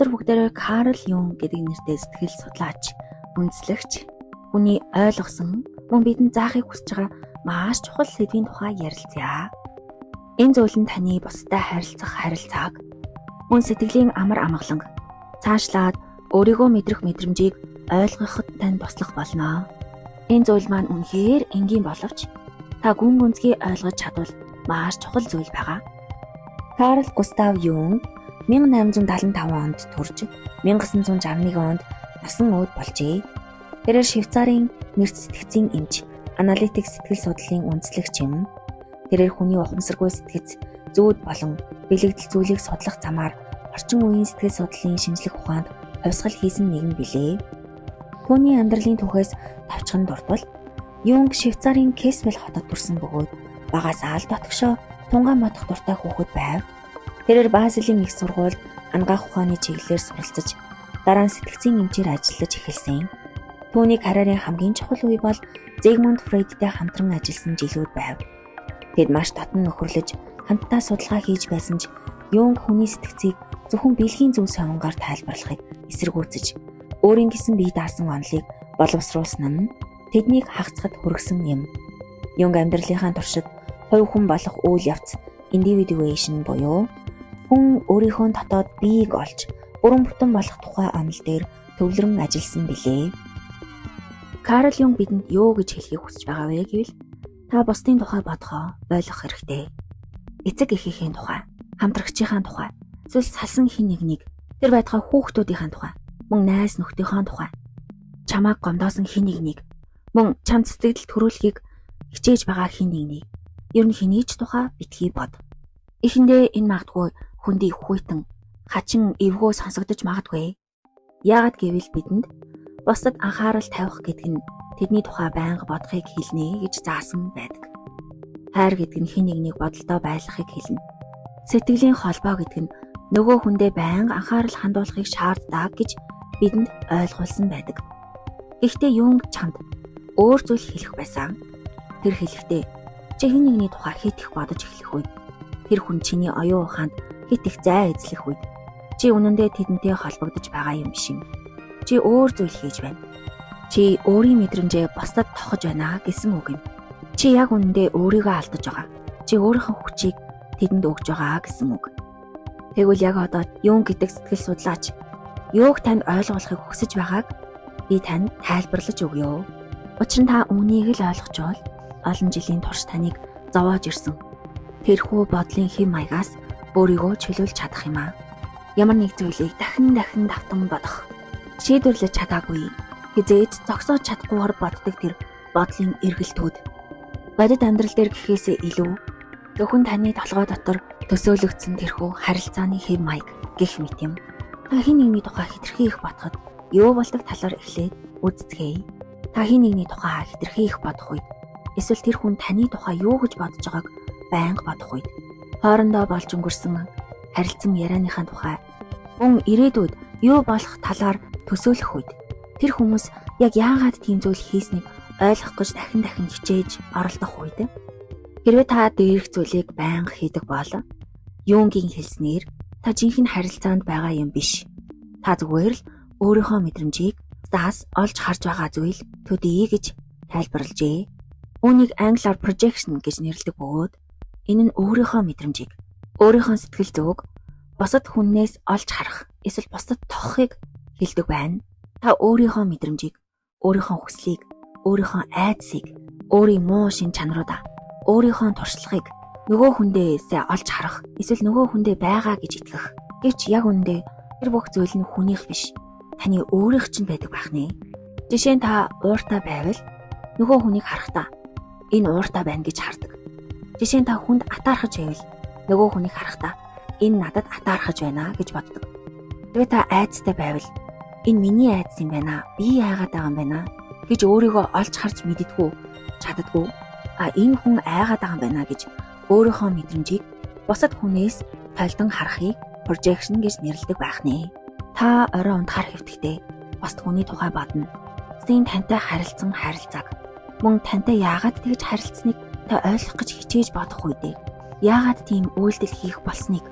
Өнөөдөр бүгдээрээ Карл Юнг гэдэг нэртэй сэтгэл судлаач, үндэслэгч, хүний ойлгосон, мөн бидэнд заахыг хүсэж байгаа маш чухал сэдвийн тухай ярилцъя. Энэ зүйл нь таны бусдад харилцах харилцааг, мөн сэтгэлийн амар амгаланг, цаашлаад өөрийгөө мэдрэх мэдрэмжийг ойлгоход танд туслах болно. Энэ зүйл маань үнэхээр энгийн боловч та гүн гүнзгий ойлгож чадвал маш чухал зүйл байгаа. Карл Густав Юнг 1875 онд төрж 1961 онд насан ууд болжээ. Тэрээр Швейцарын нэрц сэтгцийн эмч, аналитик сэтгэл судлалын үндэслэгч юм. Тэрээр хүний ухамсаргүй сэтгэц, зүүд болон бэлэгдэл зүйлийг судлах замаар орчин үеийн сэтгэл судлалын шинжлэх ухаанд хувьсгал хийсэн нэгэн билээ. Түүний амьдралын түүхээс товчхон дурдвал Юнг Швейцарын Кесвел хотод төрсэн бөгөөд багасаа л дотгошоо тунгаа модох дуртай хүүхэд байв. Тэрээр Базелийн их сургуульд анагаах ухааны чиглэлээр суралцаж, дараа нь сэтгцийн эмчээр ажиллаж эхэлсэн. Түүний карьерийн хамгийн чухал үе бол Зигмунд Фрейдтэй хамтран ажилласан жилүүд байв. Тэд маш дотн нөхөрлөж, хамтдаа судалгаа хийж байсан ч Юнг хүний сэтгцийг зөвхөн бэлгийн зүйл соёнгаар тайлбарлахыг эсэргүүцэж, өөрийн гэсэн бие даасан онолыг боловсруулсан нь тэднийг хагацхад хүргэсэн юм. Юнг амьдралынхаа туршид хувь хүн болох үйл явц individuation буюу хүн өөрийнхөө дотоод биеийг олж бүрэн бүтэн болох тухай онол дээр төвлөрөн ажилласан билээ. Карл Юнг бидэнд юу гэж хэлэхийг хүсэж байгаа вэ гэвэл та бусдын тухай бодохоо ойлгох хэрэгтэй. Эцэг эхийнхээ тухай, хамтрагчийнхаа тухай, эсвэл салсан хэн нэгнийг, тэр байтугай хүүхдүүдийнхээ тухай, мөн найз нөхдийнхөө тухай, чамайг гомдоосон хэн нэгнийг, мөн чамд сэтгэл төрүүлэхийг хичээж байгаа хэн нэгнийг, ер нь хэний ч тухай битгий бод. Эхэндээ энэ магадгүй хүндий хүйтэн, хачин эвгүй сонсогдож магадгүй. Яагаад гэвэл бидэнд бусдад анхаарал тавих гэдэг нь тэдний тухай байнга бодохыг хэлнэ гэж заасан байдаг. Хайр гэдэг нь хэн нэгнийг бодолдоо байлгахыг хэлнэ. Сэтгэлийн холбоо гэдэг нь нөгөө хүндээ байнга анхаарал хандуулахыг шаарддаг гэж бидэнд ойлгуулсан байдаг. Гэхдээ Юнг чамд өөр зүйл хэлэх байсан. Тэр хэлэхдээ чи хэн нэгний тухай хэт их бодож эхлэх үед, тэр хүн чиний оюун ухаанд хэт их зай эзлэх үед чи үнэндээ тэдэнтэй холбогдож байгаа юм биш юм. Чи өөр зүйл хийж байна. Чи өөрийн мэдрэмжээ бусдад тохож байна гэсэн үг юм. Чи яг үнэндээ өөрийгөө алдаж байгаа. Чи өөрийнхөө хүчийг тэдэнд өгж байгаа гэсэн үг. Тэгвэл яг одоо Юнг гэдэг сэтгэл судлаач юуг танд ойлгуулахыг хүсэж байгааг би танд тайлбарлаж өгье. Учир нь та үүнийг л ойлгочвол олон жилийн турш таныг зовоож ирсэн тэрхүү бодлын хэв маягаас өөрийгөө чөлөөлж чадах юм аа. Ямар нэг зүйлийг дахин дахин давтан бодох, шийдвэрлэж чадаагүй, хэзээ ч зогсоож чадахгүйгээр боддог тэр бодлын эргэлтүүд. Бодит амьдрал дээр гэхээсээ илүү зөвхөн таны толгой дотор төсөөлөгдсөн тэрхүү харилцааны хэв маяг гэх мэт юм. Та хэн нэгний тухай хэтэрхий их бодоход юу болдог талаар эхлээд үзцгээе. Та хэн нэгний тухай хэтэрхий их бодох үед эсвэл тэр хүн таны тухай юу гэж бодож байгааг байнга бодох үед хоорондоо болж өнгөрсөн харилцан ярианыхаа тухай мөн ирээдүйд юу болох талаар төсөөлөх үед тэр хүмүүс яг яагаад тийм зүйл хийснийг ойлгох гэж дахин дахин хичээж оролдох үед хэрвээ та дээрх зүйлийг байнга хийдэг бол Юнгийн хэлснээр та жинхэнэ харилцаанд байгаа юм биш. Та зүгээр л өөрийнхөө мэдрэмжийг бусдаас олж харж байгаа зүйл төдий гэж тайлбарлажээ. Үүнийг англиар projection гэж нэрлэдэг бөгөөд энэ нь өөрийнхөө мэдрэмжийг, өөрийнхөө сэтгэл зүйг бусад хүнээс олж харах эсвэл бусдад тохохыг хэлдэг байна. Та өөрийнхөө мэдрэмжийг, өөрийнхөө хүслийг, өөрийнхөө айдсыг, өөрийн муу шинж чанаруудаа, өөрийнхөө туршлагыг нөгөө хүндээсээ олж харах эсвэл нөгөө хүндээ байгаа гэж итгэх. Гэвч яг үнэндээ тэр бүх зүйл нь хүнийх биш. Таны өөрийнх чинь байдаг байх нэ. Жишээ нь та ууртай байвал нөгөө хүнийг харахтаа энэ ууртай байна гэж хардаг. Жишээ нь та хүнд атаархаж байвал нөгөө хүнийг харахтаа энэ надад атаархаж байна гэж боддог. Хэрвээ та айдастай байвал энэ миний айдас юм байна. Би яагаад байгаа юм байна гэж өөрийгөө олж харж мэддэггүй, чаддаггүй. А энэ хүн айгаад байгаа юм байна гэж өөрийнхөө мэдрэмжийг бусад хүнээс толдон харахыг projection гэж нэрлэдэг байх нэ. Та орой унтахаар хэвтэхдээ бусад хүний тухай бодно. Бусдын тантай харилцсан харилцааг мөн тантай яагаад тэгж харилцсныг та ойлгох гэж хичээж бодох үедээ яагаад тийм үйлдэл хийх болсныг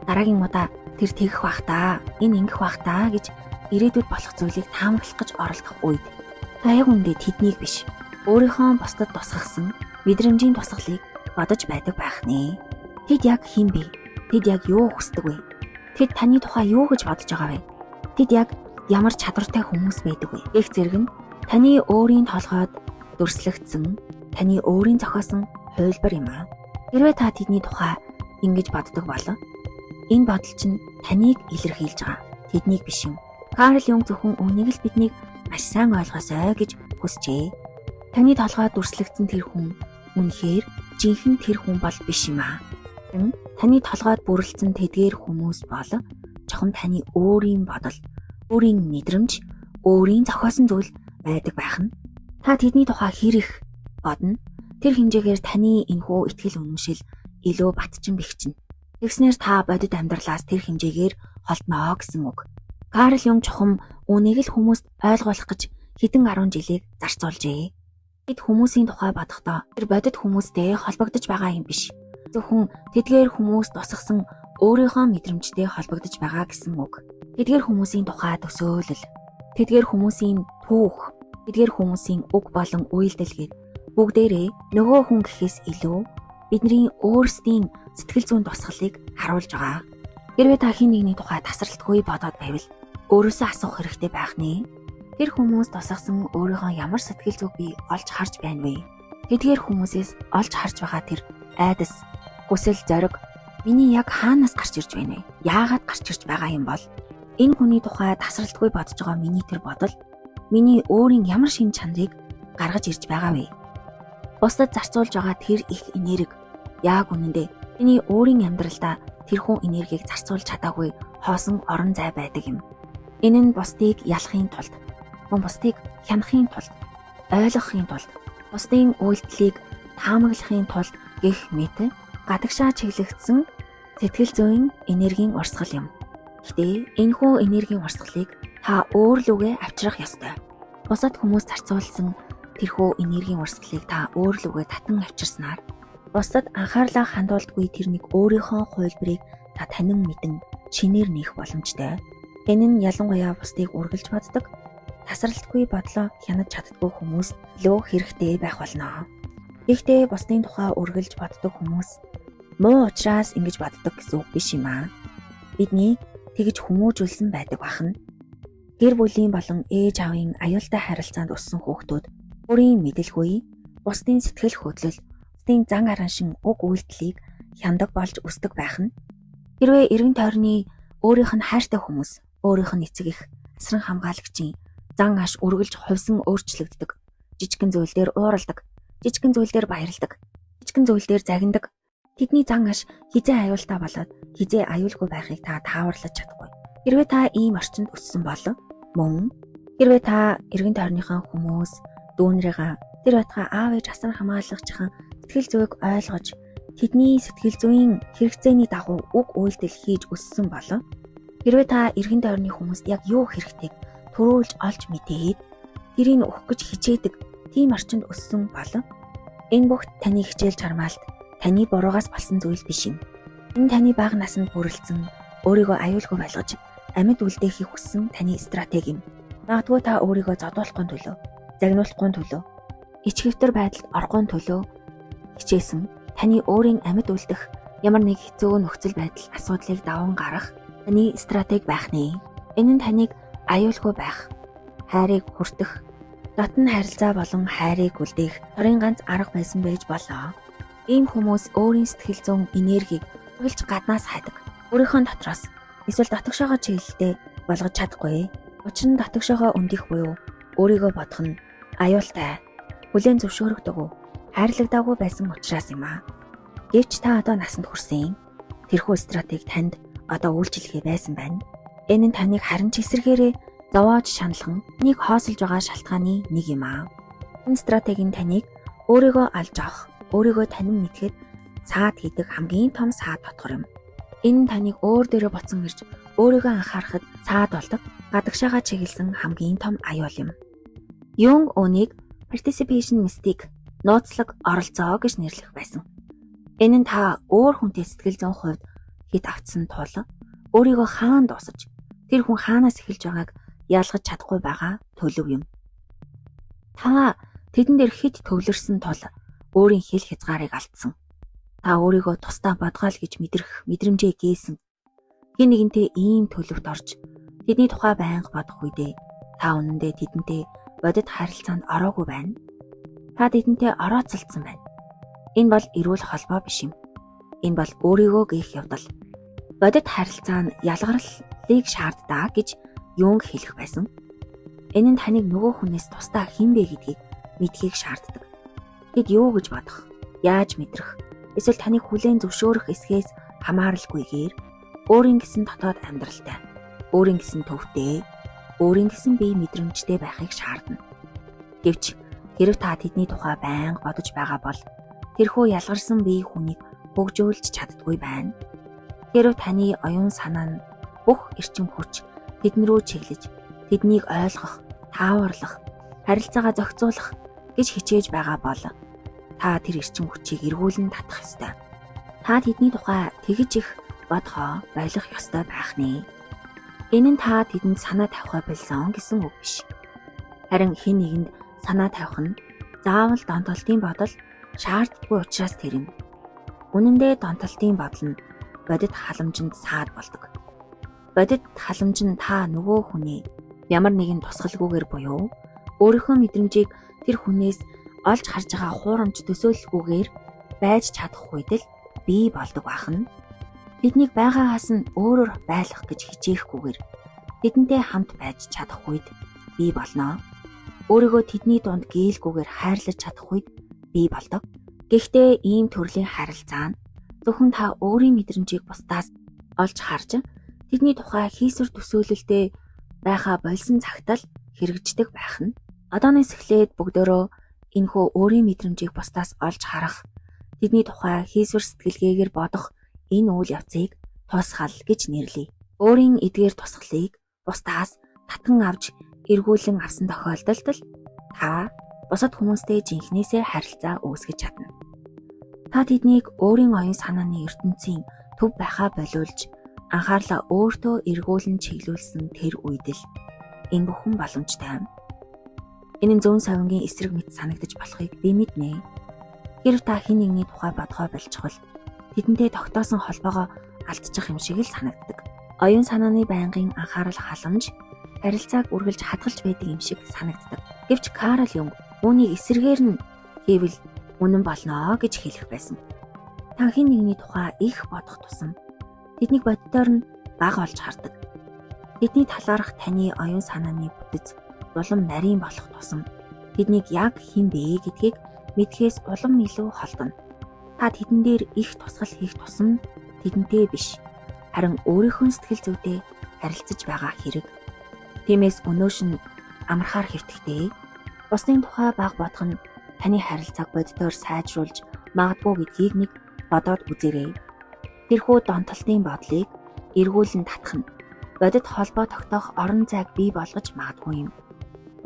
дараагийн удаа Тэр тэгэх бах та, энэ ингэх бах та гэж ирээдүйд болох зүйлийг таамаглах гэж оролдох үед та яг үндэ тэднийг биш, өөрийнхөө бусдад тусгасан мэдрэмжийн тусгалыг бодож байдаг байх нэ. Тэд яг хэн бэ? Тэд яг юу хүсдэг вэ? Тэд таны тухай юу гэж бодож байгаа вэ? Тэд яг ямар чадвартай хүмүүс байдаг вэ? Гэх зэрэг нь таны өөрийн толгойд дүрслэгдсэн, таны өөрийн зохиосон хувилбар юм аа. Хэрвээ та тэдний тухай ингэж боддог бол энэ бодол чинь таныг илэрхийлж байгаа. Тэднийг биш юм. Карл Юнг зөвхөн үүнийг л биднийг маш сайн ойлгосой гэж хүсжээ. Таны толгойд дүрслэгдсэн тэр хүн үнэхээр жинхэнэ тэр хүн бол биш юм аа. Таны толгойд бүрэлдсэн тэдгээр хүмүүс бол чухам таны өөрийн бодол, өөрийн мэдрэмж, өөрийн зохиосон зүйл байдаг байх нь. Та тэдний тухай хэр их бодно, тэр хэмжээгээр таны энэхүү итгэл үнэмшил илүү батчин бэхжинэ. Тэгснээр та бодит амьдралаас тэр хэмжээгээр холдноо гэсэн үг. Карл Юнг чухам үүнийг л хүмүүст ойлгуулах гэж хэдэн 10 жилийг зарцуулжээ. Тэд хүмүүсийн тухай бодохдоо тэр бодит хүмүүстэй холбогдож байгаа юм биш. Зөвхөн тэдгээр хүмүүс тусгасан өөрийнхөө мэдрэмжтэй холбогдож байгаа гэсэн үг. Тэдгээр хүмүүсийн тухай төсөөлөл, тэдгээр хүмүүсийн түүх, тэдгээр хүмүүсийн үг болон үйлдэл гээд бүгдээрээ нөгөө хүн гэхээс илүү бидний өөрсдийн сэтгэл зүйн тусгалыг харуулж байгаа. Хэрвээ та хэн нэгний тухай тасралтгүй бодоод байвал өөрөөсөө асуух хэрэгтэй байх нэ. Тэр хүмүүс тусгасан өөрийнхөө ямар сэтгэл зүг би олж харж байна вэ? Тэдгээр хүмүүсээс олж харж байгаа тэр айдас, хүсэл, зориг миний яг хаанаас гарч ирж байна вэ? Яагаад гарч ирж байгаа юм бол? Энэ хүний тухай тасралтгүй бодож байгаа миний тэр бодол миний өөрийн ямар шин чанарыг гаргаж ирж байгаа вэ? Бусдад зарцуулж байгаа тэр их энерги яг үнэндээ миний өөрийн амьдралдаа тэрхүү энергийг зарцуулж чадаагүй хоосон орон зай байдаг юм. Энэ нь бусдыг ялахын тулд, мөн бусдыг хянахын тулд, ойлгохын тулд, бусдын үйлдэлийг таамаглахын тулд гэх мэт гадагшаа чиглэгдсэн сэтгэл зүйн энергийн урсгал юм. Гэхдээ энэхүү энергийн урсгалыг та өөр лүгээ авчрах ёстой. Бусад хүмүүс зарцуулсан тэрхүү энергийн урсгалыг та өөр лүгээ татан авчирснаар бусдад анхаарлаа хандуулдаггүй тэр нэг өөрийнхөө хувилбарыг та танин мэдэн шинээр нээх боломжтой. Энэ нь ялангуяа бусдыг үргэлж боддог, тасралтгүй бодлоо хянаж чаддаггүй хүмүүст илүү хэрэгтэй байх болно. Гэхдээ бусдын тухай үргэлж боддог хүмүүс муу учраас ингэж боддог гэсэн үг биш юм аа. Бидний тэгж хүмүүжүүлсэн байдаг бахна. Гэр бүлийн болон ээж аавын аюултай харилцаанд өссөн хүүхдүүд бүрийн мэдэлгүй бусдын сэтгэл хөдлөл, бусдын зан араншин уг үйлдэлийг хяндаг болж өсдөг байх нь. Хэрвээ эргэн тойрны өөрийнх нь хайртай хүмүүс, өөрийнх нь эцэг эх, асран хамгаалагчийн зан аш үргэлж хувьсан өөрчлөгддөг. Жижигхэн зүйл дээр ууралдаг, жижигхэн зүйл дээр баярладаг, жижигхэн зүйл дээр загнадаг. Тэдний зан аш хизээ аюултай болоод хизээ аюулгүй байхыг та тааварлаж чадахгүй. Хэрвээ та ийм орчинд өссөн бол мөн хэрвээ та эргэн тойрныхоо хүмүүс, дүүнрийгаа тэр байтугай аав ээж асран хамгаалагчийн сэтгэл зүйг ойлгож тэдний сэтгэл зүйн хэрэгцээний дагуу үг үйлдэл хийж өссөн бол хэрвээ та эргэн тойрны хүмүүст яг юу хэрэгтэйг түрүүлж олж мэдээд тэрийг өгөх гэж хичээдэг тийм орчинд өссөн бол энэ бүх таны хичээл чармаалт таны буруугаас болсон зүйл биш юм. Энэ таны бага наснд бүрэлдсэн өөрийгөө аюулгүй байлгаж амьд үлдээхийг хүссэн таны стратеги юм. Магадгүй та өөрийгөө зодуулахгүй төлөө, загнуулахгүй төлөө, ичгэвтер байдалд орохгүй төлөө хичээсэн таны өөрийн амьд үлдэх ямар нэг хэцүү нөхцөл байдал асуудлыг даван гарах таны стратеги байх нэ. Энэ нь таныг аюулгүй байх, хайрыг хүртэх, дотн харилцаа болон хайрыг үлдээх дорын ганц арга байсан байж болоо. Ийм хүмүүс өөрийн сэтгэл зүйн энергийг үргэлж гаднаас хайдаг. Өөрийнхөө дотроос эсвэл дотогшоогоо чиглэлтэй болгож чадахгүй. Учир нь дотогшоогоо өндих буюу өөрийгөө бодох нь аюултай, хүлээн зөвшөөрөгдөггүй, хайрлагдаагүй байсан учраас юм аа. Гэвч та одоо насанд хүрсэн. Тэрхүү стратеги танд одоо үйлчлэгээ байсан байна. Энэ нь таныг харин ч эсрэгээрээ зовоож шаналхан нэг хоосолж байгаа шалтгааны нэг юм аа. Энэ стратеги нь таныг өөрийгөө алж авах, өөрийгөө танин мэдхэд саад хийдэг хамгийн том саад дотгор юм. Энэ нь таныг өөр дээрээ буцан ирж өөрийгөө анхаарахад саад болдог, гадагшаага чиглэсэн хамгийн том аюул юм. Юнг үүнийг participation mistake, нууцлаг оролцоо гэж нэрлэх байсан. Энэ нь та өөр хүнтэй сэтгэл зүйн хувьд хэд автсан тул Өөрийгөө хаана дуусаж, тэр хүн хаанаас эхэлж байгааг ялгаж чадахгүй байгаа төлөв юм. Та тэдэн дээр хэд төвлөрсөн тул өөрийн хэл хязгаарыг алдсан. Та өөрийгөө тусдаа бодгоол гэж мэдрэх мэдрэмжээ гээсэн. Хэн нэгэнтэй ийм төлөвт орж тэдний тухай байнга бодох үедээ та үнэндээ тэдэнтэй бодит харилцаанд ороогүй байна. Та тэдэнтэй орооцолдсон байна. Энэ бол эрүүл холбоо биш юм. Энэ бол өөрийгөө гээх явдал. Бодит харилцаа нь ялгарлалыг шаарддаг гэж Юнг хэлэх байсан. Энэ нь таныг нөгөө хүнээс тусдаа хэн бэ гэдгийг мэдхийг шаарддаг. Тэд юу гэж бодох, яаж мэдрэх, эсвэл таныг хүлээн зөвшөөрөх эсхээс хамааралгүйгээр өөрийн гэсэн дотоод амьдралтай, өөрийн гэсэн төвтэй, өөрийн гэсэн бие мэдрэмжтэй байхыг шаардна. Гэвч хэрв та тэдний тухай байнга бодож байгаа бол тэрхүү ялгарсан бие хүнийг хөгжүүлж чаддаггүй байна. Хэрв таны оюун санаа нь бүх эрчим хүч тэдэн рүү чиглэж, тэднийг ойлгох, тааварлах, харилцаагаа зохицуулах гэж хичээж байгаа бол та тэр эрчим хүчийг эргүүлэн татах ёстой. Та тэдний тухай тэгж их бодохоо болох ёстой байх нэ. Энэ нь та тэдэнд санаа тавихаа болсон гэсэн үг биш. Харин хэн нэгэнд санаа тавих нь заавал донтолтын бодол шаарддаггүй учраас тэр юм. Үнэн дээр донтолтын бодол нь бодит халамжинд саад болдог. Бодит халамж нь та нөгөө хүний ямар нэгэн тусгалгүйгээр буюу өөрийнхөө мэдрэмжийг тэр хүнээс олж харж байгаа хуурамч төсөөлөлгүйгээр байж чадах үед л бий болдог байх нь. Тэднийг байгаагаас нь өөрөөр байлгах гэж хичээхгүйгээр тэдэнтэй хамт байж чадах үед бий болно. Өөрийгөө тэдний дунд гээлгүйгээр хайрлаж чадах үед бий болдог. Гэхдээ ийм төрлийн харилцаа нь зөвхөн та өөрийн мэдрэмжийг бусдаас олж харж тэдний тухай хийсвэр төсөөлөлтэй байхаа болсон цагт л хэрэгждэг байх нь. Одооноос эхлээд бүгдөө энэхүү өөрийн мэдрэмжийг бусдаас олж харах, тэдний тухай хийсвэр сэтгэлгээгээр бодох энэ үйл явцыг тусгал гэж нэрлэе. Өөрийн эдгээр тусгалыг бусдаас татан авч эргүүлэн авсан тохиолдолд л та бусад хүмүүстэй жинхнээсээ харилцаа үүсгэж чадна. Та тэднийг өөрийн оюун санааны ертөнцийн төв байхаа болиулж анхаарлаа өөртөө эргүүлэн чиглүүлсэн тэр үед л энэ бүхэн боломжтой юм. Энэ нь зүүн савнгийн эсрэг мэт санагдаж болохыг би мэднэ. Хэрв та хэн нэгний тухай бодгоо болчихвол тэдэнтэй тогтоосон холбоогоо алдчих юм шиг л санагддаг. Оюун санааны байнгын анхаарал халамж харилцааг үргэлж хадгалж байдаг юм шиг санагддаг. Гэвч Карл Юнг үүнийг эсрэгээр нь хийвэл үнэн болно гэж хэлэх байсан. Та хэн нэгний тухай их бодох тусам тэднийг боддоор нь бага олж хардаг. Тэдний талаарх таны оюун санааны бүтэц улам нарийн болох тусам тэднийг яг хэн бэ гэдгийг мэдхээс улам илүү холдоно. Та тэдэн дээр их тусгал хийх тусам тэдэнтэй биш, харин өөрийнхөө сэтгэл зүйтэй харилцаж байгаа хэрэг. Тиймээс өнөөш нь амархаар хэвтэхтэй. Бусдын тухай бага бодох нь таны харилцааг боддоор сайжруулж магадгүй гэдгийг нэг бодоод үзээрэй. Тэрхүү донтолтын бодлыг эргүүлэн татах нь бодит холбоо тогтоох орон зайг бий болгож магадгүй юм.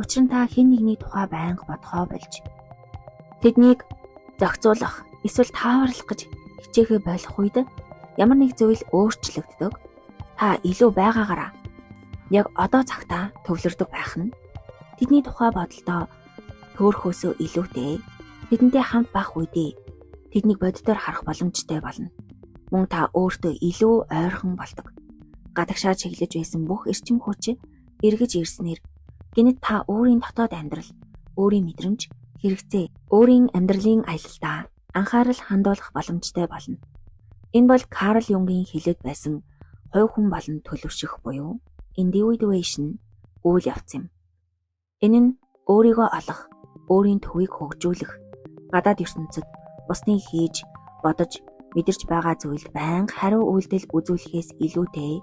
Учир нь та хэн нэгний тухай байнга бодохоо болж тэднийг зохицуулах эсвэл тааварлах гэж хичээхээ болох үед ямар нэг зүйл өөрчлөгддөг. Та илүү байгаагаараа яг одоо цагтаа төвлөрдөг байх нь тэдний тухай бодолдоо төөрөхөөсөө илүүтэй тэдэнтэй хамт байх үедээ тэднийг боддоор харах боломжтой болно. Мөн та өөртөө илүү ойрхон болдог. Гадагшаа чиглэж байсан бүх эрчим хүч эргэж ирснээр гэнэт та өөрийн дотоод амьдрал, өөрийн мэдрэмж, хэрэгцээ, өөрийн амьдралын аялалдаа анхаарал хандуулах боломжтой болно. Энэ бол Карл Юнгийн хэлээд байсан хувь хүн болон төлөвшөх буюу individuation үйл явц юм. Энэ нь өөрийгөө олох, өөрийн төвийг хөгжүүлэх, гадаад ертөнцид бусдын хийж, бодож, мэдэрч байгаа зүйлд байнга хариу үйлдэл үзүүлэхээс илүүтэй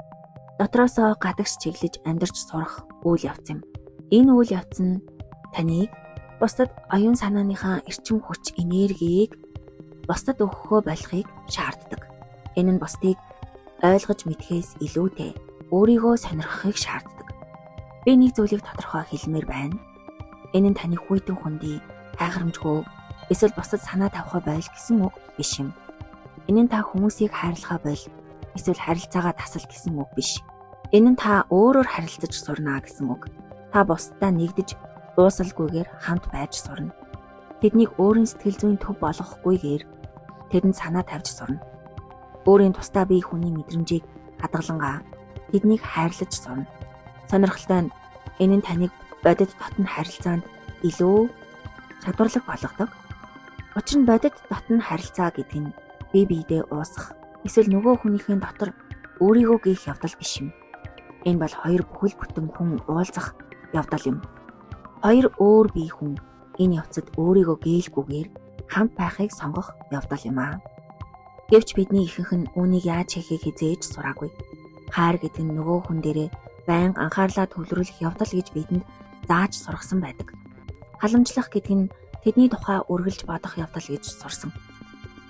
дотроосоо гадагш чиглэж амьдарч сурах үйл явц юм. Энэ үйл явц нь таныг бусдад оюун санааныхаа эрчим хүч, энергийг бусдад өгөхөө болохыг шаарддаг. Энэ нь бусдыг ойлгож мэдхээс илүүтэй өөрийгөө сонирхохыг шаарддаг. Би нэг зүйлийг тодорхой хэлмээр байна. Энэ нь таны хүйтэн хүндий, хайхрамжгүй эсвэл бусдад санаа тавихаа бойл гэсэн үг биш юм. Энэ нь та хүмүүсийг хайрлахаа боль эсвэл харилцаагаа тасал гэсэн үг биш. Энэ нь та өөрөөр харилцаж сурна гэсэн үг. Та бусдаа нэгдэж уусалгүйгээр хамт байж сурна. Тэднийг өөрийн сэтгэл зүйн төв болгохгүйгээр тэдэнд санаа тавьж сурна. Өөрийн тусдаа бие хүний мэдрэмжийг хадгалангаа тэднийг хайрлаж сурна. Сонирхолтой нь энэ нь таныг бодит дотн харилцаанд илүү чадварлаг болгодог. Учир нь бодит дотн харилцаа гэдэг нь бие биедээ уусах эсвэл нөгөө хүнийхээ дотор өөрийгөө гээх явдал биш юм. Энэ бол хоёр бүхэл бүтэн хүн уулзах явдал юм. Хоёр өөр бие хүн энэ явцад өөрийгөө гээлгүйгээр хамт байхыг сонгох явдал юм аа. Гэвч бидний ихэнх нь үүнийг яаж хийхийг хизээж сураагүй. Хайр гэдэг нь нөгөө хүн дээрээ байнга анхаарлаа төвлөрүүлэх явдал гэж бидэнд зааж сургасан байдаг. Халамжлах гэдэг нь тэдний тухай үргэлж бодох явдал гэж сурсан.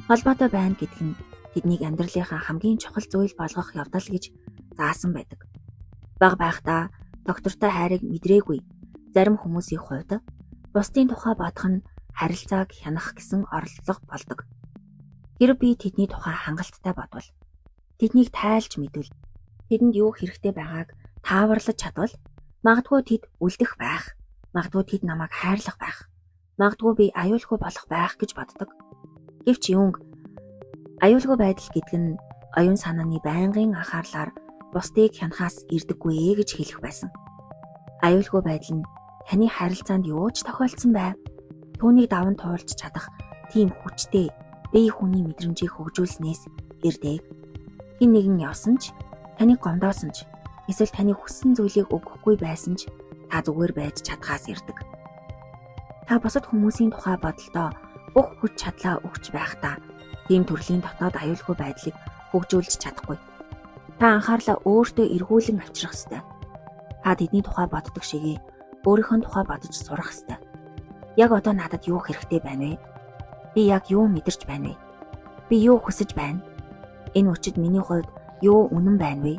Холбоотой байна гэдэг нь тэднийг амьдралынхаа хамгийн чухал зүйл болгох явдал гэж заасан байдаг. Бага байхдаа доктортой хайрыг мэдрээгүй зарим хүмүүсийн хувьд бусдын тухай бодох нь харилцааг хянах гэсэн оролдлого болдог. Хэрв би тэдний тухай хангалттай бодвол, тэднийг тайлж мэдвэл, тэдэнд юу хэрэгтэй байгааг тааварлаж чадвал магадгүй тэд үлдэх байх, магадгүй тэд намайг хайрлах байх, магадгүй би аюулгүй болох байх гэж боддог. Гэвч Юнг аюулгүй байдал гэдэг нь оюун санааны байнгын анхаарлаар бусдыг хянахаас ирдэггүй ээ гэж хэлэх байсан. Аюулгүй байдал нь таны харилцаанд юу ч тохиолдсон байв. Түүнийг даван туулж чадах тийм хүчтэй бие хүний мэдрэмжийг хөгжүүлснээс ирдэг. Хэн нэгэн явсан ч, таныг гомдоосон ч, эсвэл таны хүссэн зүйлийг өгөхгүй байсан ч та зүгээр байж чадхаас ирдэг. Та бусад хүмүүсийн тухай бодолдоо бүх хүч чадлаа өгч байхдаа тийм төрлийн дотоод аюулгүй байдлыг хөгжүүлж чадахгүй. Та анхаарлаа өөртөө эргүүлэн авчрах ёстой. Та тэдний тухай боддог шигээ өөрийнхөө тухай бодож сурах ёстой. Яг одоо надад юу хэрэгтэй байна вэ? Би яг юу мэдэрч байна вэ? Би юу хүсэж байна? Энэ мөчид миний хувьд юу үнэн байна вэ?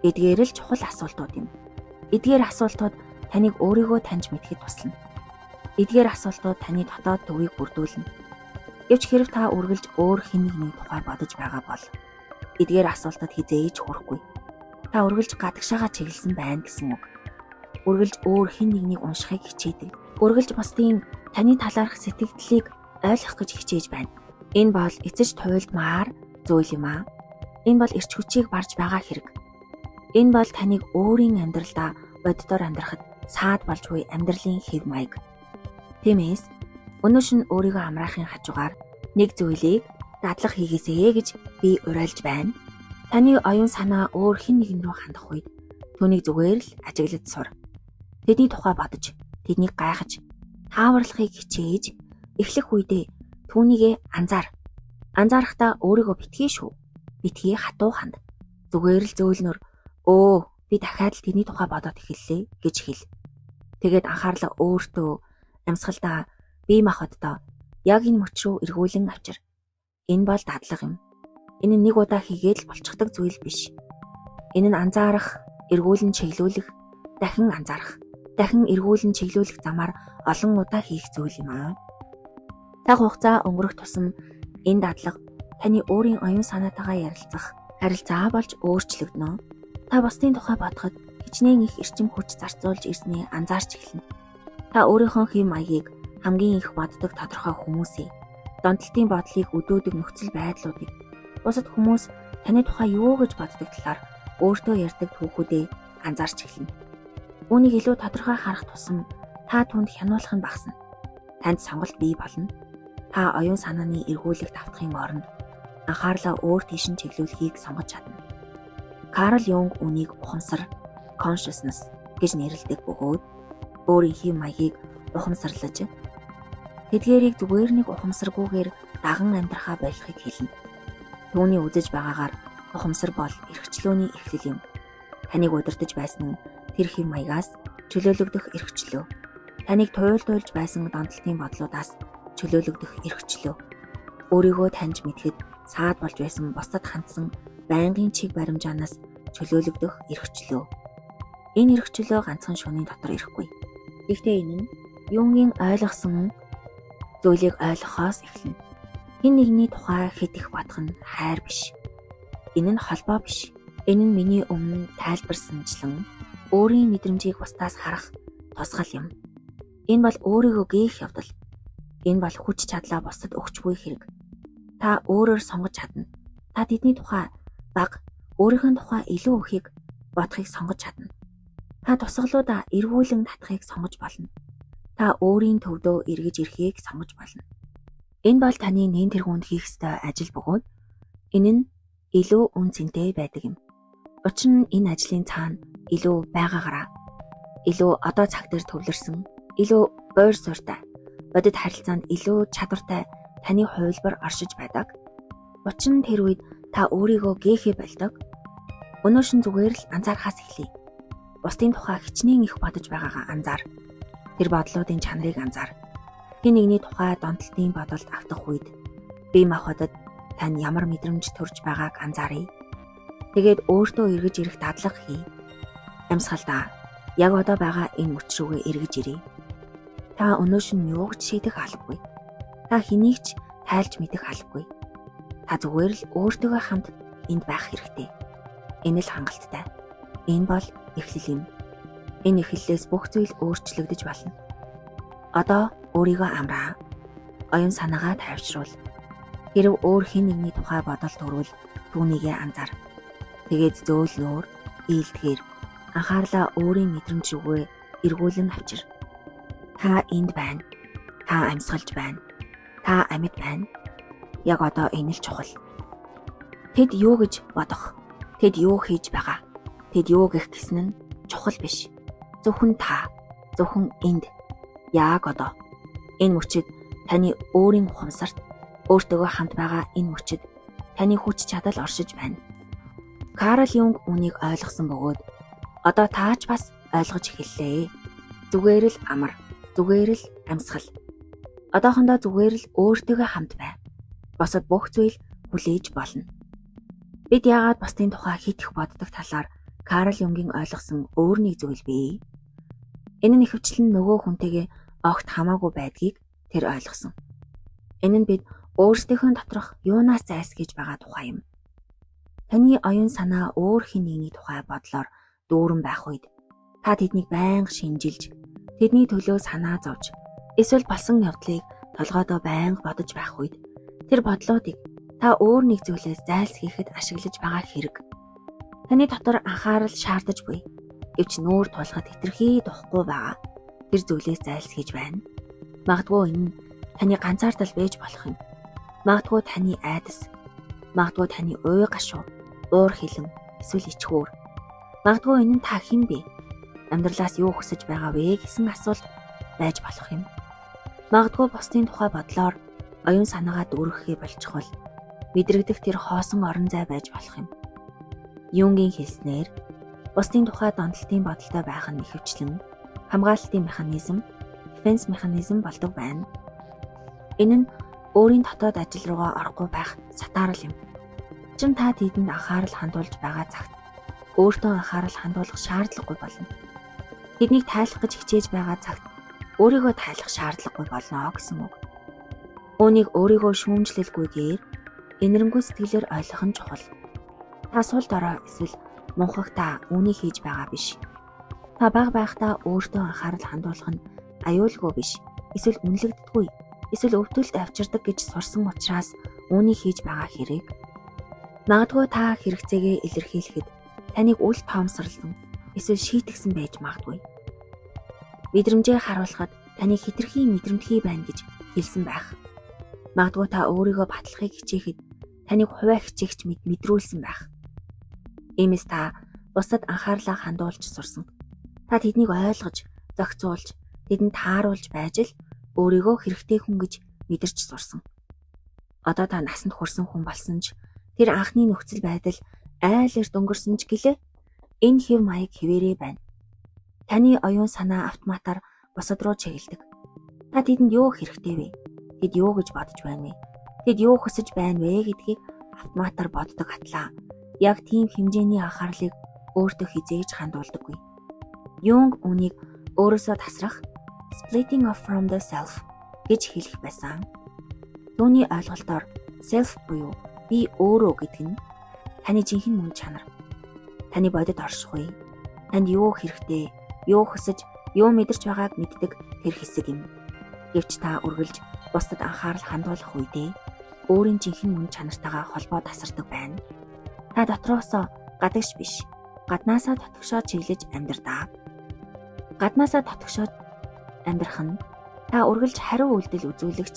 Эдгээр л чухал асуултууд юм. Эдгээр асуултууд таныг өөрийгөө таньж мэдэхэд туслана. Эдгээр асуултууд таны дотоод төвийг бүрдүүлнэ. Гэвч хэрв та үргэлж өөр хэн нэгний тухай бодож байгаа бол эдгээр асуултад хизээж хүрэхгүй. Та үргэлж гадагшаага чиглэсэн байна гэсэн үг. Үргэлж өөр хэн нэгнийг уншихыг хичээдэг. Үргэлж бусдын таны талаарх сэтгэгдлийг ойлгох гэж хичээж байна. Энэ бол эцэж туйлдмаар зүйл юм аа. Энэ бол эрч хүчийг барж байгаа хэрэг. Энэ бол таныг өөрийн амьдралдаа боддоор амьдрахад саад болж буй амьдралын хэв маяг. Тиймээс өнөө шин өөрийгөө амраахын хажуугаар нэг зүйлийг дадлах хийгээсэй гэж би уриалж байна. Таны оюун санаа өөр хэн нэгэн рүү хандах үед түүнийг зүгээр л ажиглаж сур. Тэдний тухай бодож, тэднийг гайхаж, тааварлахыг хичээж эхлэх үедээ түүнийгээ анзаар. Анзаарахдаа өөрийгөө битгий шүү. Битгий хатуу ханд. Зүгээр л зөөлнөр өө би дахиад л тэрний тухай бодоод эхэллээ гэж хэл. Тэгээд анхаарлаа өөртөө, амьсгалдаа, бие махбоддоо яг энэ мөч рүү эргүүлэн авчир. Энэ бол дадлага юм. Энэ нэг удаа хийгээд л болчихдог зүйл биш. Энэ нь анзаарах, эргүүлэн чиглүүлэх, дахин анзаарах, дахин эргүүлэн чиглүүлэх замаар олон удаа хийх зүйл юм аа. Цаг хугацаа өнгөрөх тусам энэ дадлага таны өөрийн оюун санаатайгаа ярилцах харилцаа болж өөрчлөгдөнө. Та бусдын тухай бодоход хичнээн их эрчим хүч зарцуулж ирснээ анзаарч эхэлнэ. Та өөрийнхөө хэв маягийг хамгийн их боддог тодорхой хүмүүсийг, донтолтын бодлыг өдөөдөг нөхцөл байдлуудыг, бусад хүмүүс таны тухай юу гэж боддог талаар өөртөө ярьдаг түүхүүдээ анзаарч эхэлнэ. Үүнийг илүү тодорхой харах тусам та түнд хянуулах нь багасна. Танд сонголт бий болно. Та оюун санааны эргүүлэх давтахын оронд анхаарлаа өөр тийш нь чиглүүлэхийг сонгож чадна. Карл Юнг үүнийг ухамсар consciousness гэж нэрлэдэг бөгөөд өөрийн хэв маягийг ухамсарлаж тэдгээрийг зүгээр нэг ухамсаргүйгээр даган амьдрахаа болихыг хэлнэ. Түүний үзэж байгаагаар ухамсар бол эрхчлөөний эхлэл юм. Таныг удирдах байсан тэр хэв маягаас чөлөөлөгдөх эрхчлөө. Таныг туйлдуулж байсан донтолтын бодлуудаас чөлөөлөгдөх эрхчлөө. Өөрийгөө таньж мэдэхэд саад болж байсан бусдад хандсан байнгын чиг баримжаанаас чөлөөлөгдөх эрхчлөө. Энэ эрхчлөө ганцхан шөнийн дотор ирэхгүй. Гэхдээ энэ нь Юнгийн ойлгосон зүйлийг ойлгохоос эхэлнэ. Хэн нэгний тухай хэд их бодох нь хайр биш. Энэ нь холбоо биш. Энэ нь миний өмнө тайлбарсанчлан өөрийн мэдрэмжийг бусдаас харах тусгал юм. Энэ бол өөрийгөө гээх явдал. Энэ бол хүч чадлаа бусдад өгч буй хэрэг. Та өөрөөр сонгож чадна. Та тэдний тухай бага, өөрийнх нь тухай илүү ихийг бодохыг сонгож чадна. Та тусгалуудаа эргүүлэн татахыг сонгож болно. Та өөрийн төвдөө эргэж ирэхийг сонгож болно. Энэ бол таны нэн тэргуунд хийх ёстой ажил бөгөөд энэ нь илүү үнэ цэнтэй байдаг юм. Учир нь энэ ажлын цаана илүү байгаагаараа, илүү одоо цаг дээр төвлөрсөн, илүү ойр суурьтай, бодит харилцаанд илүү чадвартай таны хувилбар оршиж байдаг. Учир нь тэр үед та өөрийгөө гээхээ болдог. Өнөөшин зүгээр л анзаархаас эхлэе. Бусдын тухай хичнээн их бодож байгаагаа анзаар. Тэр бодлуудын чанарыг анзаар. Хэн нэгний тухай донтолтын бодолд автах үед бие махбодод тань ямар мэдрэмж төрж байгааг анзааръя. Тэгээд өөртөө эргэж ирэх дадлага хий. Амьсгалдаа яг одоо байгаа энэ мөч рүүгээ эргэж ирье. Та өнөөшин юуг ч шийдэх албагүй. Та хэнийг ч тайлж мэдэх албагүй. Та зүгээр л өөртөөгөө хамт энд байх хэрэгтэй. Энэ л хангалттай. Энэ бол эхлэл юм. Энэ эхлэлээс бүх зүйл өөрчлөгдөж болно. Одоо өөрийгөө амраа. Оюун санаагаа тайвшруул. Хэрв өөр хэн нэгний тухай бодол төрвөл түүнийгээ анзаар. Тэгээд зөөлнөөр, ийЛдэхээр анхаарлаа өөрийн мэдрэмж рүүгээ эргүүлэн авчир. Та энд байна. Та амьсгалж байна. Та амьд байна. Яг одоо энэ л чухал. Тэд юу гэж бодох? Тэд юу хийж байгаа? Тэд юу гэх гэсэн нь чухал биш. Зөвхөн та, зөвхөн энд. Яг одоо. Энэ мөчид таны өөрийн ухамсарт өөртөөгөө хамт байгаа энэ мөчид таны хүч чадал оршиж байна. Карл Юнг үүнийг ойлгосон бөгөөд одоо таач бас ойлгож эхэллээ. Зүгээр л амар, зүгээр л амьсгал. Одоохондоо зүгээр л өөртөөгөө хамт бай. Бусад бүх зүйл хүлээж болно. Бид яагаад бусдын тухай хит их боддог талаар Карл Юнгийн ойлгосон өөр нэг зүйл бий. Энэ нь ихэвчлэн нөгөө хүнтэйгээ огт хамаагүй байдгийг тэр ойлгосон. Энэ нь бид өөрсдийнхөө доторх юунаас зайлсхийж байгаа тухай юм. Таны оюун санаа өөр хэн нэгний тухай бодлоор дүүрэн байх үед та тэднийг байнга шинжилж, тэдний төлөө санаа зовж, эсвэл болсон явдлыг толгойдоо байнга бодож байх үед тэр бодлоодыг та өөр нэг зүйлээс зайлсхийхэд ашиглаж байгаа хэрэг. Таны дотор анхаарал шаардаж буй. Гэвч нүүр тулахад хэтэрхий духгүй байгаа тэр зүйлээс зайлсхийж байна. Магадгүй энэ нь таны ганцаардал байж болох юм. Магадгүй таны айдас, магадгүй таны уй гашуу, уур хилэн, эсвэл ичхүүр. Магадгүй энэ нь та хэн бэ? Амьдралаас юу хүсэж байгаа вэ гэсэн асуулт байж болох юм. Магадгүй бусдын тухай бодлоор оюун санаагаа дүүргэхээ болчихвол мэдрэгдэх тэр хоосон орон зай байж болох юм. Юнгийн хэлснээр бусдын тухай донтолтын бодолтой байх нь ихэвчлэн хамгаалалтын механизм, defense mechanism болдог байна. Энэ нь өөрийн дотоод ажил руугаа орохгүй байх сатаарал юм. Чин та тэдэнд анхаарал хандуулж байгаа цагт өөртөө анхаарал хандуулах шаардлагагүй болно. Тэднийг тайлах гэж хичээж байгаа цагт өөрийгөө тайлах шаардлагагүй болно гэсэн үг. Үүнийг өөрийгөө шүүмжлэлгүйгээр энэрэнгүй сэтгэлээр ойлгох нь чухал. Та сул дорой эсвэл мунхагтаа үүнийг хийж байгаа биш. Та бага байхдаа өөртөө анхаарал хандуулах нь аюулгүй биш. Эсвэл үнэлэгддэггүй. Эсвэл өвдөлт авчирдаг гэж сурсан учраас үүнийг хийж байгаа хэрэг. Магадгүй та хэрэгцээгээ илэрхийлэхэд таныг үл тоомсорлон эсвэл шийтгсэн байж магадгүй. Мэдрэмжээ харуулхад таныг хэтэрхий мэдрэмтгий байна гэж хэлсэн байх. Магадгүй та өөрийгөө батлахыг хичээхэд таныг хувиа хичээгч мэт мэдрүүлсэн байх. Иймээс та бусдад анхаарлаа хандуулж сурсан. Та тэднийг ойлгож, зохицуулж, тэдэнд тааруулж байж л өөрийгөө хэрэгтэй хүн гэж мэдэрч сурсан. Одоо та насанд хүрсэн хүн болсон ч тэр анхны нөхцөл байдал айл эрт өнгөрсөн ч гэлээ энэ хэв маяг хэвээрээ байна. Таны оюун санаа автоматар бусад руу чиглэдэг. Та тэдэнд юу хэрэгтэй вэ? Тэд юу гэж бодож байна вэ? Тэд юу хүсэж байна вэ гэдгийг автоматар боддог атлаа. Яг тийм хэмжээний анхаарлыг өөртөө хэзээ ч хандуулдаггүй. Юнг үүнийг өөрөөсөө тасрах splitting off from the self гэж хэлэх байсан. Түүний ойлголтоор self буюу би өөрөө гэдэг нь таны жинхэнэ мөн чанар. Таны бодит оршихуй, танд юу хэрэгтэй, юу хүсэж, юу мэдэрч байгааг мэддэг тэр хэсэг юм. Гэвч та үргэлж бусдад анхаарал хандуулах үедээ өөрийн жинхэнэ мөн чанартайгаа холбоо тасардаг байна. Та дотроосоо гадагш биш, гаднаасаа дотгошоо чиглэж амьдрдаа. Гаднаасаа дотгошоо амьдрах нь та үргэлж хариу үйлдэл үзүүлэгч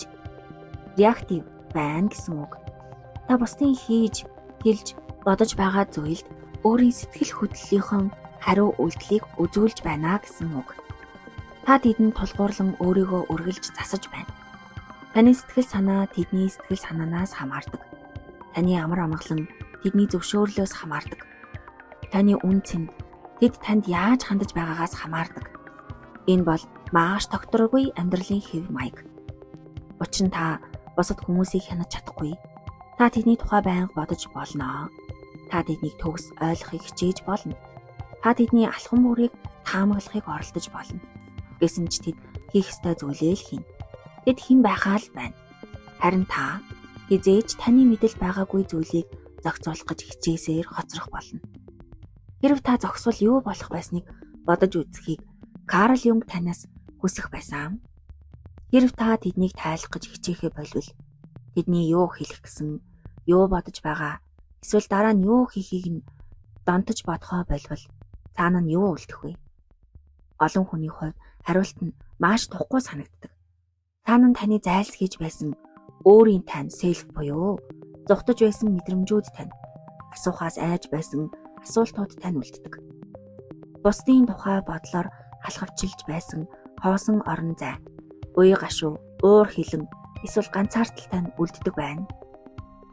реактив байна гэсэн үг. Та бусдын хийж, хэлж, бодож байгаа зүйлд өөрийн сэтгэл хөдлөлийнхөө хариу үйлдэлийг үзүүлж байна гэсэн үг. Та тэдэнд тулгуурлан өөрийгөө үргэлж засаж байна. Таны сэтгэл санаа тэдний сэтгэл санаанаас хамаардаг. Таны амар амгалан тэдний зөвшөөрлөөс хамаардаг. Таны үн цэн тэд танд яаж хандаж байгаагаас хамаардаг. Энэ бол маш тогтворгүй амьдралын хэв маяг. Учир нь та бусад хүмүүсийг хянаж чадахгүй. Та тэдний тухай байнга бодож болно. Та тэднийг төгс ойлгохыг хичээж болно. Та тэдний алхам бүрийг таамаглахыг оролдож болно. Гэсэн ч тэд хийх ёстой зүйлээ л хийнэ. Тэд хэн байхаа л байна. Харин та хэзээ ч таны мэдэл байгаагүй зүйлийг зохицуулах гэж хичээсээр хоцрох болно. Хэрв та зогсвол юу болох байсныг бодож үзэхийг Карл Юнг танаас хүсэх байсан. Хэрв та тэднийг тайлах гэж хичээхээ болвол тэдний юу хэлэх гэсэн, юу бодож байгаа, эсвэл дараа нь юу хийхийг нь донтож бодохоо болвол цаана нь юу үлдэх вэ? Олон хүний хувьд хариулт нь маш тухгүй санагддаг. Цаана нь таны зайлсхийж байсан өөрийн тань селф буюу зугтаж байсан мэдрэмжүүд тань, асуухаас айж байсан асуултууд тань үлддэг. Бусдын тухай бодлоор алхавчилж байсан хоосон орон зай, уя гашуу, уур хилэн эсвэл ганцаардал тань үлддэг байна.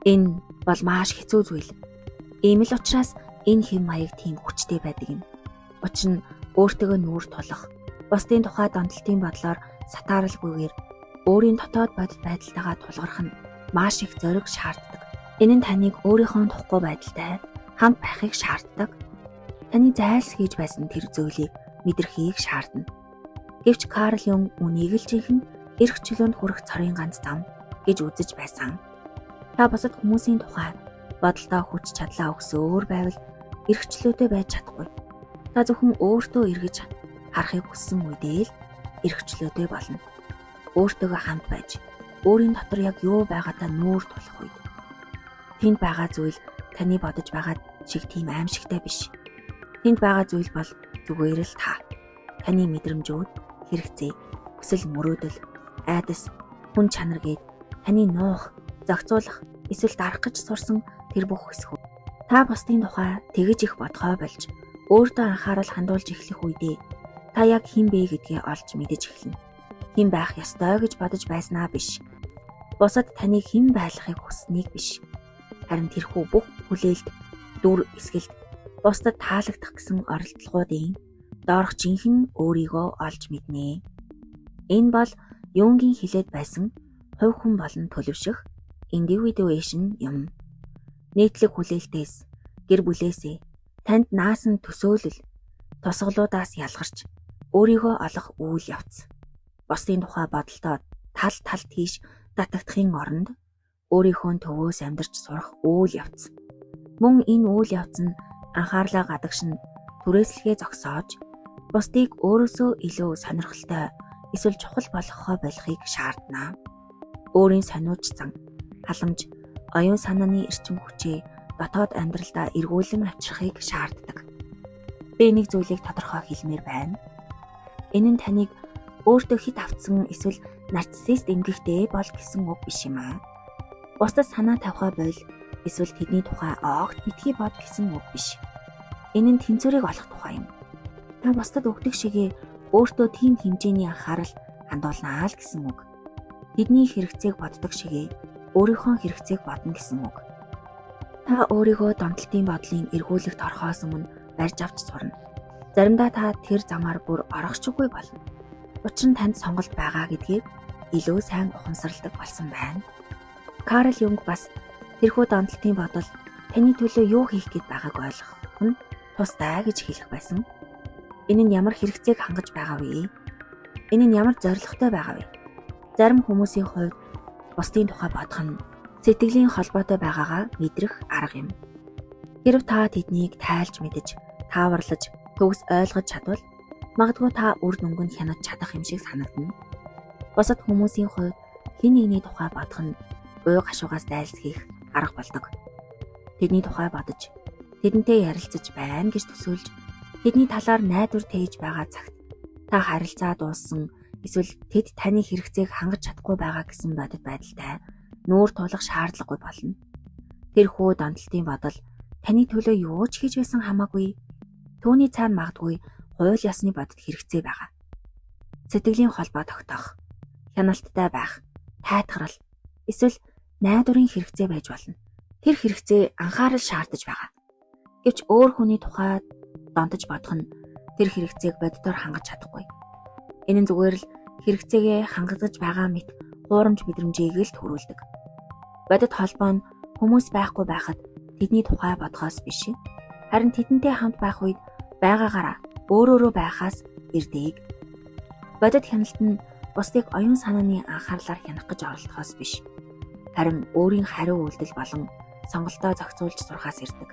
Энэ бол маш хэцүү зүйл. Ийм л учраас энэ хэв маяг тийм хүчтэй байдаг юм. Учир нь өөртөөгөө нүүр тулах, бусдын тухай донтолтын бодлоор сатааралгүйгээр өөрийн дотоод бодит байдалтайгаа тулгарх нь маш их зориг шаарддаг. Энэ нь таныг өөрийнхөө тухгүй байдалтай хамт байхыг шаарддаг. Таны зайлсхийж байсан тэр зүйлийг мэдрэхийг шаардна. Гэвч Карл Юнг үүнийг л жинхэнэ эрх чөлөөнд хүрэх цорын ганц зам гэж үзэж байсан. Та бусад хүмүүсийн тухай бодолдоо хүч чадлаа өгсөөр байвал эрх чөлөөтэй байж чадахгүй. Та зөвхөн өөртөө эргэж харахыг хүссэн үедээ л эрх чөлөөтэй болно. Өөртөөгөө хамт байж, өөрийн дотор яг юу байгаатай нүүр тулах үед тэнд байгаа зүйл таны бодож байгаа шиг тийм аимшигтай биш. Тэнд байгаа зүйл бол зүгээр л та. Таны мэдрэмжүүд, хэрэгцээ, хүсэл мөрөөдөл, айдас, хүн чанар гээд таны нуух, зохицуулах, эсвэл дарах гэж сурсан тэр бүх хэсгүүд. Та бусдын тухай тэгэж их бодгоо болж, өөртөө анхаарал хандуулж эхлэх үедээ та яг хэн бэ гэдгээ олж мэдэж эхэлнэ. Хэн байх ёстой гэж бодож байснаа биш. Бусад таныг хэн байлгахыг хүссэнийг биш. Харин тэрхүү бүх хүлээлт, дүр эсгэлт, бусдад таалагдах гэсэн оролдлогоодын доорх жинхэнэ өөрийгөө олж мэднэ. Энэ бол Юнгийн хэлээд байсан хувь хүн болон төлөвшөх индивидуэйшн юм. Нийтлэг хүлээлтээс, гэр бүлээсээ, танд наасан төсөөлөл, тусгалуудаас ялгарч өөрийгөө олох үйл явц. Бусдын тухай бодолдоо тал тал тийш татагдахын оронд өөрийнхөө төвөөс амьдарч сурах үйл явц. Мөн энэ үйл явц нь анхаарлаа гадагш нь түрээслэхээ зогсоож бусдыг өөрөөсөө илүү сонирхолтой эсвэл чухал болгохоо болохыг шаардна. Өөрийн сониуч зан, халамж, оюун санааны эрчим хүчээ дотоод амьдралдаа эргүүлэн авчрахыг шаарддаг. Би нэг зүйлийг тодорхой хэлмээр байна. Энэ нь таныг өөртөө хит автсан эсвэл нарциссист эмгэгтэй бол гэсэн үг биш юм аа. Бусдад санаа тавихаа боль эсвэл тэдний тухай огт битгий бод гэсэн үг биш. Энэ нь тэнцвэрийг олох тухай юм. Та бусдад өгдөг шигээ өөртөө тийм хэмжээний анхаарал хандуулнаа л гэсэн үг. Тэдний хэрэгцээг боддог шигээ өөрийнхөө хэрэгцээг бодно гэсэн үг. Та өөрийгөө донтолтын бодлын эргүүлэгт орохоос өмнө барьж авч сурна. Заримдаа та тэр замаар бүр орох ч үгүй болно. Учир нь танд сонголт байгаа гэдгийг илүү сайн ухамсарладаг болсон байна. Карл Юнг бас тэрхүү донтолтын бодол таны төлөө юу хийх гээд байгааг ойлгох нь тустай гэж хэлэх байсан. Энэ нь ямар хэрэгцээг хангаж байгаа вэ? Энэ нь ямар зорилготой байгаа вэ? Зарим хүмүүсийн хувьд бусдын тухай бодох нь сэтгэлийн холбоотой байгаагаа мэдрэх арга юм. Хэрв та тэднийг тайлж мэдэж, тааварлаж, төгс ойлгож чадвал магадгүй та үр дүнг нь хянаж чадах юм шиг санагдана. Бусад хүмүүсийн хувьд хэн нэгний тухай бодох нь уй гашуугаас дайлсхийх арга болдог. Тэдний тухай бодож, тэдэнтэй ярилцаж байна гэж төсөөлж, тэдний талаар найдвар тээж байгаа цагт та харилцаа дууссан эсвэл тэд таны хэрэгцээг хангаж чадахгүй байгаа гэсэн бодит байдалтай нүүр тулах шаардлагагүй болно. Тэрхүү донтолтын бодол таны төлөө юу ч хийж байсан хамаагүй. Түүний цаана магадгүй хууль ёсны бодит хэрэгцээ байгаа. Сэтгэлийн холбоо тогтоох, хяналттай байх, тайтгарал эсвэл найдварын хэрэгцээ байж болно. Тэр хэрэгцээ анхаарал шаардаж байгаа. Гэвч өөр хүний тухай донтож бодох нь тэр хэрэгцээг бодитоор хангаж чадахгүй. Энэ нь зүгээр л хэрэгцээгээ хангаж байгаа мэт хуурамч мэдрэмжийг л төрүүлдэг. Бодит холбоо нь хүмүүс байхгүй байхад тэдний тухай бодохоос биш. Харин тэдэнтэй хамт байх үед байгаагаараа өөрөөрөө байхаас ирдэг. Бодит хяналт нь бусдыг оюун санааны анхаарлаар хянах гэж оролдохоос биш. Харин өөрийн хариу үйлдэл болон сонголтоо зохицуулж сурахаас ирдэг.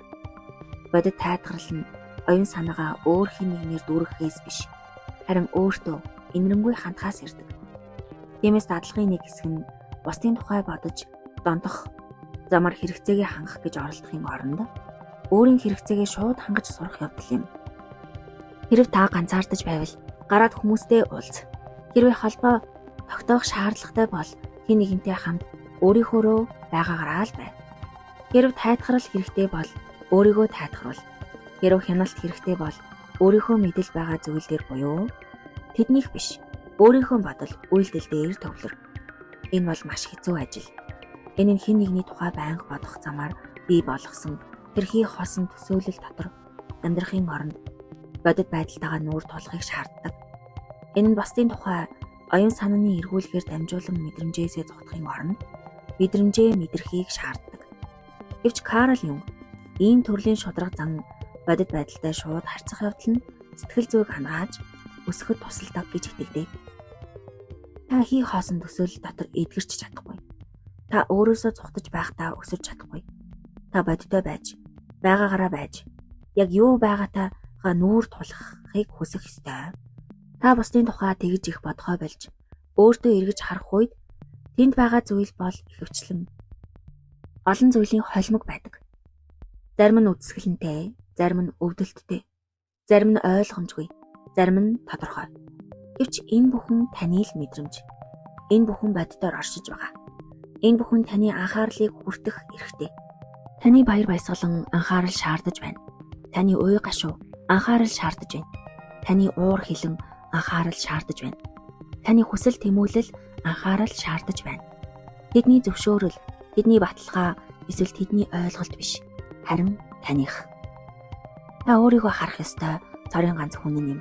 Бодит тайтгарл нь оюун санаагаа өөр хэн нэгнээр дүүргэхээс биш. Харин өөртөө энэрэнгүй хандхаас ирдэг. Тиймээс дадлагын нэг хэсэг нь бусдын тухай бодож донтох замаар хэрэгцээгээ хангах гэж оролдохын оронд өөрийн хэрэгцээгээ шууд хангаж сурах явдал юм. Хэрв та ганцаардаж байвал гараад хүмүүстэй уулз. Хэрвээ холбоо тогтоох шаардлагатай бол хэн нэгэнтэй хамт өөрийнхөөрөө байгаагаараа л бай. Хэрв тайтгарал хэрэгтэй бол өөрийгөө тайтгаруул. Хэрв хяналт хэрэгтэй бол өөрийнхөө мэдэл байгаа зүйл дээр буюу тэднийх биш, өөрийнхөө бодол үйлдэл дээр төвлөр. Энэ бол маш хэцүү ажил. Энэ нь хэн нэгний тухай байнга бодох замаар бий болгосон тэрхий хосон төсөөлөл дотор амьдрахын оронд бодит байдалтайгаа нүүр тулахыг шаарддаг. Энэ нь бусдын тухай оюун санааны эргүүлэхээр дамжуулан мэдрэмжээсээ зугтахын оронд мэдрэмжээ мэдрэхийг шаарддаг. Гэвч Карл Юнг ийм төрлийн шударга зан бодит байдалтай шууд харьцах явдал нь сэтгэл зүйг хангааж өсөхөд тусалдаг гэж итгэдэг. Та хий хоосон төсөөлөл дотор эдгэрч чадахгүй. Та өөрөөсөө зугтаж байхдаа өсөж чадахгүй. Та бодитой байж, байгаагаараа байж, яг юу байгаатайгаа нүүр тулахыг хүсэх ёстой. Та бусдын тухай тэгж их бодгоо болж, өөртөө эргэж харах үед тэнд байгаа зүйл бол ихэвчлэн олон зүйлийн холимог байдаг. Зарим нь үзэсгэлэнтэй, зарим нь өвдөлттэй, зарим нь ойлгомжгүй, зарим нь тодорхой. Гэвч энэ бүхэн таны л мэдрэмж. Энэ бүхэн бодитоор оршиж байгаа. Энэ бүхэн таны анхаарлыг хүртэх эрхтэй. Таны баяр баясгалан анхаарал шаардаж байна. Таны уй гашуу анхаарал шаардаж байна. Таны уур хилэн анхаарал шаардаж байна. Таны хүсэл тэмүүлэл анхаарал шаардаж байна. Тэдний зөвшөөрөл, тэдний баталгаа эсвэл тэдний ойлголт биш. Харин таных. Та өөрийгөө харах ёстой цорын ганц хүн юм.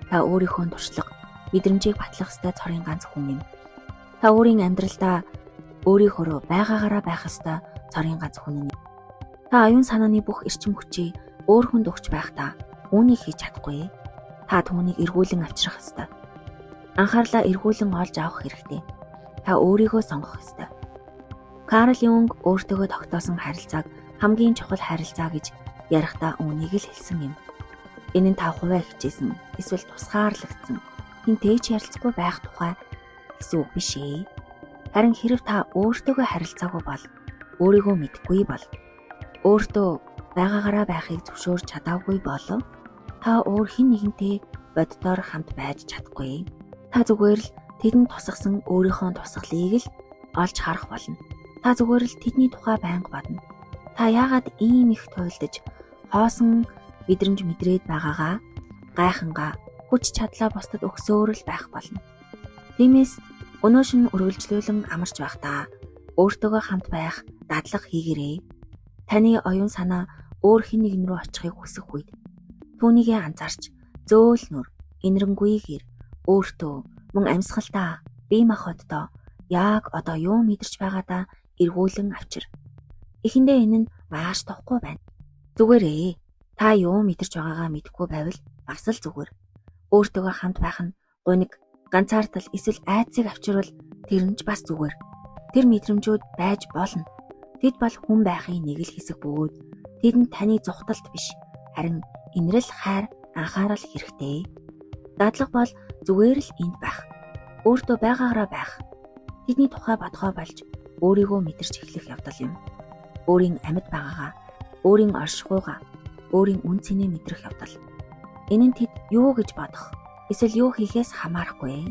Та өөрийнхөө туршлага, мэдрэмжийг батлах ёстой цорын ганц хүн юм. Та өөрийн амьдралдаа өөрийнхөөрөө байгаагаараа байх ёстой цорын ганц хүн юм. Та оюун санааны бүх эрчим хүчийг өөр хүнд өгч байхдаа үүнийг хийж чадахгүй. Та түүнийг эргүүлэн авчрах ёстой. Анхаарлаа эргүүлэн олж авах хэрэгтэй. Та өөрийгөө сонгох ёстой. Карл Юнг өөртөөгөө тогтоосон харилцааг хамгийн чухал харилцаа гэж ярихдаа үүнийг л хэлсэн юм. Энэ нь та хувиа хичээсэн эсвэл тусгаарлагдсан хэнтэй ч ярилцахгүй байх тухай гэсэн үг биш ээ. Харин хэрв та өөртөөгөө харилцаагүй бол, өөрийгөө мэдэхгүй бол, өөртөө байгаагаараа байхыг зөвшөөрч чадаагүй бол та өөр хэн нэгэнтэй боддоор хамт байж чадахгүй. Та зүгээр л тэдэнд тусгасан өөрийнхөө тусгалыг л олж харах болно. Та зүгээр л тэдний тухай байнга бодно. Та яагаад ийм их туйлдаж хоосон мэдрэмж мэдрээд байгаагаа гайхангаа хүч чадлаа бусдад өгсөөр л байх болно. Тиймээс өнөө шөнө үргэлжлүүлэн амарч байхдаа өөртөөгөө хамт байх дадлага хийгээрэй. Таны оюун санаа өөр хэн нэгэн рүү очихыг хүсэх үед түүнийгээ анзаарч зөөлнөр энэрэнгүйгээр өөртөө мөн амьсгалдаа бие махбоддоо яг одоо юу мэдэрч байгаадаа эргүүлэн авчир. Эхэндээ энэ нь маш тухгүй байна. Зүгээрээ. Та юу мэдэрч байгаагаа мэдэхгүй байвал бас л зүгээр. Өөртөөгөө хамт байх нь гуниг, ганцаардал эсвэл айдсыг авчирвал тэр нь ч бас зүгээр. Тэр мэдрэмжүүд байж болно. Тэд бол хүн байхын нэг л хэсэг бөгөөд тэдэнд таны зүхталт биш, харин инрэл, хайр, анхаарал хэрэгтэй. Дадлага бол зүгээр л энд байх. Өөртөө байгаагаараа байх. Тэдний тухай бодгоо болж өөрийгөө мэдэрч эхлэх явдал юм. Өөрийн амьд байгаагаа, өөрийн оршихуйгаа, өөрийн үн цэнээ мэдрэх явдал. Энэ нь тэд юу гэж бодох, эсвэл юу хийхээс хамаарахгүй.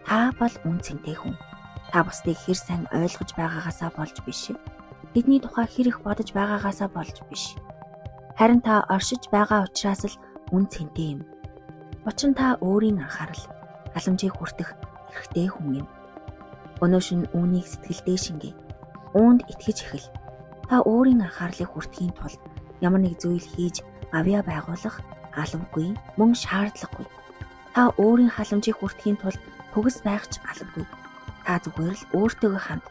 Та бол үн цэнтэй хүн. Та бусдыг хэр сайн ойлгож байгаагаасаа болж биш. Тэдний тухай хэр их бодож байгаагаасаа болж биш. Харин та оршиж байгаа учраас л үн цэнтэй юм. Учир нь та өөрийн анхаарал, халамжийг хүртэх эрхтэй хүн юм. Өнөө шөнө үүнийг сэтгэлдээ шингээ. Үүнд итгэж эхэл. Та өөрийн анхаарлыг хүртэхийн тулд ямар нэг зүйл хийж гавьяа байгуулах албагүй, мөн шаардлагагүй. Та өөрийн халамжийг хүртэхийн тулд төгс байх ч албагүй. Та зүгээр л өөртөөгөө хамт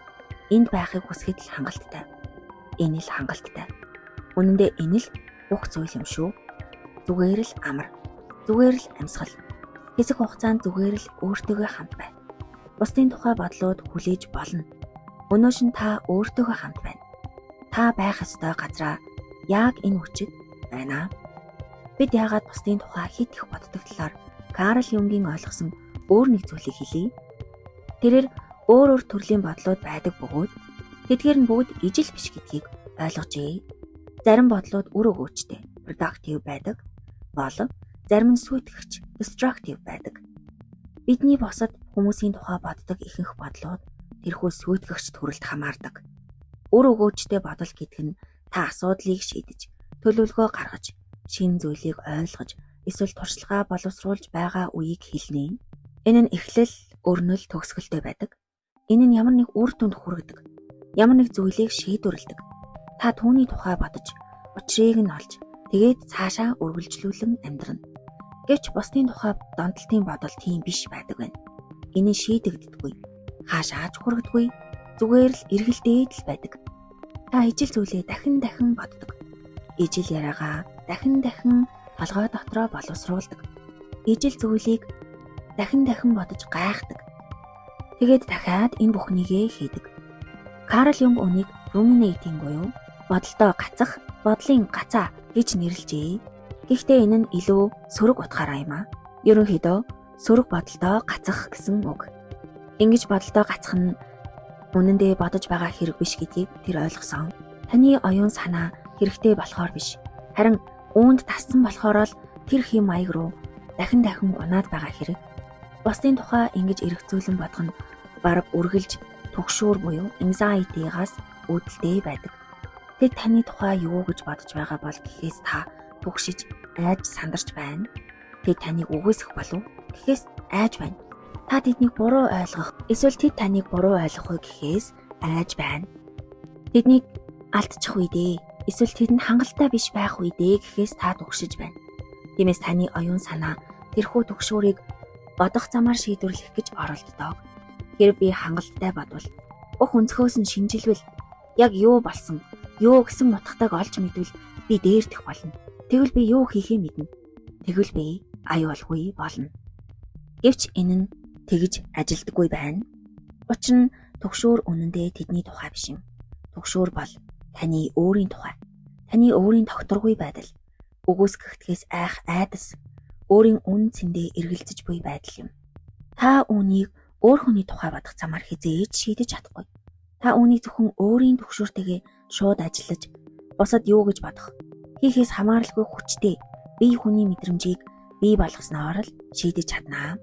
энд байхыг хүсэхэд л хангалттай. Энэ л хангалттай. Үнэн дээр энэ л бүх зүйл юм шүү. Зүгээр л амар. Зүгээр л амьсгал. Хэсэг хугацаанд зүгээр л өөртөөгөө хамт бай. Бусдын тухай бодлууд хүлээж болно. Өнөө шин та өөртөөгөө хамт байна. Та байх ёстой газраа яг энэ хүчит байна. Бид яагаад бусдын тухай хит их боддог талаар Карл Юнгийн ойлгосон өөр нэг зүйлийг хэлье. Тэрээр өөр өөр төрлийн бодлууд байдаг бөгөөд тэдгээр нь бүгд ижил биш гэдгийг ойлгожээ. Зарим бодлууд үр өгөөжтэй, productive байдаг. Бол зарим нь сүйтгэгч, destructive байдаг. Бидний бусад хүмүүсийн тухай боддог ихэнх бодлууд тэрхүү сүйтгэгч төрөлд хамаардаг. Үр өгөөжтэй бодол гэдэг нь та асуудлыг шийдэж, төлөвлөгөө гаргаж, шинэ зүйлийг ойлгож, эсвэл туршлагаа боловсруулж байгаа үеийг хэлнэ. Энэ нь эхлэл, өрнөл, төгсгөлтэй байдаг. Энэ нь ямар нэг үр дүнд хүргэдэг. Ямар нэг зүйлийг шийдвэрлэдэг. Та түүний тухай бодож, учрыг нь олж, тэгээд цаашаа үргэлжлүүлэн амьдрна. Гэвч бусдын тухай донтолтын бодол тийм биш байдаг байна. Энэ нь шийдэгддэггүй, хаашаач хүргэдэггүй, зүгээр л эргэлдээд л байдаг. Та ижил зүйлээ дахин дахин боддог. Ижил яриагаа дахин дахин толгой дотроо боловсруулдаг. Ижил зүйлийг дахин дахин бодож гайхдаг. Тэгээд дахиад энэ бүхнийгээ хийдэг. Карл Юнг үүнийг ruminating буюу бодолдоо гацах, бодлын гацаа гэж нэрлэжээ. Гэхдээ энэ нь илүү сөрөг утгаараа юм аа. Ерөнхийдөө сөрөг бодолдоо гацах гэсэн үг. Ингэж бодолдоо гацах нь үнэндээ бодож байгаа хэрэг биш гэдгийг тэр ойлгосон. Таны оюун санаа хэрэгтэй болохоор биш. Харин үүнд тассан болохоор л тэр хэм маяг руу дахин дахин унаад байгаа хэрэг. Бусдын тухай ингэж эргцүүлэн бодох нь бараг үргэлж түгшүүр буюу anxiety-гаас үүдэлтэй байдаг. Тэд таны тухай юу гэж бодож байгаа бол гэхээс та түгшиж, айж сандарч байна. Тэд таныг үгүйсгэх болов гэхээс айж байна. Та тэднийг буруу ойлгох эсвэл тэд таныг буруу ойлгох уу гэхээс айж байна. Тэднийг алдчих үедээ эсвэл тэдэнд хангалттай биш байх үедээ гэхээс та түгшиж байна. Тиймээс таны оюун санаа тэрхүү түгшүүрийг бодох замаар шийдвэрлэх гэж оролддог. Хэрв би хангалттай бодвол, бүх өнцгөөс нь шинжилвэл, яг юу болсон, юу гэсэн утгатайг олж мэдвэл би дээрдэх болно. Тэгвэл би юу хийхээ мэднэ. Тэгвэл би аюулгүй болно. Гэвч энэ нь тэгж ажилдаггүй байна. Учир нь түгшүүр үнэндээ тэдний тухай биш юм. Түгшүүр бол таны өөрийн тухай. Таны өөрийн тогтворгүй байдал, үгүйсгэгдэхээс айх айдас, өөрийн үнэ цэндээ эргэлзэж буй байдал юм. Та үүнийг өөр хүний тухай бодох замаар хэзээ ч шийдэж чадахгүй. Та үүнийг зөвхөн өөрийн түгшүүртэйгээ шууд ажиллаж, бусад юу гэж бодох, хийхээс хамааралгүй хүчтэй бие хүний мэдрэмжийг бий болгосноор л шийдэж чаднаа.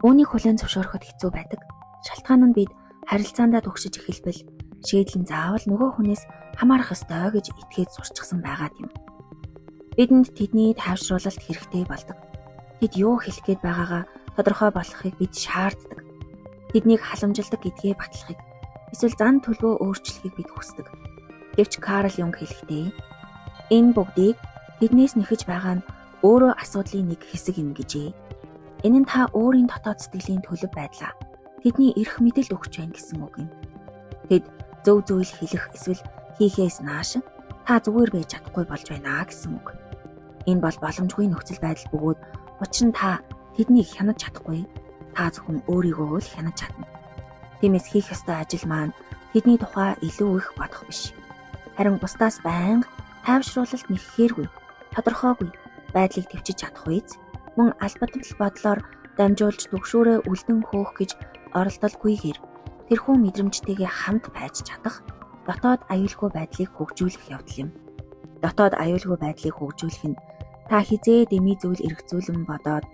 Үүнийг хүлээн зөвшөөрөхөд хэцүү байдаг. Шалтгаан нь бид харилцаандаа түгшиж эхэлбэл шийдэл нь заавал нөгөө хүнээс хамаарах ёстой гэж итгээд сурчсан байгаад юм. Бидэнд тэдний тайвшруулалт хэрэгтэй болдог. Тэд юу хэлэх гээд байгаагаа тодорхой болгохыг бид шаарддаг. Тэднийг халамжилдаг гэдгээ батлахыг эсвэл зан төлөвөө өөрчлөхийг бид хүсдэг. Гэвч Карл Юнг хэлэхдээ энэ бүгдийг тэднээс нэхэж байгаа нь өөрөө асуудлын нэг хэсэг юм гэжээ. Энэ нь та өөрийн дотоод сэтгэлийн төлөв байдлаа тэдний эрх мэдэлд өгч байна гэсэн үг юм. Тэд зөв зүйл хэлэх эсвэл хийхээс нааш та зүгээр байж чадахгүй болж байна гэсэн үг. Энэ бол боломжгүй нөхцөл байдал бөгөөд учир нь та тэднийг хянаж чадахгүй. Та зөвхөн өөрийгөө л хянаж чадна. Тиймээс хийх ёстой ажил маань тэдний тухай илүү их бодох биш. Харин бусдаас байнга тайвшруулалт нэхэхээргүй, тодорхойгүй байдлыг төвчиж чадах үз мөн албадмал бодлоор дамжуулж түгшүүрээ үлдэн хөөх гэж оролдолгүйгээр тэрхүү мэдрэмжтэйгээ хамт байж чадах дотоод аюулгүй байдлыг хөгжүүлэх явдал юм. Дотоод аюулгүй байдлыг хөгжүүлэх нь та хизээ дэмий зүйл эргцүүлэн бодоод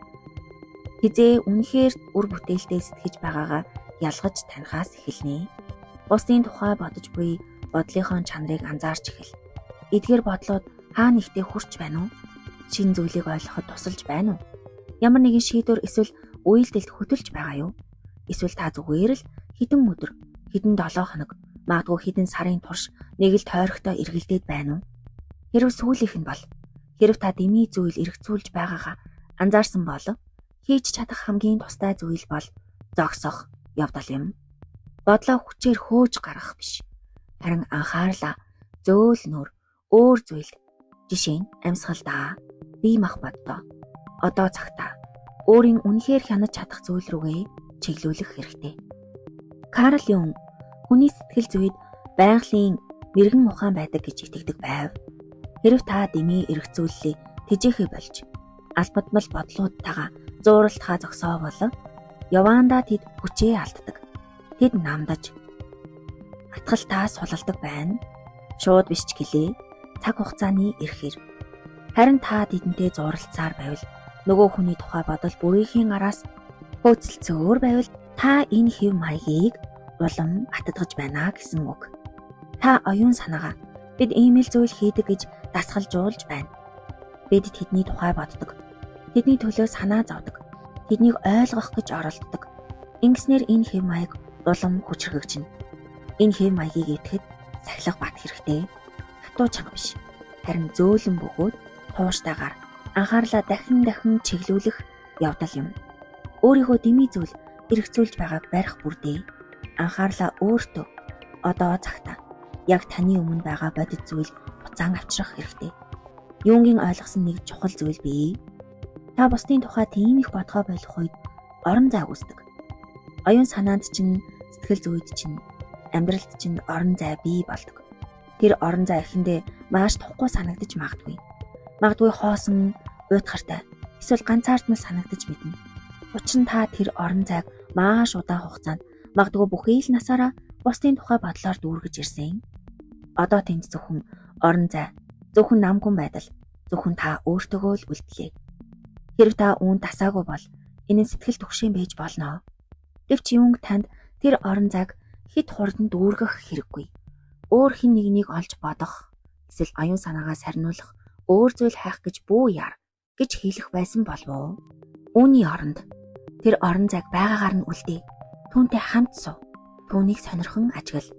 хизээ үнэхээр үр бүтээлтэй сэтгэж байгаагаа ялгаж танихаас эхэлнэ. Бусдын тухай бодож буй бодлынхоо чанарыг анзаарч эхэл. Эдгээр бодлууд хаа нэгтээ хүрч байна уу? Шинэ зүйлийг ойлгоход тусалж байна уу? Ямар нэгэн шийдвэр эсвэл үйлдэлд хөтөлж байгаа юу? Эсвэл та зүгээр л хэдэн өдөр, хэдэн 7 хоног, магадгүй хэдэн сарын турш нэг л тойрогтой эргэлдээд байна уу? Хэрв сүүлийнх нь бол хэрв та дэмий зүйл эргцүүлж байгаагаа анзаарсан бол хийж чадах хамгийн тустай зүйл бол зогсох явдал юм. Бодлоо хүчээр хөөж гаргах биш. Харин анхаарлаа зөөлнөр өөр зүйлд, жишээ нь амьсгалдаа, бие махбоддоо, одоо цагтаа өөрийн үнэхээр хянаж чадах зүйл рүүгээ чиглүүлэх хэрэгтэй. Карл Юн хүний сэтгэл зүйд байгалийн мэрэгэн ухаан байдаг гэж итгэдэг байв. Хэрв та дэмий эргцүүллээ тэжээхээ болж албадмал бодлуудтайгаа зууралтахаа зогсоовол яваандаа тэд хүчээ алддаг. Тэд намдаж атгалтаа сулалдаг байна. Шууд биш ч гэлээ цаг хугацааны эрхээр. Харин та тэдэнтэй зууралцсаар байвал нөгөө хүний тухай бодол бүрийнхээ араас хөөцөлцөөр байвал та энэ хэв маягийг улам батадгаж байна гэсэн үг. Та оюун санаагаа бид ийм л зүйл хийдэг гэж дасгалжуулж байна. Бид тэдний тухай боддог. Тэдний төлөө санаа зовдөг. Тэднийг ойлгох гэж оролддог. Ингэснээр энэ хэв маяг улам хүчрхэгжинэ. Энэ хэв маягийг эвдэхэд сахилга бат хэрэгтэй. Хатуу чанга биш. Харин зөөлөн бөгөөд тууштайгаар анхаарлаа дахин дахин чиглүүлэх явдал юм. Өөрийгөө дэмий зүйл эргцүүлж байгааг барих бүрдээ анхаарлаа өөртөө одоо цагта яг таны өмнө байгаа бодит зүйл буцаан авчрах хэрэгтэй. Юунгийн ойлгосон нэг чухал зүйл бий. Та бусдын тухай тийм их бодгоо болох үед орон зай үүсдэг. Оюун санаанд чинь, сэтгэл зүйд чинь, амьдралд чинь орон зай бий болдог. Тэр орон зай эхэндээ маш тухгүй санагдаж магадгүй. Магадгүй хоосон, уйтгартай, эсвэл ганцаардмал санагдаж мэднэ. Учир нь та тэр орон зайг маш удаан хугацаанд магадгүй бүхий л насаараа бусдын тухай бодлоор дүүргэж ирсэн. Одоо тэнд зөвхөн орон зай, зөвхөн намгүн байдал, зөвхөн та өөртөөгөө л үлдлээ. Хэрв та үүнд дасаагүй бол энэ нь сэтгэл түгшээн байж болно. Гэвч юунг танд тэр орон зайг хэд хурдан дүүргэх хэрэггүй. Өөр хэн нэгнийг олж бодох, эсвэл оюун санаагаа сарниулах өөр зүйл хайх гэж бүү яар гэж хэлэх байсан болов уу? Үүний оронд тэр орон зайг байгаагаар нь үлдээ. Түүнтэй хамт суу. Түүнийг сонирхон ажигла.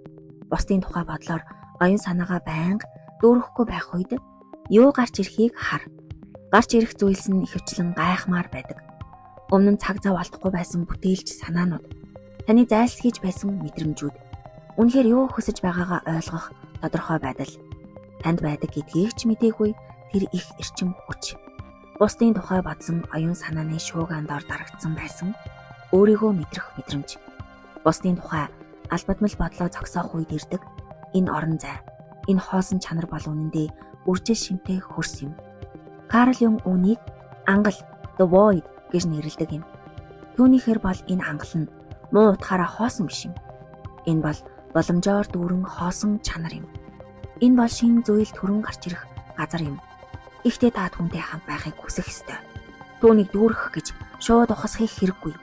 Бусдын тухай бодлоор оюун санаагаа байнга дүүрэхгүй байх үед юу гарч ирэхийг хар. Гарч ирэх зүйлс нь ихэвчлэн гайхмаар байдаг. Өмнө нь цаг зав алдахгүй байсан бүтээлч санаанууд, таны зайлсхийж байсан мэдрэмжүүд, үнэхээр юу хүсэж байгаагаа ойлгох тодорхой байдал, танд байдаг гэдгийг ч мдээгүй тэр их эрчим хүч. Бусдын тухай бодсон оюун санааны шуугиан дор дарагдсан байсан өөрийгөө мэдрэх мэдрэмж. Бусдын тухай албадмал бодлоо зогсоох үед ирдэг энэ орон зай, энэ хоосон чанар бол үнэндээ үржил шимтэй хөрс юм. Карл Юн үүнийг ангал the void гэж нэрлэдэг юм. Түүнийхээр бол энэ ангал нь муу утгаараа хоосон биш юм. Энэ бол боломжоор дүүрэн хоосон чанар юм. Энэ бол шинэ зүйл төрөн гарч ирэх газар юм. Гэхдээ та түүнтэй хамт байхыг хүсэх ёстой. Түүнийг дүүргэх гэж шууд ухасхыг хэрэггүй.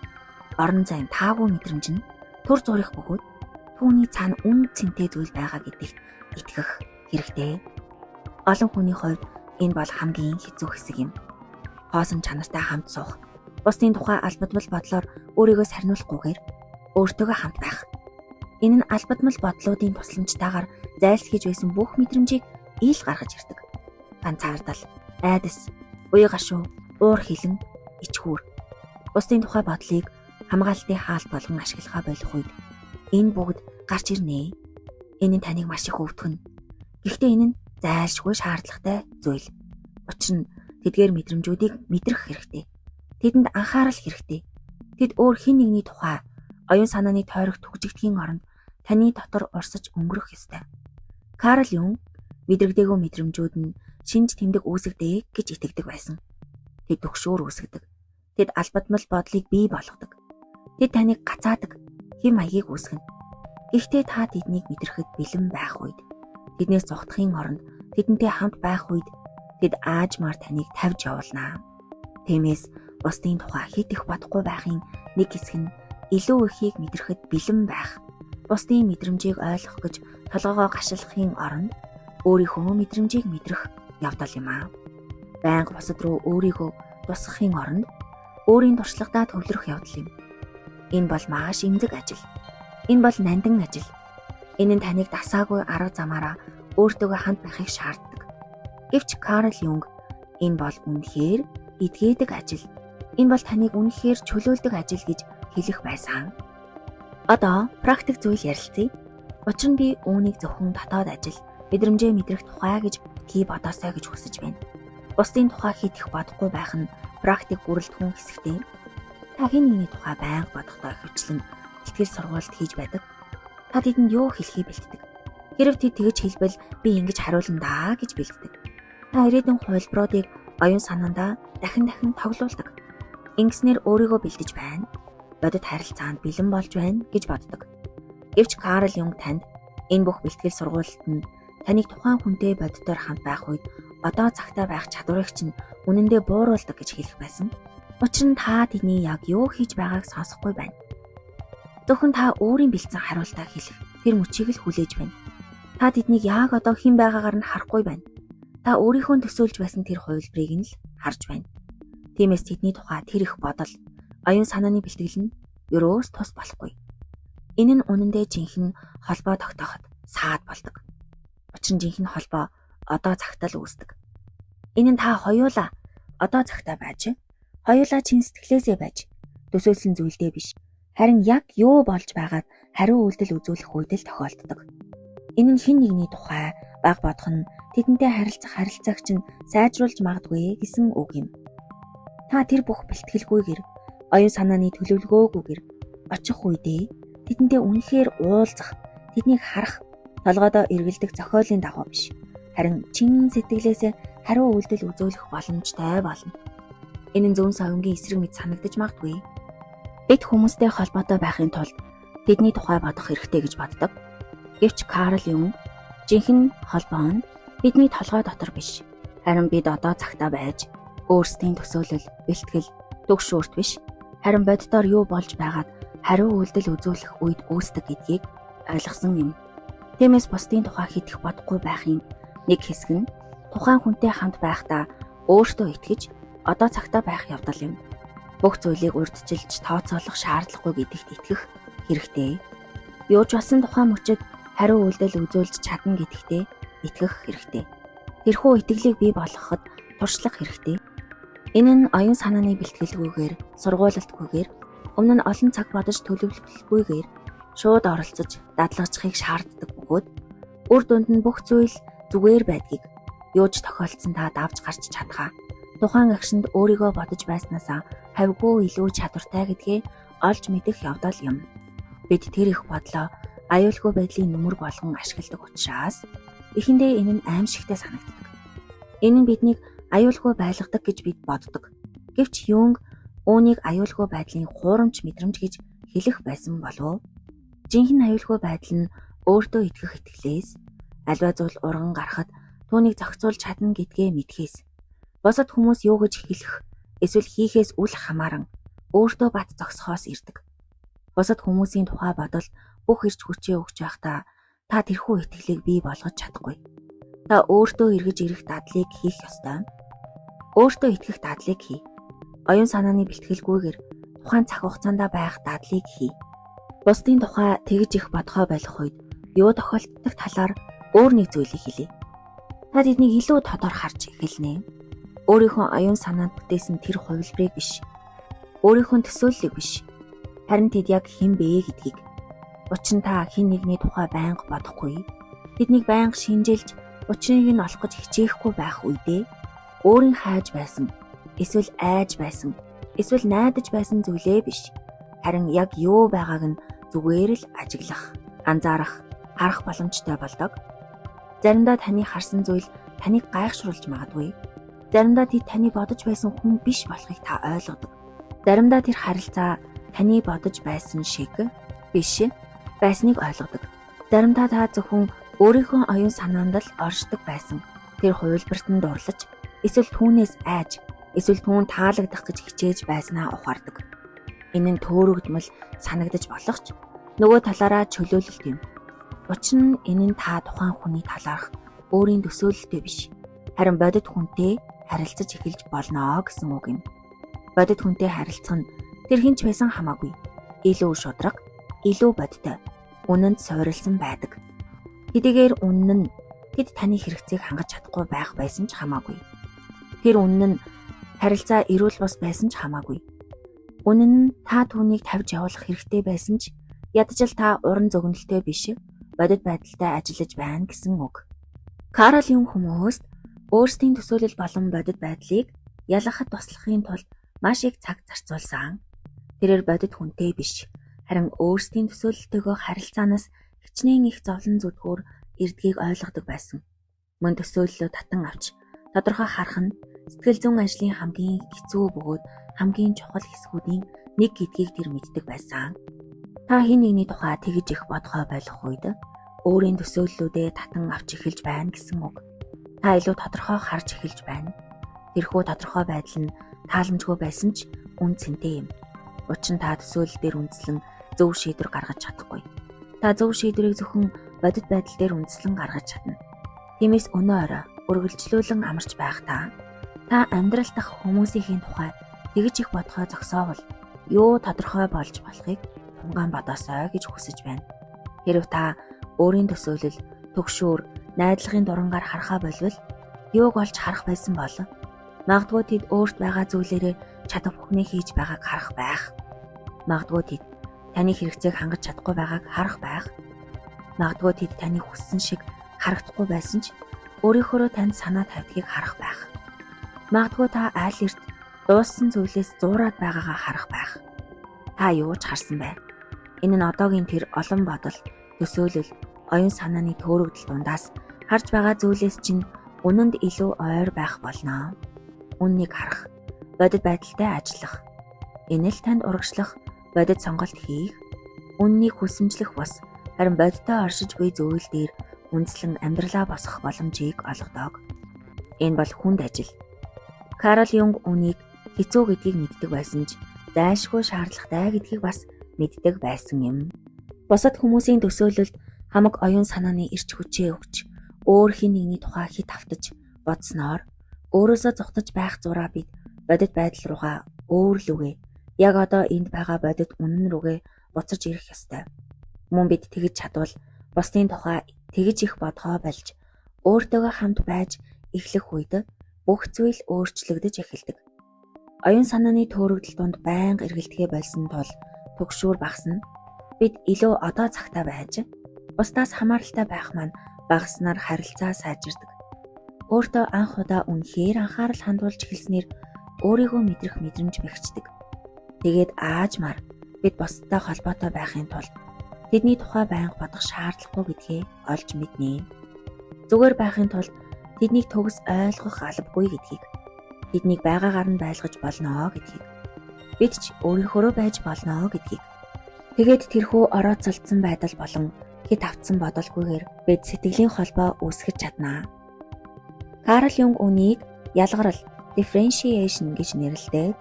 Орон зайн таагүй мэдрэмж нь төр зурих бөгөөд түүний цаана үн цэнтэй зүйл байгаа гэдэгт итгэх хэрэгтэй. Олон хүний хувьд энэ бол хамгийн хэцүү хэсэг юм. Хоосон чанартай хамт суух, бусдын тухай албадмал бодлоор өөрийгөө сарниулахгүйгээр өөртөөгөө хамт байх. Энэ нь албадмал бодлуудын тусламжтайгаар зайлсхийж байсан бүх мэдрэмжийг ил гаргаж ирдэг. Ганцаардал, айдас, уя гашуу, уур хилэн, ичхүүр. Бусдын тухай бодлыг хамгаалтын хаалт болгон ашиглахаа болох үед энэ бүгд гарч ирнэ. Энэ нь таныг маш их өвтгөнө. Гэхдээ энэ нь зайлшгүй шаардлагатай зүйл. Учир нь тэдгээр мэдрэмжүүдийг мэдрэх хэрэгтэй. Тэдэнд анхаарал хэрэгтэй. Тэд өөр хэн нэгний тухай оюун санааны тойрогт түгжигдэхийн оронд таны дотор урсаж өнгөрөх ёстой. Карл Юнг мэдрэгдээгүй мэдрэмжүүд нь шинж тэмдэг үүсгэдэг гэж итгэдэг байсан. Тэд төгшөөр үүсгэдэг. Тэд албадмал бодлыг бий болгодог. Тэд таныг гацаадаг, хэм маягийг үүсгэнэ. Гэхдээ та тэднийг мэдрэхэд бэлэн байх үед, тэднээс зугтахын оронд тэдэнтэй хамт байх үед тэд аажмаар таныг тавьж явуулнаа. Тиймээс бусдын тухай хэд их бодохгүй байхын нэг хэсэг нь илүү ихийг мэдрэхэд бэлэн байх. Бусдын мэдрэмжийг ойлгох гэж толгоогоо гашилгахын оронд өөрийнхөө мэдрэмжийг мэдрэх явдал юм аа. Байнга бусад руу өөрийгөө тусгахын оронд өөрийн туршлагадаа төвлөрөх явдал юм. Энэ бол маш эмзэг ажил. Энэ бол нандин ажил. Энэ нь таныг дасаагүй арга замаараа өөртөөгөө хамт байхыг шаарддаг. Гэвч Карл Юнг энэ бол үнэхээр эдгээдэг ажил. Энэ бол таныг үнэхээр чөлөөлдөг ажил гэж хэлэх байсан. Одоо практик зүйл ярилцъя. Учир нь би үүнийг зөвхөн дотоод ажил, мэдрэмжээ мэдрэх тухай гэж битгий бодоосой гэж хүсэж байна. Бусдын тухай хэд их бодохгүй байх нь практик бүрэлдэхүүн хэсэгтэй. Та хэн нэгний тухай байнга бодохдоо ихэвчлэн ихтгэл сургуульд хийж байдаг. Та тэдэнд юу хэлхийг бэлддэг. Хэрв тэд тэгж хэлбэл би ингэж хариулна даа гэж бэлддэг. Та ирээдүйн хувилбаруудыг оюун санаандаа дахин дахин тоглуулдаг. Ингэснээр өөрийгөө бэлдэж байна. Бодит харилцаанд бэлэн болж байна гэж боддог. Гэвч Карл Юнг танд энэ бүх бэлтгэл сургуульд нь таныг тухайн хүнтэй бодитоор хамт байх үед одоо цагтаа байх чадварыг чинь үнэндээ бууруулдаг гэж хэлэх байсан. Учир нь та тэдний яг юу хийж байгааг сонсохгүй байна. Зөвхөн та өөрийн бэлдсэн хариултаа хэлэх тэр мөчийг л хүлээж байна. Та тэднийг яг одоо хэн байгаагаар нь харахгүй байна. Та өөрийнхөө төсөөлж байсан тэр хувилбарыг нь л харж байна. Тиймээс тэдний тухай тэр их бодол, оюун санааны бэлтгэл нь ерөөс тус болохгүй. Энэ нь үнэндээ жинхэнэ холбоо тогтооход саад болдог. Учир нь жинхэнэ холбоо одоо цагтаа л үүсдэг. Энэ нь та хоёулаа одоо цагтаа байж, хоёулаа чин сэтгэлээсээ байж, төсөөлсөн зүйлдээ биш. Харин яг юу болж байгаад хариу үйлдэл үзүүлэх үед л тохиолддог. Энэ нь хэн нэгний тухай баг бодох нь тэдэнтэй харилцах харилцааг чинь сайжруулж магадгүй гэсэн үг юм. Та тэр бүх бэлтгэлгүйгээр, оюун санааны төлөвлөгөөгүйгээр очих үедээ тэдэнтэй үнэхээр уулзах, тэднийг харах, толгойдоо эргэлдэх зохиолын дагуу биш. Харин чин сэтгэлээсээ хариу үйлдэл үзүүлэх боломжтой болно. Энэ нь зүүн совингийн эсрэг мэт санагдаж магадгүй. Бид хүмүүстэй холбоотой байхын тулд тэдний тухай бодох хэрэгтэй гэж боддог. Гэвч Карл Юнг жинхэнэ холбоо нь бидний толгой дотор биш. Харин бид одоо цагтаа байж өөрсдийн төсөөлөл, бэлтгэл, түгшүүрт биш. Харин боддоор юу болж байгаад хариу үйлдэл үзүүлэх үед үүсдэг гэдгийг ойлгосон юм. Тиймээс бусдын тухай хэд их бодохгүй байхын нэг хэсэг нь тухайн хүнтэй хамт байхдаа өөртөө итгэж одоо цагтаа байх явдал юм. Бүх зүйлийг урьдчилж тооцоолох шаардлагагүй гэдэгт итгэх хэрэгтэй. Юу ч болсон тухайн мөчид хариу үйлдэл үзүүлж чадна гэдэгтээ итгэх хэрэгтэй. Тэрхүү итгэлийг бий болгоход туршлах хэрэгтэй. Энэ нь оюун санааны бэлтгэлгүйгээр, сургуулилтгүйгээр, өмнө нь олон цаг бодож төлөвлөлгүйгээр шууд оролцож дадлагжихыг шаарддаг бөгөөд үр дүнд нь бүх зүйл зүгээр байдгийг юу ч тохиолдсон та давж гарч чадхаа. Тухайн агшинд өөрийгөө бодож байснаасаа хавьгүй илүү чадвартай гэдгээ олж мэдэх явдал юм. Бид тэр их бодлоо аюулгүй байдлын нүмер болгон ашигладаг учраас эхэндээ энэ нь аимшигтай санагддаг. Энэ нь биднийг аюулгүй байлгадаг гэж бид боддог. Гэвч Юнг үүнийг аюулгүй байдлын хуурамч мэдрэмж гэж хэлэх байсан болов. Жинхэнэ аюулгүй байдал нь өөртөө итгэх итгэлээс, аливаа зүйл урган гарахад түүнийг зохицуулж чадна гэдгээ мэдхээс, бусад хүмүүс юу гэж хэлэх эсвэл хийхээс үл хамааран өөртөө бат зогсохоос ирдэг. Бусад хүмүүсийн тухай бодол бүх эрч хүчээ өгч байхдаа та тэрхүү итгэлийг бий болгож чадахгүй. Та өөртөө эргэж ирэх дадлыг хийх ёстой. Өөртөө итгэх дадлыг хий. Оюун санааны бэлтгэлгүйгээр тухайн цаг хугацаанд байх дадлыг хий. Бусдын тухай тэгж их бодгоо болох үед юу тохиолддог талаар өөр нэг зүйлийг хэлье. Та тэднийг илүү тодор харж эхэлнэ. Өөрийнхөө оюун санаанд бүтээсэн тэр хувилбарыг биш. Өөрийнхөө төсөөллийг биш. Харин тэд яг хэн бэ гэдгийг. Учир нь та хэн нэгний тухай байнга бодохгүй. Тэднийг байнга шинжилж, учрыг нь олох гэж хичээхгүй байх үедээ өөрийн хайж байсан, эсвэл айж байсан, эсвэл найдаж байсан зүйлээ биш. Харин яг юу байгааг нь зүгээр л ажиглах. анзаарах, харах боломжтой болдог. Заримдаа таны харсан зүйл таныг гайхшруулж магадгүй. Заримдаа тэд таны бодож байсан хүн биш болохыг та ойлгодог. Заримдаа тэр харилцаа таны бодож байсан шиг биш байсныг ойлгодог. Заримдаа та зөвхөн өөрийнхөө оюун санаанд л оршдог байсан. Тэр хувилбарт нь дурлаж, эсвэл түүнээс айж, эсвэл түүн таалагдах гэж хичээж байснаа ухаардаг. Энэ нь төөрөгдмөл санагдаж болох ч нөгөө талаараа чөлөөлөлт юм. Учир нь энэ нь та тухайн хүний талаарх өөрийн төсөөлөлтэй биш. Харин бодит хүнтэй харилцаж эхэлж болно гэсэн үг юм. Бодит хүнтэй харилцах нь тэр хэн ч байсан хамаагүй. Илүү шударга, илүү бодтой, үнэнд суурилсан байдаг. Хэдийгээр үнэн нь тэд таны хэрэгцээг хангаж чадахгүй байх байсан ч хамаагүй. Тэр үнэн нь харилцаа эрүүл бус байсан ч хамаагүй. Үнэн нь та түүнийг тавьж явуулах хэрэгтэй байсан ч ядаж л та уран зөгнөлттэй биш, бодит байдалтай ажиллаж байна гэсэн үг. Карл Юнг хүмүүст өөрсдийн төсөөлөл болон бодит байдлыг ялгахад туслахын тулд маш их цаг зарцуулсан. Тэрээр бодит хүнтэй биш, харин өөрсдийн төсөөлөлтөйгөө харилцаанаас хичнээн их зовлон зүдгүүр ирдгийг ойлгодог байсан. Мөн төсөөллөө татан авч тодорхой харах нь сэтгэл зүйн ажлын хамгийн хэцүү бөгөөд хамгийн чухал хэсгүүдийн нэг гэдгийг тэр мэддэг байсан. Та хэн нэгний тухай тэгж их бодгоо болох үед өөрийн төсөөллүүдээ татан авч эхэлж байна гэсэн үг. Та илүү тодорхой харж эхэлж байна. Тэрхүү тодорхой байдал нь тааламжгүй байсан ч үн цэнтэй юм. Учир нь та төсөөлөл дээр үндэслэн зөв шийдвэр гаргаж чадахгүй. Та зөв шийдвэрийг зөвхөн бодит байдал дээр үндэслэн гаргаж чадна. Тиймээс өнөө орой үргэлжлүүлэн амарч байх та амьдрал дахь хүмүүсийн тухай тэгж их бодгоо зогсоовол юу тодорхой болж болохыг тунгаан бодоосой гэж хүсэж байна. Хэрв та өөрийн төсөөлөл, түгшүүр, найдлагын дурангаар харахаа болвол юуг олж харах байсан бол магадгүй тэд өөрт байгаа зүйлээрээ чадах бүхнийг хийж байгааг харах байх. Магадгүй тэд таны хэрэгцээг хангаж чадахгүй байгааг харах байх. Магадгүй тэд таны хүссэн шиг харагдахгүй байсан ч өөрийнхөөрөө танд санаа тавьдгийг харах байх. Магадгүй та айл эрт дууссан зүйлээс зуураад байгаагаа харах байх. Та юу ч харсан бай. Энэ нь одоогийн тэр олон бодол, төсөөлөл, оюун санааны төөрөгдөл дундаас харж байгаа зүйлээс чинь үнэнд илүү ойр байх болно. Үннийг харах, бодит байдалтай ажиллах, энэ л танд урагшлах, бодит сонголт хийх, үннийг хүсэмжлэх бус харин бодиттой оршиж буй зүйл дээр үндэслэн амьдралаа босгох боломжийг олгодог. Энэ бол хүнд ажил. Карл Юнг үнийг хэцүү гэдгийг мэддэг байсан ч зайлшгүй шаардлагатай гэдгийг бас мэддэг байсан юм. Бусад хүмүүсийн төсөөлөлд хамаг оюун санааны эрч хүчээ өгч өөр хэн нэгний тухай хит автаж бодсноор өөрөөсөө зугтаж байх зураа бид бодит байдал руугаа өөр лүгээ яг одоо энд байгаа бодит үнэн рүүгээ буцаж ирэх ёстой. Мөн бид тэгж чадвал бусдын тухай тэгж их бодгоо болж өөртөөгөө хамт байж эхлэх үед бүх зүйл өөрчлөгдөж эхэлдэг. Оюун санааны төөрөгдөл дунд байнга эргэлдэхээ болсон тул түгшүүр багасна. Бид илүү одоо цагтаа байж бусдаас хамааралтай байх маань багаснаар харилцаа сайжирдаг. Өөртөө анх удаа үнэхээр анхаарал хандуулж эхэлснээр өөрийгөө мэдрэх мэдрэмж бэхждэг. Тэгээд аажмаар бид бусдтай холбоотой байхын тулд тэдний тухай байнга бодох шаардлагагүй гэдгээ олж мэднэ. Зүгээр байхын тулд тэднийг төгс ойлгох албагүй гэдгийг, тэднийг байгаагаар нь байлгаж болно гэдгийг, бид ч өөрийнхөөрөө байж болно гэдгийг. Тэгээд тэрхүү орооцолдсон байдал болон хэд автсан бодолгүйгээр бид сэтгэлийн холбоо үүсгэж чаднаа. Карл Юнг үүнийг ялгарл differentiation гэж нэрлэдэг.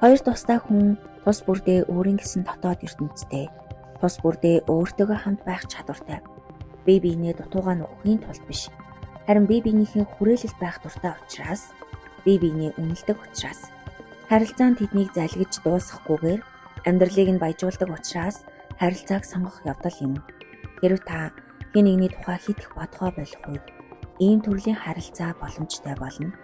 Хоёр тустай хүн тус бүрдээ өөрийн гэсэн дотоод ертөнцтэй, тус бүрдээ өөртөөгөө хамт байх чадвартай. Бие биенээ дутуугаа нөхөхийн тулд биш, харин бие биенийхээ хүрээлэлд байх дуртай учраас, бие биенээ үнэлдэг учраас, харилцаанд тэднийг залгиж дуусгахгүйгээр амьдралыг нь баяжуулдаг учраас харилцааг сонгох явдал юм. Хэрв та хэн нэгний тухай хит их бодгоо болох үед ийм төрлийн харилцаа боломжтой болно.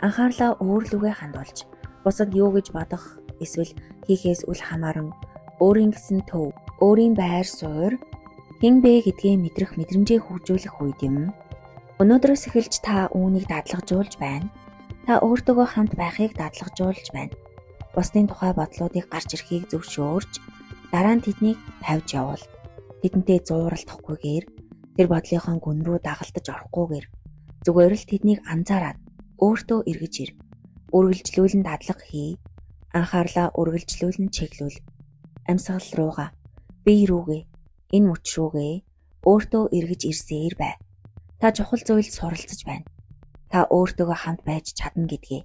Анхаарлаа өөр лүгээ хандуулж, бусад юу гэж бодох эсвэл хийхээс үл хамааран өөрийн гэсэн төв, өөрийн байр суурь хэн бэ гэдгээ мэдрэх мэдрэмжээ хөгжүүлэх үед юм. Өнөөдрөөс эхэлж та үүнийг дадлагжуулж байна. Та өөртөөгөө хамт байхыг дадлагжуулж байна. Бусдын тухай бодлуудыг гарч ирэхийг зөвшөөрч, дараа нь тэднийг тавьж явуул. Тэдэнтэй зууралдахгүйгээр, тэр бодлынхон гүн рүү дагалдаж орохгүйгээр зүгээр л тэднийг анзаараад өөртөө эргэж ир. Үргэлжлүүлэн дадлага хий. Анхаарлаа үргэлжлүүлэн чиглүүл. Амьсгал руугаа, бие рүүгээ, энэ мөч рүүгээ өөртөө эргэж ирсээр бай. Та чухал зүйлд суралцаж байна. Та өөртөөгөө хамт байж чадна гэдгээ,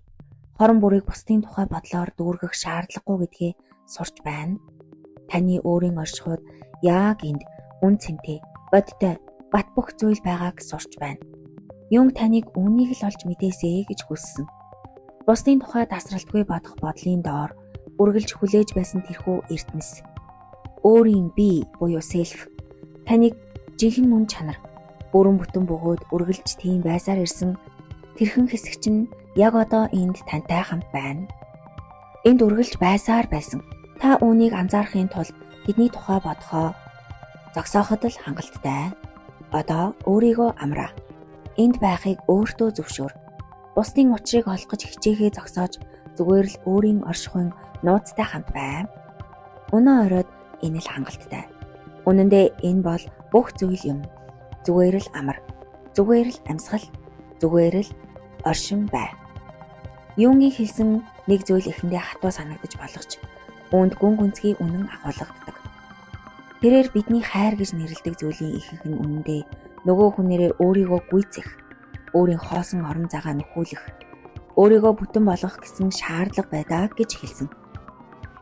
хорон бүрийг бусдын тухай бодлоор дүүргэх шаардлагагүй гэдгээ сурч байна. Таны өөрийн оршихуйд яг энд үн цэнтэй, бодтой, бат бөх зүйл байгааг сурч байна. Юнг таныг үүнийг л олж мэдээсэй гэж хүссэн. Бусдын тухай тасралтгүй бодох бодлын доор үргэлж хүлээж байсан тэрхүү эрдэнэс. Өөрийн бие буюу self таныг жинхэнэ мөн чанар, бүрэн бүтэн бөгөөд үргэлж тийм байсаар ирсэн тэрхэн хэсэг чинь яг одоо энд тантай хамт байна. Энд үргэлж байсаар байсан. Та үүнийг анзаарахын тулд тэдний тухай бодохоо зогсооход л хангалттай. Одоо өөрийгөө амраа. Энд байхыг өөртөө зөвшөөр. Бусдын учрыг олох гэж хичээхээ зогсоож зүгээр л өөрийн оршихуйн нууцтай хамт бай. Өнөө оройд энэ л хангалттай. Үнэн дээр энэ бол бүх зүйл юм. Зүгээр л амар. Зүгээр л амьсгал. Зүгээр л оршин бай. Юнгийн хэлсэн нэг зүйл эхэндээ хатуу санагдаж болох ч үүнд гүн гүнзгий үнэн агуулгаддаг. Тэрээр бидний хайр гэж нэрлэдэг зүйлийн ихэнх нь үнэндээ нөгөө хүнээрээ өөрийгөө гүйцэх, өөрийн хоосон орон зайгаа нөхүүлэх, өөрийгөө бүтэн болгох гэсэн шаардлага байдаг гэж хэлсэн.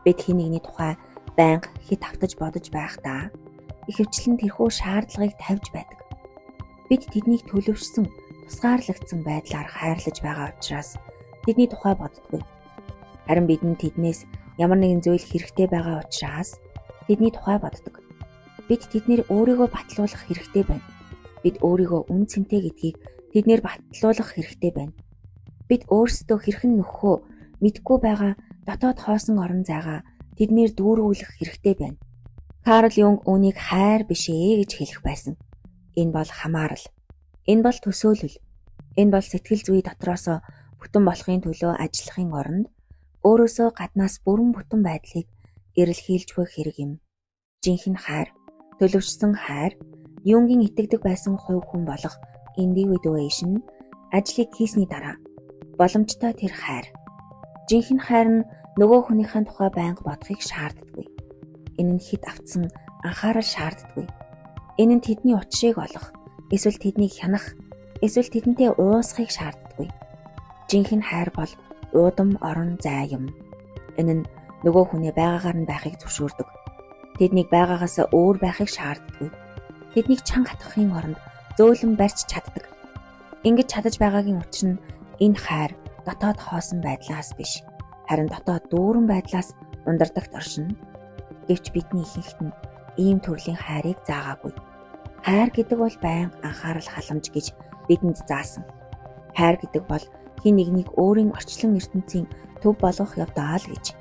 Бид хэн нэгний тухай байнга хэт автаж бодож байхдаа ихэвчлэн тэрхүү шаардлагыг тавьж байдаг. Бид тэднийг төлөвшсөн, тусгаарлагдсан байдлаар хайрлаж байгаа учраас тэдний тухай боддоггүй. Харин бидэнд тэднээс ямар нэгэн зүйл хэрэгтэй байгаа учраас тэдний тухай боддог. Бид тэднээр өөрийгөө батлуулах хэрэгтэй байна. Бид өөрийгөө үн цэнтэй гэдгийг тэднээр батлуулах хэрэгтэй байна. Бид өөрсдөө хэрхэн нөхөхөө мэдэхгүй байгаа дотоод хоосон орон зайгаа тэднээр дүүргүүлэх хэрэгтэй байна. Карл Юнг үүнийг хайр биш ээ гэж хэлэх байсан. Энэ бол хамаарал. Энэ бол төсөөлөл. Энэ бол сэтгэл зүй дотроосоо бүтэн болохын төлөө ажиллахын оронд өөрөөсөө гаднаас бүрэн бүтэн байдлыг эрэлхийлж буй хэрэг юм. Жинхэнэ хайр, төлөвшсөн хайр, Юнгийн итгэдэг байсан хувь хүн болох individuation ажлыг хийсний дараа боломжтой тэр хайр. Жинхэнэ хайр нь нөгөө хүнийхээ тухай байнга бодохыг шаарддаггүй. Энэ нь хэт автсан анхаарал шаарддаггүй. Энэ нь тэдний учрыг олох, эсвэл тэднийг хянах, эсвэл тэдэнтэй уусахыг шаарддаггүй. Жинхэнэ хайр бол уудам орон зай юм. Энэ нь нөгөө хүнээ байгаагаар нь байхыг зөвшөөрдөг. Тэднийг байгаагаас өөр байхыг шаарддаггүй. Тэднийг чанга хатгахын оронд зөөлөн барьж чаддаг. Ингэж чадаж байгаагийн учир нь энэ хайр дотоод хоосон байдлаас биш, харин дотоод дүүрэн байдлаас ундардагт оршино. Гэвч бидний ихэнхт нь ийм төрлийн хайрыг заагаагүй. Хайр гэдэг бол байнга анхаарал халамж гэж бидэнд заасан. Хайр гэдэг бол хэн нэгнийг өөрийн орчлон ертөнцийн төв болгох явдал гэж.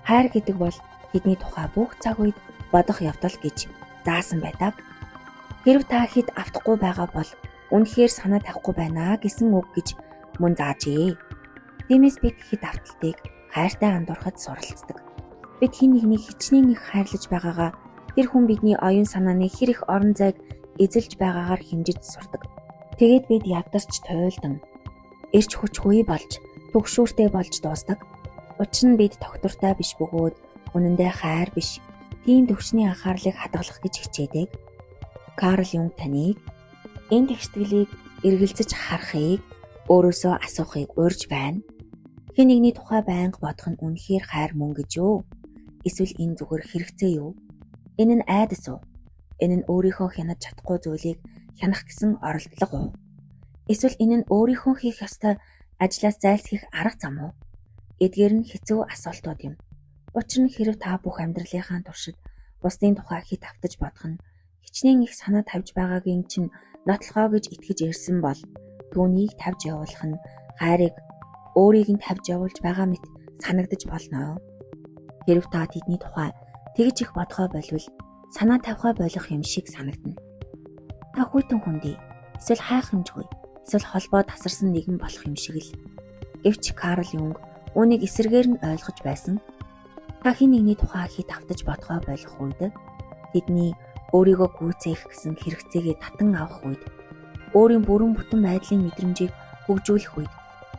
Хайр гэдэг бол тэдний тухай бүх цаг үед бодох явдал гэж заасан байдаг. Хэрв та хэд автахгүй байгаа бол үнэхээр санаа тавихгүй байна гэсэн үг гэж мөн заажээ. Тиймээс бид хэд авталтыг хайртай андуурахад суралцдаг. Бид хэн нэгнийг хичнээн их хайрлаж байгаагаа тэр хүн бидний оюун санааны хэр их орон зайг эзэлж байгаагаар хэмжиж сурдаг. Тэгээд бид ядарч туйлдан эрч хүчгүй болж түгшүүртэй болж дуусдаг. Учир нь бид тогтвортой биш бөгөөд үнэндээ хайр биш. Тийм төвшний анхаарлыг хадгалах гэж хичээдэг. Карл Юнг таныг энэ тэгштгэлийг эргэлзэж харахыг, өөрөөсөө асуухыг урьж байна. Хэн нэгний тухай байнга бодох нь үнэхээр хайр мөн гэж юу? Эсвэл энэ зүгээр хэрэгцээ юу? Энэ нь айдас уу? Энэ нь өөрийнхөө хянаж чадахгүй зүйлийг хянах гэсэн оролдлого уу? Эсвэл энэ нь өөрийнхөө хийх ёстой ажлаас зайлсхийх арга зам уу? Эдгээр нь хэцүү асуултууд юм. Учир нь хэрв та бүх амьдралынхаа туршид бусдын тухай хэт автаж бодох нь хичнээн их санаа тавьж байгаагийн чинь нотлохоо гэж итгэж ирсэн бол түүнийг тавьж явуулах нь хайрыг өөрийг нь тавьж явуулж байгаа мэт санагдаж болно. Хэрв та тэдний тухай тэгж их бодохоо болвол санаа тавихаа болох юм шиг санагдана. Та хүйтэн хүндий эсвэл хайхрамжгүй эсвэл холбоо тасарсан нэгэн болох юм шиг л. Гэвч Карл Юнг үүнийг эсрэгээр нь ойлгож байсан. Та хэн нэгний тухай хэт автаж бодохоо болох үед тэдний Өөрийгөө гүйцээх гэсэн хэрэгцээгээ татан авах үед, өөрийн бүрэн бүтэн байдлын мэдрэмжийг хөгжүүлэх үед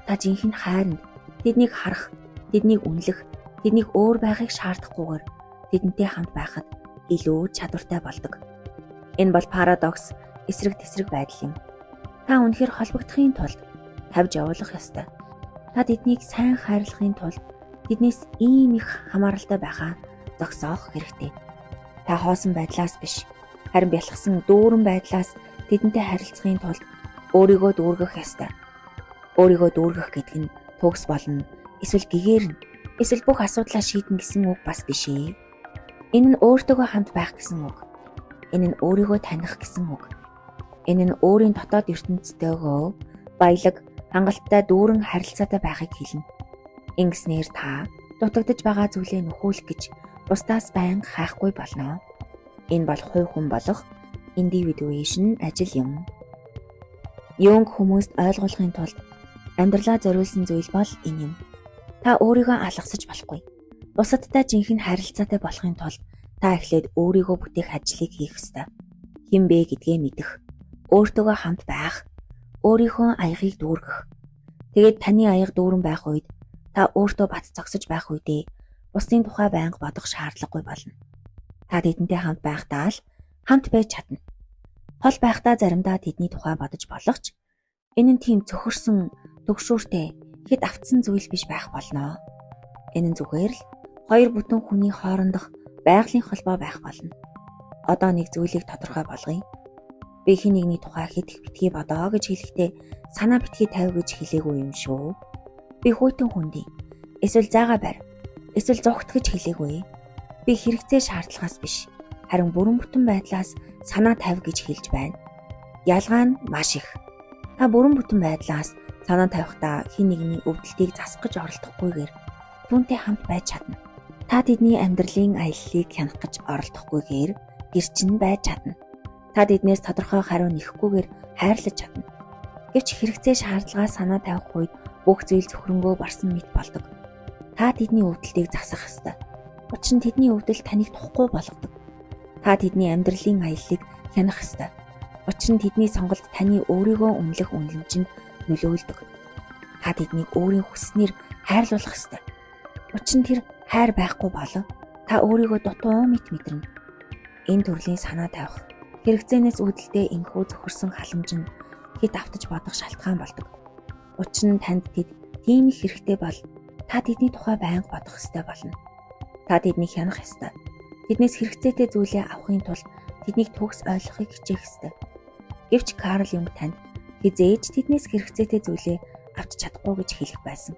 та жинхэнэ хайранд тэднийг харах, тэднийг үнэлэх, тэднийг өөр байхыг шаардахгүйгээр тэдэнтэй хамт байхад илүү чадвартай болдог. Энэ бол парадокс, эсрэг тесрэг байдал юм. Та үнэхээр холбогдохын тулд тавьж явуулах ёстой. Та тэднийг сайн хайрлахын тулд тэднээс ийм их хамааралтай байхаа зогсоох хэрэгтэй. Та хоосон байдлаас биш, харин бялхсан дүүрэн байдлаас тэдэнтэй харилцахын тулд өөрийгөө дүүргэх ёстой. Өөрийгөө дүүргэх гэдэг нь төгс болно, эсвэл гэгээрнэ, эсвэл бүх асуудлаа шийднэ гэсэн үг бас биш ээ. Энэ нь өөртөөгөө хамт байх гэсэн үг. Энэ нь өөрийгөө таних гэсэн үг. Энэ нь өөрийн дотоод ертөнцтэйгөө баялаг, хангалттай дүүрэн харилцаатай байхыг хэлнэ. Ингэснээр та дутагдж байгаа зүйлээ нөхүүлэх гэж бусдаас байнга хайхгүй болно. Энэ бол хувь хүн болох индивидуэйшн ажил юм. Юнг хүмүүст ойлгуулахын тулд амьдралаа зориулсан зүйл бол энэ юм. Та өөрийгөө алгасаж болохгүй. Бусадтай жинхэнэ харилцаатай болохын тулд та эхлээд өөрийгөө бүтээх ажлыг хийх ёстой. Хэн бэ гэдгээ мэдэх, өөртөөгөө хамт байх, өөрийнхөө аягийг дүүргэх. Тэгээд таны аяга дүүрэн байх үед та өөртөө бат зогсож байх үедээ бусдын тухай байнга бодох шаардлагагүй болно. Та тэдэнтэй хамт байхдаа л хамт байж чадна. Хол байхдаа заримдаа тэдний тухай бодож болох ч энэ нь тийм цөхөрсөн, төгшүүртэй, хэд автсан зүйл биш байх болно. Энэ нь зүгээр л хоёр бүтэн хүний хоорондох байгалийн холбоо байх болно. Одоо нэг зүйлийг тодорхой болгоё. Би хэн нэгний тухай хэд их битгий бодоо гэж хэлэхдээ санаа битгий тавь гэж хэлээгүй юм шүү. Би хүйтэн хүндий. Эсвэл заагаа барь. Эсвэл зугт гэж хэлээгүй. Би хэрэгцээ шаардлагаас биш, харин бүрэн бүтэн байдлаас санаа тавь гэж хэлж байна. Ялгаа нь маш их. Та бүрэн бүтэн байдлаас санаа тавихтаа хэн нэгний өвдөлтийг засах гэж оролдохгүйгээр түүнтэй хамт байж чадна. Та тэдний амьдралын аяллыг хянах гэж оролдохгүйгээр гэрчин байж чадна. Та тэднээс тодорхой хариу нэхгүйгээр хайрлаж чадна. Гэвч хэрэгцээ шаардлагаас санаа тавих үед бүх зүйл зөвхөрөнгөө барсан мэт болдог. Та тэдний өвдөлтийг засах ёстой. Учир нь тэдний өвдөл таныг тухгүй болгодог. Та тэдний амьдралын аяллыг хянах ёстой. Учир нь тэдний сонголт таны өөрийгөө үнэлэх үнэлэмжинд нөлөөлдөг. Та тэднийг өөрийн хүссэнээр хайрлуулах ёстой. Учир нь тэр хайр байхгүй болон та өөрийгөө дутуу мэт мэдэрнэ. Энэ төрлийн санаа тавих хэрэгцээнээс үүдэлтэй энэхүү зөхөрсөн халамж нь хэд автаж бодох шалтгаан болдог. Учир нь танд тэд тийм их хэрэгтэй бол та тэдний тухай байнга бодох ёстой болно. Та тэднийг хянах ёстой. Тэднээс хэрэгцээтэй зүйлээ авахын тулд тэднийг төгс ойлгохыг хичээх ёстой. Гэвч Карл Юнг танд хизээж тэднээс хэрэгцээтэй зүйлээ авч чадахгүй гэж хэлэх байсан.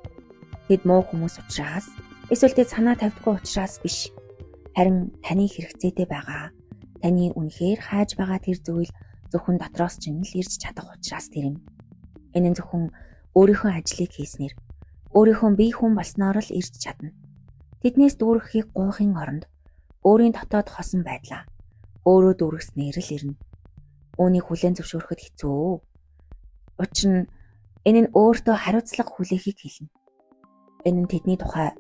Тэд муу хүмүүс учраас эсвэл тэд санаа тавьдаггүй учраас биш. Харин таны хэрэгцээтэй байгаа, таны үнэхээр хайж байгаа тэр зүйл зөвхөн дотроос ч л ирж чадах учраас тэр юм. Энэ нь зөвхөн өөрийнхөө ажлыг хийснээр, өөрийнхөө бие хүн болсноор л ирж чадна. Тэднээс дүүрэхийг гуйхын оронд өөрийн дотоод хосон байдлаа өөрөө дүүргэснээр л ирнэ. Үүнийг хүлээн зөвшөөрөхөд хэцүү. Учир нь энэ нь өөртөө хариуцлага хүлээхийг хэлнэ. Энэ нь тэдний тухай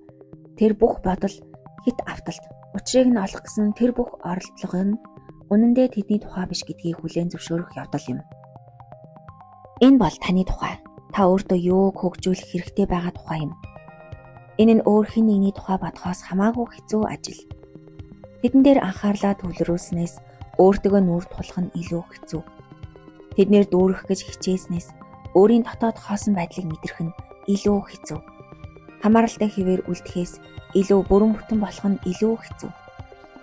тэр бүх бодол, хит авталт, учрыг нь олох гэсэн тэр бүх оролдлого нь үнэндээ тэдний тухай биш гэдгийг хүлээн зөвшөөрөх явдал юм. Энэ бол таны тухай. Та өөртөө юуг хөгжүүлэх хэрэгтэй байгаа тухай юм. Энэ нь өөр хэн нэгний тухай бодохоос хамаагүй хэцүү ажил. Тэдэн дээр анхаарлаа төвлөрүүлснээс өөртөө нүүр тулах нь илүү хэцүү. Тэднэр дүүргэх гэж хичээснээс өөрийн дотоод хоосон байдлыг мэдрэх нь илүү хэцүү. Хамааралтай хэвээр үлдэхээс илүү бүрэн бүтэн болох нь илүү хэцүү.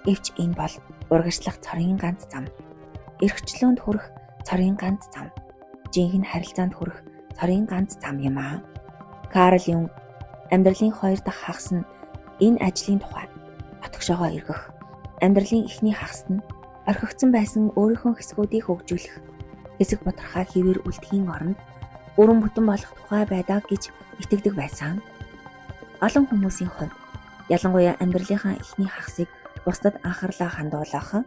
Гэвч энэ бол урагшлах цорын ганц зам. Эрхчлөөнд хүрэх цорын ганц зам. Жинхэнэ харилцаанд хүрэх цорын ганц зам юм аа. Карл Юнг амьдралын хоёр дахь хагас нь энэ ажлын тухай дотгошоогоо эргэх. Амьдралын эхний хагаст нь орхигдсон байсан өөрийнхөө хэсгүүдийг хөгжүүлэх, хэсэг бутархаа хэвээр үлдэхийн оронд бүрэн бүтэн болох тухай байдаг гэж итгэдэг байсан. Олон хүмүүсийн хувьд ялангуяа амьдралынхаа эхний хагасыг бусдад анхаарлаа хандуулах,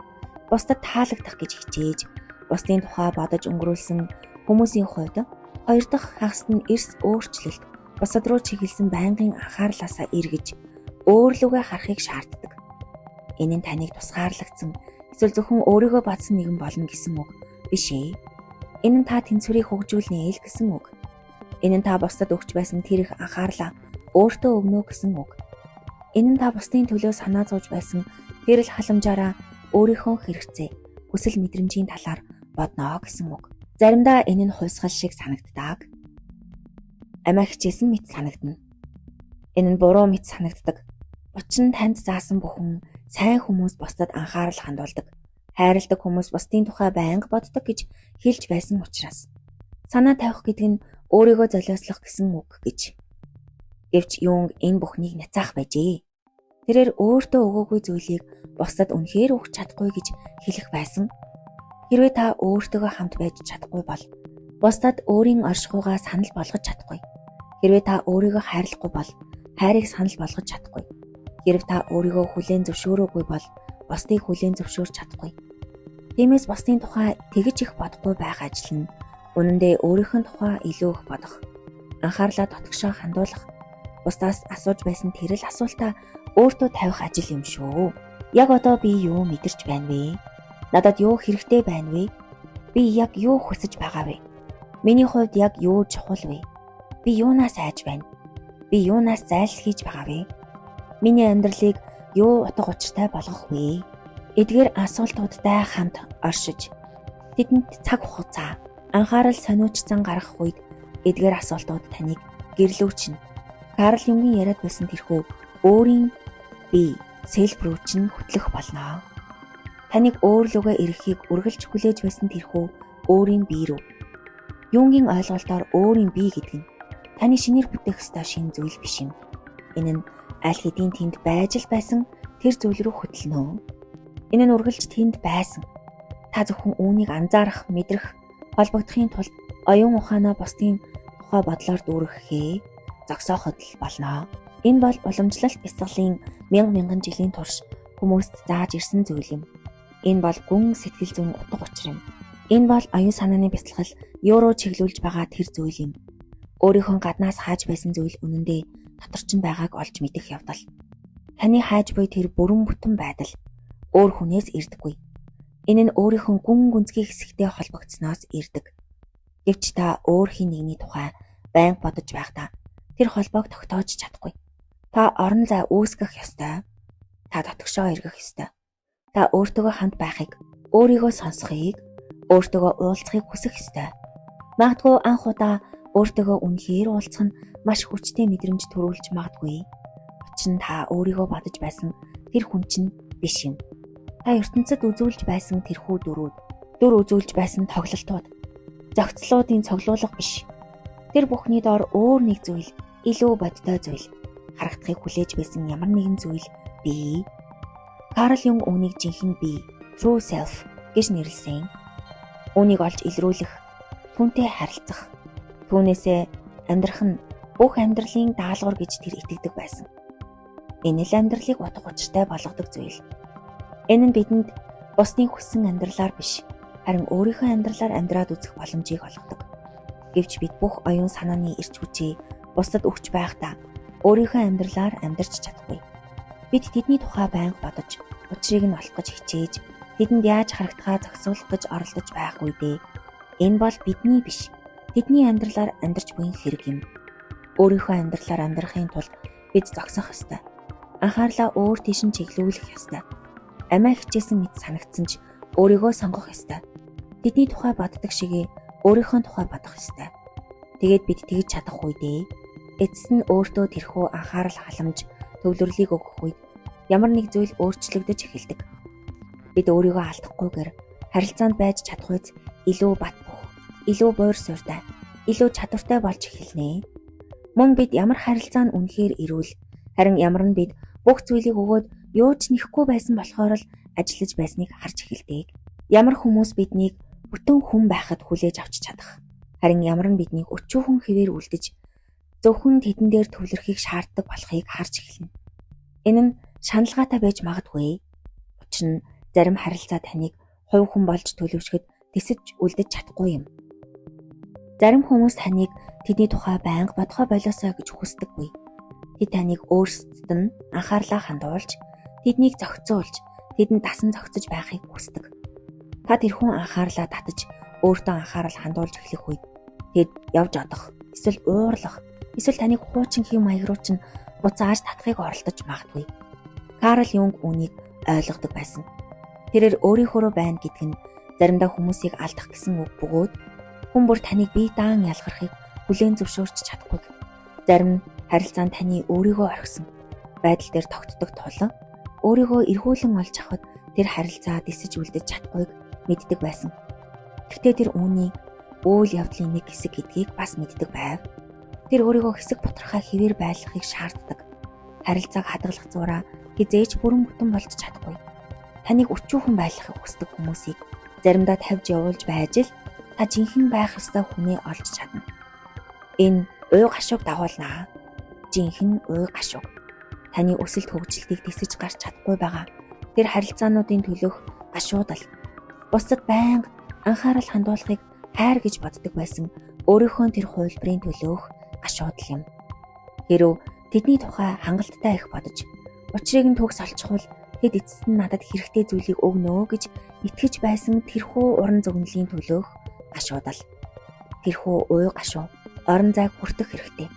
бусдад таалагдах гэж хичээж, бусдын тухай бодож өнгөрүүлсэн хүмүүсийн хувьд хоёр дахь хагаст нь эрс өөрчлөлт, бусад руу чиглэсэн байнгын анхаарлаасаа эргэж өөрлөгөө харахыг шаарддаг. Энэ нь таныг тусгаарлагдсан Эсвэл зөвхөн өөрийгөө бодсон нэгэн болно гэсэн үг биш ээ. Энэ нь та тэнцвэрийг хөгжүүлнэ л гэсэн үг. Энэ нь та бусдад өгч байсан тэр их анхаарлаа өөртөө өгнө гэсэн үг. Энэ нь та бусдын төлөө санаа зовж байсан тэр л халамжаараа өөрийнхөө хэрэгцээ, хүсэл мэдрэмжийн талаар бодно гэсэн үг. Заримдаа энэ нь хувьсгал шиг санагддаг. Амиа хичээсэн мэт санагдана. Энэ нь буруу мэт санагддаг. Учир нь танд заасан бүхэн сайн хүмүүс бусдад анхаарал хандуулдаг, хайрладаг хүмүүс бусдын тухай байнга боддог гэж хэлж байсан учраас. Санаа тавих гэдэг нь өөрийгөө золиослох гэсэн үг гэж. Гэвч Юнг энэ бүхнийг няцаах байжээ. Тэрээр өөртөө өгөөгүй зүйлийг бусдад үнэхээр өгч чадахгүй гэж хэлэх байсан. Хэрвээ та өөртөөгөө хамт байж чадахгүй бол бусдад өөрийн оршихуйгаа санал болгож чадахгүй. Хэрвээ та өөрийгөө хайрлахгүй бол хайрыг санал болгож чадахгүй. Хэрв та өөрийгөө хүлээн зөвшөөрөөгүй бол бусдыг хүлээн зөвшөөрч чадахгүй. Тиймээс бусдын тухай тэгж их бодохгүй байх ажил нь үнэндээ өөрийнх нь тухай илүү их бодох, анхаарлаа дотгошоо хандуулах, бусдаас асууж байсан тэр л асуултаа өөртөө тавих ажил юм шүү. Яг одоо би юу мэдэрч байна вэ? Надад юу хэрэгтэй байна вэ? Би яг юу хүсэж байгаа вэ? Миний хувьд яг юу чухал вэ? Би юунаас айж байна? Би юунаас зайлсхийж байгаа вэ? Миний амьдралыг юу утга учиртай болгох вэ? Эдгээр асуултуудтай хамт оршиж, тэдэнд цаг хугацаа, анхаарал сониучсан гаргах үед эдгээр асуултууд таныг гэрлүүчнэ. Карл Юнгийн яриад байсан тэрхүү өөрийн бие, self рүү чинь хөтлөх болно. Таныг өөр лүүгээ ирэхийг үргэлж хүлээж байсан тэрхүү өөрийн бие рүү. Юнгийн ойлголтоор өөрийн бие гэдэг нь таны шинээр бүтээх ёстой шинэ зүйл биш юм. Энэ нь аль хэдийн тэнд байж л байсан тэр зүйл рүү хөтлөнө. Энэ нь үргэлж тэнд байсан. Та зөвхөн үүнийг анзаарах, мэдрэх, холбогдохын тулд оюун ухаанаа бусдын тухай бодлоор дүүргэхээ зогсооход л болно. Энэ бол уламжлалт бясалгалын мянга мянган жилийн турш хүмүүст зааж ирсэн зүйл юм. Энэ бол гүн сэтгэл зүйн утга учир юм. Энэ бол оюун санааны бясалгал юу руу чиглүүлж байгаа тэр зүйл юм. Өөрийнхөө гаднаас хааж байсан зүйл үнэндээ дотор ч байгааг олж мэдэх явдал. Таны хайж буй тэр бүрэн бүтэн байдал өөр хүнээс ирдэггүй. Энэ нь өөрийнхөө гүн гүнзгий хэсэгтэй холбогдсоноос ирдэг. Гэвч та өөр хэн нэгний тухай байнга бодож байхдаа тэр холбоог тогтоож чадахгүй. Та орон зай үүсгэх ёстой. Та дотгошоо эргэх ёстой. Та өөртөөгөө хамт байхыг, өөрийгөө сонсохыг, өөртөөгөө уулзахыг хүсэх ёстой. Магадгүй анх удаа өөртөөгөө үнэхээр уулзах нь маш хүчтэй мэдрэмж төрүүлж магадгүй. Учир нь та өөрийгөө бодож байсан тэр хүн чинь биш юм. Та ертөнцид үзүүлж байсан тэрхүү дүрүүд, дүр үзүүлж байсан тоглолтууд, зохицлуудын цоглуулга биш. Тэр бүхний дор өөр нэг зүйл, илүү бодтой зүйл, харагдахыг хүлээж байсан ямар нэгэн зүйл бий. Карл Юнг үүнийг жинхэнэ бие, true self гэж нэрлэсэн. Үүнийг олж илрүүлэх, түүнтэй харилцах, түүнээсээ амьдрах нь бүх амьдралын даалгавар гэж тэр итгэдэг байсан. Энэ л амьдралыг утга учиртай болгодог зүйл. Энэ нь бидэнд бусдын хүссэн амьдралаар биш, харин өөрийнхөө амьдралаар амьдраад үзэх боломжийг олгодог. Гэвч бид бүх оюун санааны эрч хүчээ бусдад өгч байхдаа өөрийнхөө амьдралаар амьдарч чадахгүй. Бид тэдний тухай байнга бодож, учрыг нь олох гэж хичээж, тэдэнд яаж харагдахаа зохицуулах гэж оролдож байх үедээ энэ бол бидний биш, тэдний амьдралаар амьдарч буйн хэрэг юм. Өөрийнхөө амьдралаар амьдрахын тулд бид зогсох ёстой. Анхаарлаа өөр тийш нь чиглүүлэх ёстой. Амиа хичээсэн мэт санагдсан ч өөрийгөө сонгох ёстой. Тэдний тухай боддог шигээ өөрийнхөө тухай бодох ёстой. Тэгээд бид тэгж чадах үедээ эцэст нь өөртөө тэрхүү анхаарал халамж төвлөрлийг өгөх үед ямар нэг зүйл өөрчлөгдөж эхэлдэг. Бид өөрийгөө алдахгүйгээр харилцаанд байж чадах үйц илүү бат бөх, илүү буур суурьтай, илүү чадвартай болж эхэлнэ. Мөн бид ямар харилцаа нь үнэхээр эрүүл, харин ямар нь бид бүх зүйлийг өгөөд юу ч нэхгүй байсан болохоор л ажиллаж байсныг харж эхэлдэг. Ямар хүмүүс биднийг бүтэн хүн байхад хүлээж авч чадах, харин ямар нь биднийг өчүүхэн хэвээр үлдэж зөвхөн тэдэн дээр төвлөрөхийг шаарддаг болохыг харж эхэлнэ. Энэ нь шаналгаатай байж магадгүй. Учир нь зарим харилцаа таныг хувь хүн болж төлөвшөхөд тэсэж үлдэж чадахгүй юм. Зарим хүмүүс таныг тэдний тухай байнга бодохоо болиосой гэж хүсдэггүй. Тэд таныг өөрсдөд нь анхаарлаа хандуулж, тэднийг зохицуулж, тэдэнд дасан зохицож байхыг хүсдэг. Та тэрхүү анхаарлаа татаж өөртөө анхаарал хандуулж эхлэх үед тэд явж одох, эсвэл уурлах, эсвэл таныг хуучин хэв маяг руу чинь буцааж татахыг оролдож магадгүй. Карл Юнг үүнийг ойлгодог байсан. Тэрээр өөрийнхөөрөө байна гэдг нь заримдаа хүмүүсийг алдах гэсэн үг бөгөөд хүн бүр таныг бие даан ялгархыг хүлээн зөвшөөрч чадахгүй. Зарим харилцаанд таны өөрийгөө орхисон байдал дээр тогтдог тул өөрийгөө эргүүлэн олж авахад тэр харилцаа дисэж үлдэж чадахгүйг мэддэг байсан. Гэхдээ тэр үүний үйл явдлын нэг хэсэг гэдгийг бас мэддэг байв. Тэр өөрийгөө хэсэг бутархай хэвээр байлгахыг шаарддаг. Харилцааг хадгалах зураа хизээж бүрэн бүтэн болж чадахгүй. Таныг өчүүхэн байлгахыг хүсдэг хүмүүсийг заримдаа тавьж явуулж байж л та жинхэнэ байх ёстой хүнээ олж чадна. Энэ уй гашууг дагуулнаа. Жинхэнэ уй гашууг. Таны өсөлт хөгжилтийг тэсэж гарч чадахгүй байгаа тэр харилцаануудын төлөөх гашуудал. Бусдад байнга анхаарал хандуулахыг хайр гэж боддог байсан өөрийнхөө тэр хувилбарын төлөөх гашуудал юм. Хэрв тэдний тухай хангалттай их бодож учрыг нь төгс олчихвол тэд эцэст нь надад хэрэгтэй зүйлийг өгнө гэж итгэж байсан тэрхүү уран зөгнөлийн төлөөх гашуудал. Тэрхүү уй гашуу орон зайг хүртэх хэрэгтэй.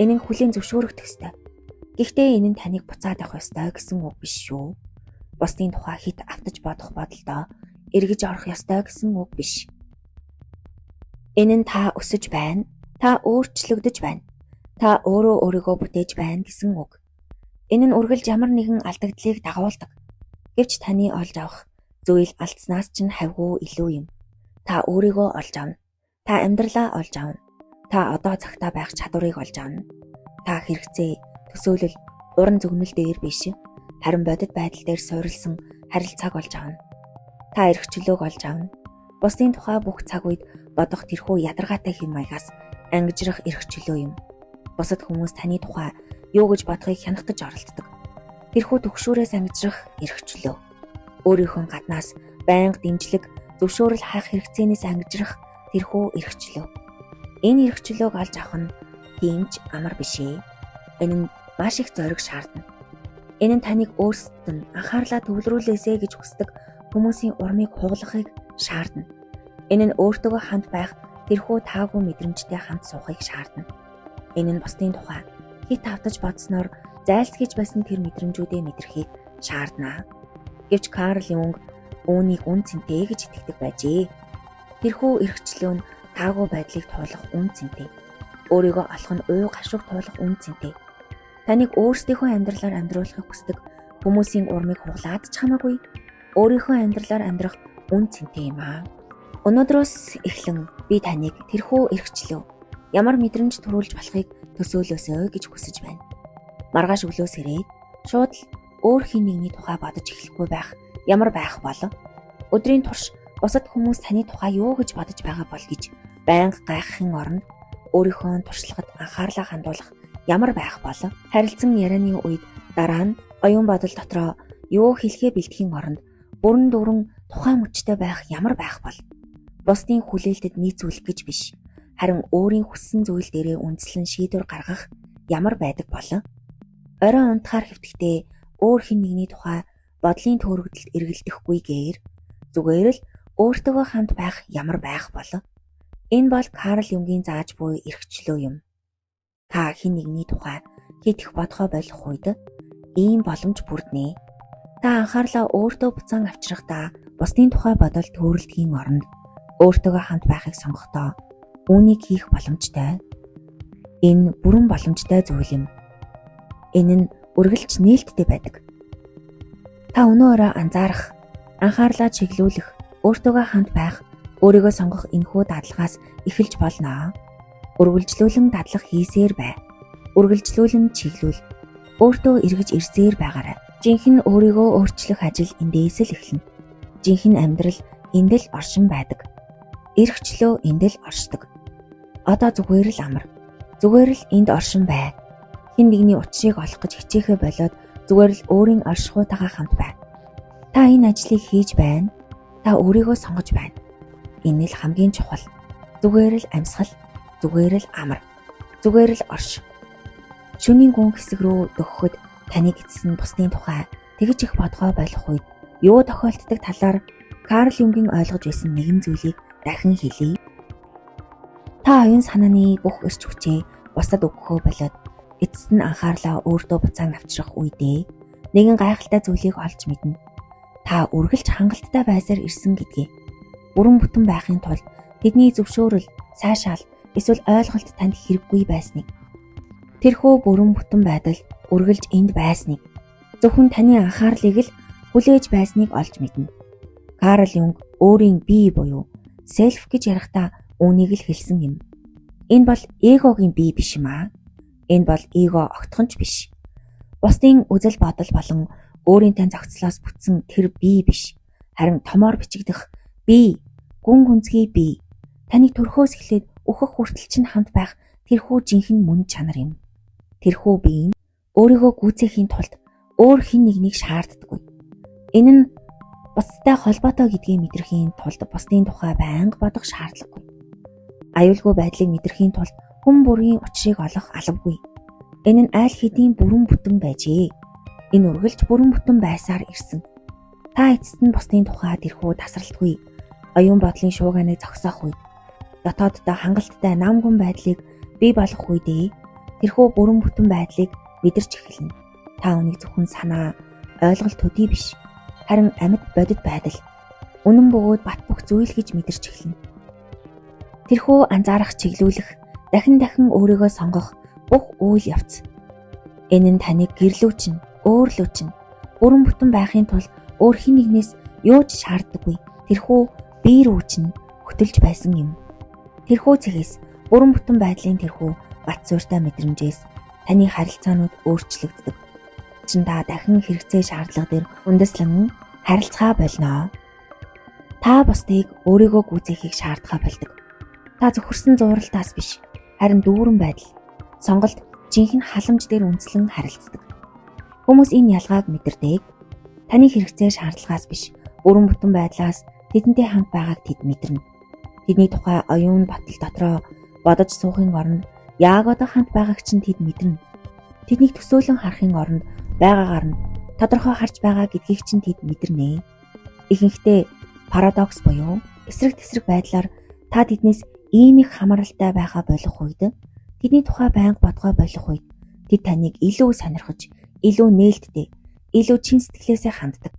Энэ нь хүлээн зөвшөөрөх ёстой. Гэхдээ энэ нь таныг буцаад авах ёстой гэсэн үг биш шүү. Бусдын тухай хит автаж бодох бодолдоо эргэж орох ёстой гэсэн үг биш. Энэ нь та өсөж байна, та өөрчлөгдөж байна. Та өөрөө өөрийгөө бүтээж байна гэсэн үг. Энэ нь үргэлж ямар нэгэн алдагдлыг дагуулдаг. Гэвч таны олж авах зүйл алдснаас чинь хавьгүй илүү юм. Та өөрийгөө олж авна. Та амьдралаа олж авна. Та одоо цагтаа байх чадварыг олж авна. Та хэрэгцээ, төсөөлөл, уран зөгнөл дээр биш, харин бодит байдал дээр суурилсан харилцааг олж авна. Та эрх чөлөөг олж авна. Бусдын тухай бүх цаг үед бодох тэрхүү ядаргаатай хэв маягаас ангижрах эрх чөлөө юм. Бусад хүмүүс таны тухай юу гэж бодохыг хянах гэж оролддог. Тэрхүү түгшүүрээс ангижрах эрх чөлөө. Өөрийнхөө гаднаас байнга дэмжлэг, зөвшөөрөл хайх хэрэгцээнээс ангижрах тэрхүү эрх чөлөө. Энэ эрх чөлөөг олж авах нь тийм ч амар биш ээ. Энэ нь маш их зориг шаардна. Энэ нь таныг өөрсдөд нь анхаарлаа төвлөрүүлээсэй гэж хүсдэг хүмүүсийн урмыг хуглахыг шаардна. Энэ нь өөртөөгөө хамт байх тэрхүү таагүй мэдрэмжтэй хамт суухыг шаардна. Энэ нь бусдын тухай хит автаж бодсноор зайлсхийж байсан тэр мэдрэмжүүдээ мэдрэхийг шаардна. Гэвч Карл Юнг үүнийг үн цэнтэй гэж итгэдэг байжээ. Тэрхүү эрхчлөө нь таагүй байдлыг туулах үн цэнтэй. Өөрийгөө олох нь уй гашууг туулах үн цэнтэй. Таныг өөрсдийнхөө амьдралаар амьдруулахыг хүсдэг хүмүүсийн урмыг хуглаад ч хамаагүй өөрийнхөө амьдралаар амьдрах үн цэнтэй юм аа. Өнөөдрөөс эхлэн би таныг тэрхүү эрхчлөө ямар мэдрэмж төрүүлж болохыг төсөөлөөсэй гэж хүсэж байна. Маргааш өглөөс ирээд шууд л өөр хэн нэгний тухай бодож эхлэхгүй байх ямар байх болов? Өдрийн турш бусад хүмүүс таны тухай юу гэж бодож байгаа бол гэж байнга гайхахын оронд өөрийнхөө туршлагад анхаарлаа хандуулах ямар байх болов? Харилцан ярианы үед дараа нь оюун бодол дотроо юу хэлэхээ бэлтгэхийн оронд бүрэн дүүрэн тухайн мөчтэй байх ямар байх бол? Бусдын хүлээлтэд нийцүүлэх гэж биш, харин өөрийн хүссэн зүйл дээрээ үндэслэн шийдвэр гаргах ямар байдаг болов? Орой унтахаар хэвтэхдээ өөр хэн нэгний тухай бодлын төөрөгдөлд эргэлдэхгүйгээр зүгээр л өөртөөгөө хамт байх ямар байх болов? Энэ бол Карл Юнгийн зааж буй эрх чөлөө юм. Та хэн нэгний тухай хит их бодгоо болох үед ийм боломж бүрднэ. Та анхаарлаа өөртөө буцаан авчрахдаа бусдын тухай бодол төөрөлдгийн оронд өөртөөгөө хамт байхыг сонгохдоо үүнийг хийх боломжтой. Энэ бүрэн боломжтой зүйл юм. Энэ нь үргэлж нээлттэй байдаг. Та өнөө өрөө анзаарах, анхаарлаа чиглүүлэх, өөртөөгөө хамт байх, өөрийгөө сонгох энэхүү дадлагаас эхэлж болно. Үргэлжлүүлэн дадлах хийсээр бай. Үргэлжлүүлэн чиглүүл. Өөртөө эргэж ирсээр байгаарай. Жинхэнэ өөрийгөө өөрчлөх ажил эндээс л эхэлнэ. Жинхэнэ амьдрал энд л оршин байдаг. Эрх чөлөө энд л оршдог. Одоо зүгээр л амар. Зүгээр л энд оршин бай. Хэн нэгний учрыг олох гэж хичээхээ болоод зүгээр л өөрийн оршихуйтайгаа хамт бай. Та энэ ажлыг хийж байна. Та өөрийгөө сонгож байна. Энэ л хамгийн чухал. Зүгээр л амьсгал, зүгээр л амар. Зүгээр л орш. Шөнийн гүн хэсэг рүү дөхөхөд таныг эцэс нь бусдын тухай тэгж их бодгоо болох үед юу тохиолддог талаар Карл Юнгийн ойлгож байсан нэгэн зүйлийг дахин хэлье. Та оюун санааны бүх эрч хүчээ бусдад өгөхөө болоод эцэст нь анхаарлаа өөртөө буцаан авчрах үедээ нэгэн гайхалтай зүйлийг олж мэднэ. Та үргэлж хангалттай байсаар ирсэн гэдгээ. Бүрэн бүтэн байхын тулд тэдний зөвшөөрөл, сайшаал эсвэл ойлголт танд хэрэггүй байсныг. Тэрхүү бүрэн бүтэн байдал үргэлж энд байсныг, зөвхөн таны анхаарлыг л хүлээж байсныг олж мэднэ. Карл Юнг өөрийн бие буюу self гэж ярихдаа үүнийг л хэлсэн юм. Энэ бол эгогийн бие биш юм аа. Энэ бол эго огтхон ч биш. Бусдын үзэл бодол болон өөрийн тань зохицлоос бүтсэн тэр бие биш. Харин томоор бичигдэх бие, гүн гүнзгий бие. Таны төрхөөс эхлээд өөхөх хүртэл чинь хамт байх тэрхүү жинхэнэ мөн чанар юм. Тэрхүү бие нь өөрийгөө гүйцээхийн тулд өөр хэн нэгнийг шаарддаггүй. Энэ нь бусдтай холбоотой гэдгийг мэдрэхийн тулд бусдын тухай байнга бодох шаардлагагүй. Аюулгүй байдлыг мэдрэхийн тулд хүн бүрийн учрыг олох албагүй. Энэ нь аль хэдийн бүрэн бүтэн байжээ. Энэ үргэлж бүрэн бүтэн байсаар ирсэн. Та эцэст нь бусдын тухай тэрхүү тасралтгүй оюун бодлын шууганыг зогсоох үед, дотооддоо хангалттай нам гүн байдлыг бий болгох үедээ тэрхүү бүрэн бүтэн байдлыг мэдэрч эхэлнэ. Та үүнийг зөвхөн санаа, ойлголт төдий биш, харин амьд бодит байдал, үнэн бөгөөд бат бөх зүйл гэж мэдэрч эхэлнэ. Тэрхүү анзаарах, чиглүүлэх, дахин дахин өөрийгөө сонгох бүх үйл явц. Энэ нь таныг гэрлүүчин, өөрлүүчин, бүрэн бүтэн байхын тулд өөр хэн нэгнээс юу ч шаарддаггүй. Тэрхүү бие рүү чинь хөтөлж байсан юм. Тэрхүү цэгээс бүрэн бүтэн байдлын тэрхүү бат суурьтай мэдрэмжээс таны харилцаанууд өөрчлөгддөг. Чин та дахин хэрэгцээ шаардлага дээр үндэслэн харилцаа болно. Та бусдыг өөрийгөө гүйцээхийг шаардахаа болдог. Та зөвхөрсөн зуралтаас биш, харин дүүрэн байдал, сонголт, жинхэнэ халамж дээр үндэслэн харилцдаг. Хүмүүс энэ ялгааг мэдэрдэг. Таны хэрэгцээ шаардлагаас биш, бүрэн бүтэн байдлаас тэдэнтэй хамт байгааг тэд мэдэрнэ. Тэдний тухай оюун бодол дотроо бодож суухын оронд яг одоо хамт байгааг чинь тэд мэдэрнэ. Тэднийг төсөөлөн харахын оронд байгаагаар нь тодорхой харж байгаа гэдгийг чинь тэд мэдэрнэ. Ихэнхдээ парадокс буюу эсрэг тэсрэг байдлаар та тэднээс ийм их хамааралтай байхаа болох үед, тэдний тухай байнга бодгоо болох үед тэд таныг илүү сонирхож, илүү нээлттэй, илүү чин сэтгэлээсээ ханддаг.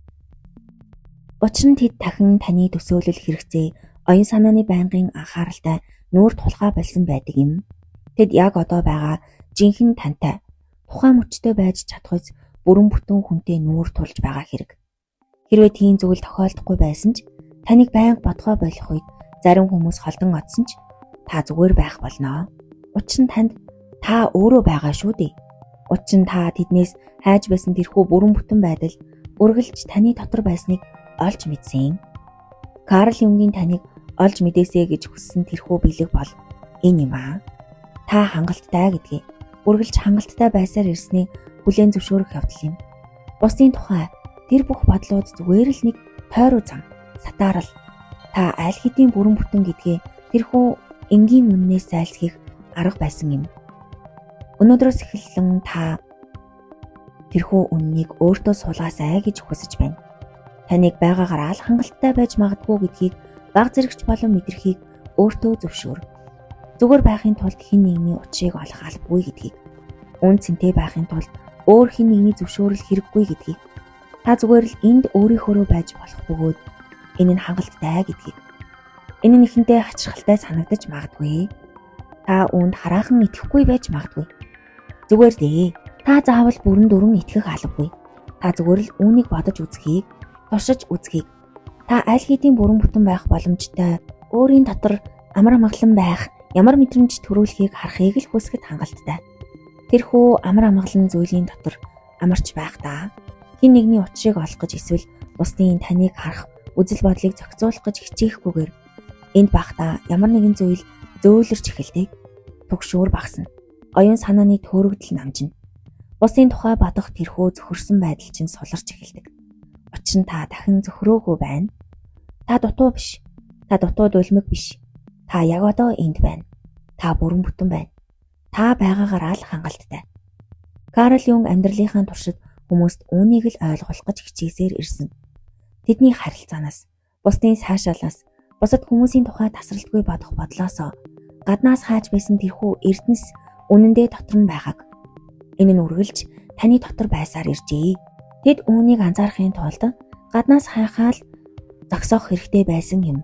Учир нь тэд дахин таны төсөөлөл хэрэгцээ, оюун санааны байнгын анхааралтай нүүр тулгаа болсон байдаг юм. Тэд яг одоо байгаа жинхэнэ тантай тухайн мөчтэй байж чадахуйц бүрэн бүтэн хүнтэй нүүр тулж байгаа хэрэг. Хэрвээ тийм зүйл тохиолдохгүй байсан ч таныг байнга бодгоо болох үед зарим хүмүүс холдон одсон ч та зүгээр байх болно. Учир нь танд та өөрөө байгаа шүү дээ. Учир нь та тэднээс хайж байсан тэрхүү бүрэн бүтэн байдал үргэлж таны дотор байсныг олж мэдсэн. Карл Юнгийн таныг олж мэдээсэй гэж хүссэн тэрхүү бэлэг бол энэ юм аа. Та хангалттай гэдгийг үргэлж хангалттай байсаар ирснийг хүлээн зөвшөөрөх явдал юм. Бусдын тухай тэр бүх бодлууд зүгээр л нэг тойруу зам, сатаарал. Та аль хэдийн бүрэн бүтэн гэдгээ тэрхүү энгийн үннээс зайлсхийх арга байсан юм. Өнөөдрөөс эхэлэн та тэрхүү үннийг өөртөө сулгаасай гэж хүсэж байна. Таныг байгаагаараа л хангалттай байж магадгүй гэдгийг баг зэрэгч болон мэдрэхийг өөртөө зөвшөөр. Зүгээр байхын тулд хэн нэгний учрыг олох албагүй гэдгийг, үн цэнтэй байхын тулд өөр хэн нэгний зөвшөөрөл хэрэггүй гэдгийг, та зүгээр л энд өөрийнхөөрөө байж болох бөгөөд энэ нь хангалттай гэдгийг. Энэ нь эхэндээ хачирхалтай санагдаж магадгүй. Та үүнд хараахан итгэхгүй байж магадгүй. Зүгээр дээ. Та заавал бүрэн дүрэн итгэх албагүй. Та зүгээр л үүнийг бодож үзхийг, туршиж үзхийг. Та аль хэдийн бүрэн бүтэн байх боломжтой, өөрийн дотор амар амгалан байх ямар мэдрэмж төрүүлэхийг харахыг л хүсэхэд хангалттай. Тэрхүү амар амгалан зүйлийн дотор амарч байхдаа хэн нэгний учрыг олох гэж эсвэл бусдын таныг харах үзэл бодлыг зохицуулах гэж хичээхгүйгээр энд байхдаа ямар нэгэн зүйл зөөлрч эхэлдэг. Түгшүүр багасна. Оюун санааны төөрөгдөл намжина. Бусдын тухай бодох тэрхүү зөхөрсөн байдал чинь суларч эхэлдэг. Учир нь та дахин зөхрөөгүй байна. Та дутуу биш. Та дутуу дулмиг биш. Та яг одоо энд байна. Та бүрэн бүтэн байна. Та байгаагаараа л хангалттай. Карл Юнг амьдралынхаа туршид хүмүүст үүнийг л ойлгуулах гэж хичээсээр ирсэн. Тэдний харилцаанаас, бусдын сайшаалаас, бусад хүмүүсийн тухай тасралтгүй бодох бодлоосоо гаднаас хааж байсан тэрхүү эрдэнэс үнэндээ дотор нь байгааг. Энэ нь үргэлж таны дотор байсаар иржээ. Тэд үүнийг анзаарахын тулд гаднаас хайхаа л зогсоох хэрэгтэй байсан юм.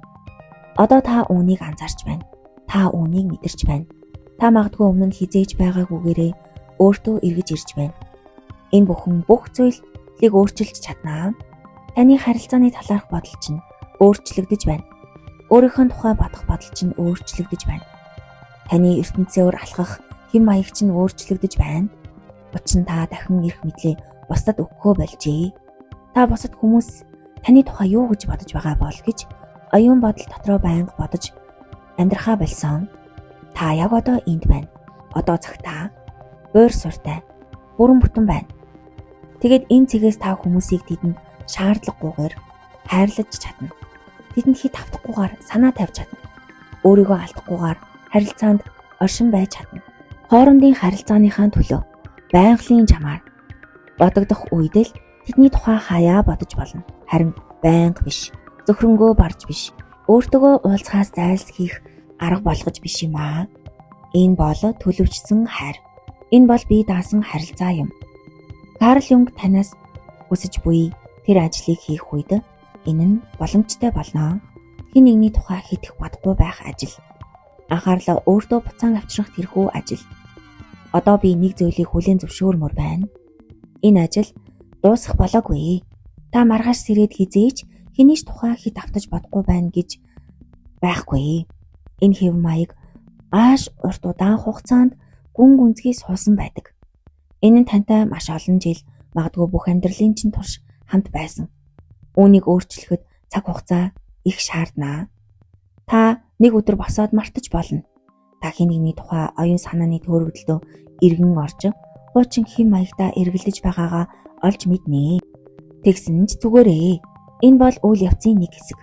Одоо та үүнийг анзаарч байна. Та үүнийг мэдэрч байна. Та магадгүй өмнө нь хэзээ ч байгаагүйгээрээ өөртөө эргэж ирж байна. Энэ бүхэн бүх зүйлийг өөрчилж чаднаа. Таны харилцааны талаарх бодол чинь өөрчлөгдөж байна. Өөрийнхөө тухай бодох бодол чинь өөрчлөгдөж байна. Таны ертөнцөөр алхах хэв маяг чинь өөрчлөгдөж байна. Учир нь та дахин эрх мэдлээ бусдад өгөхөө болжээ. Та бусад хүмүүс таны тухай юу гэж бодож байгаа бол гэж оюун бодол дотроо байнга бодож амьдрахаа болсон. Та яг одоо энд байна. Одоо цагтаа буур суртай, бүрэн бүтэн байна. Тэгээд энэ цэгээс та хүмүүсийг тэдэнд шаардлагагүйгээр хайрлаж чадна. Тэдэнд хэт автахгүйгээр санаа тавьж чадна. Өөрийгөө алдахгүйгээр харилцаанд оршин байж чадна. Хоорондын харилцааныхаа төлөө байгалийн жамаар бодогдох үед л тэдний тухай хаяа бодож болно. Харин байнга биш, зөвхөрөнгөө барж биш, өөртөөгөө уулзахаас зайлсхийх арга болгож биш юм аа. Энэ бол төлөвчсөн хайр. Энэ бол бие даасан харилцаа юм. Карл Юнг танаас хүсэж буй тэр ажлыг хийх үед энэ нь боломжтой болно. Хэн нэгний тухай хэтэх бодохгүй байх ажил. Анхаарлаа өөртөө буцаан авчрах тэрхүү ажил. Одоо би нэг зүйлийг хүлээн зөвшөөрмөр байна. Энэ ажил дуусах болоогүй. Та маргааш сэрээд хэзээ ч хэний ч тухай хэт автаж бодохгүй байна гэж байхгүй. Энэ хэв маяг ааш урт удаан хугацаанд гүн гүнзгий суусан байдаг. Энэ нь тантай маш олон жил, магадгүй бүх амьдралын чинь турш хамт байсан. Үүнийг өөрчлөхөд цаг хугацаа их шаарднаа. Та нэг өдөр босоод мартаж болно. Та хэн нэгний тухай оюун санааны төөрөгдөлдөө эргэн орж хуучин хэв маягтаа эргэлдэж байгаагаа олж мэднэ. Тэгсэн ч зүгээрээ. Энэ бол үйл явцын нэг хэсэг.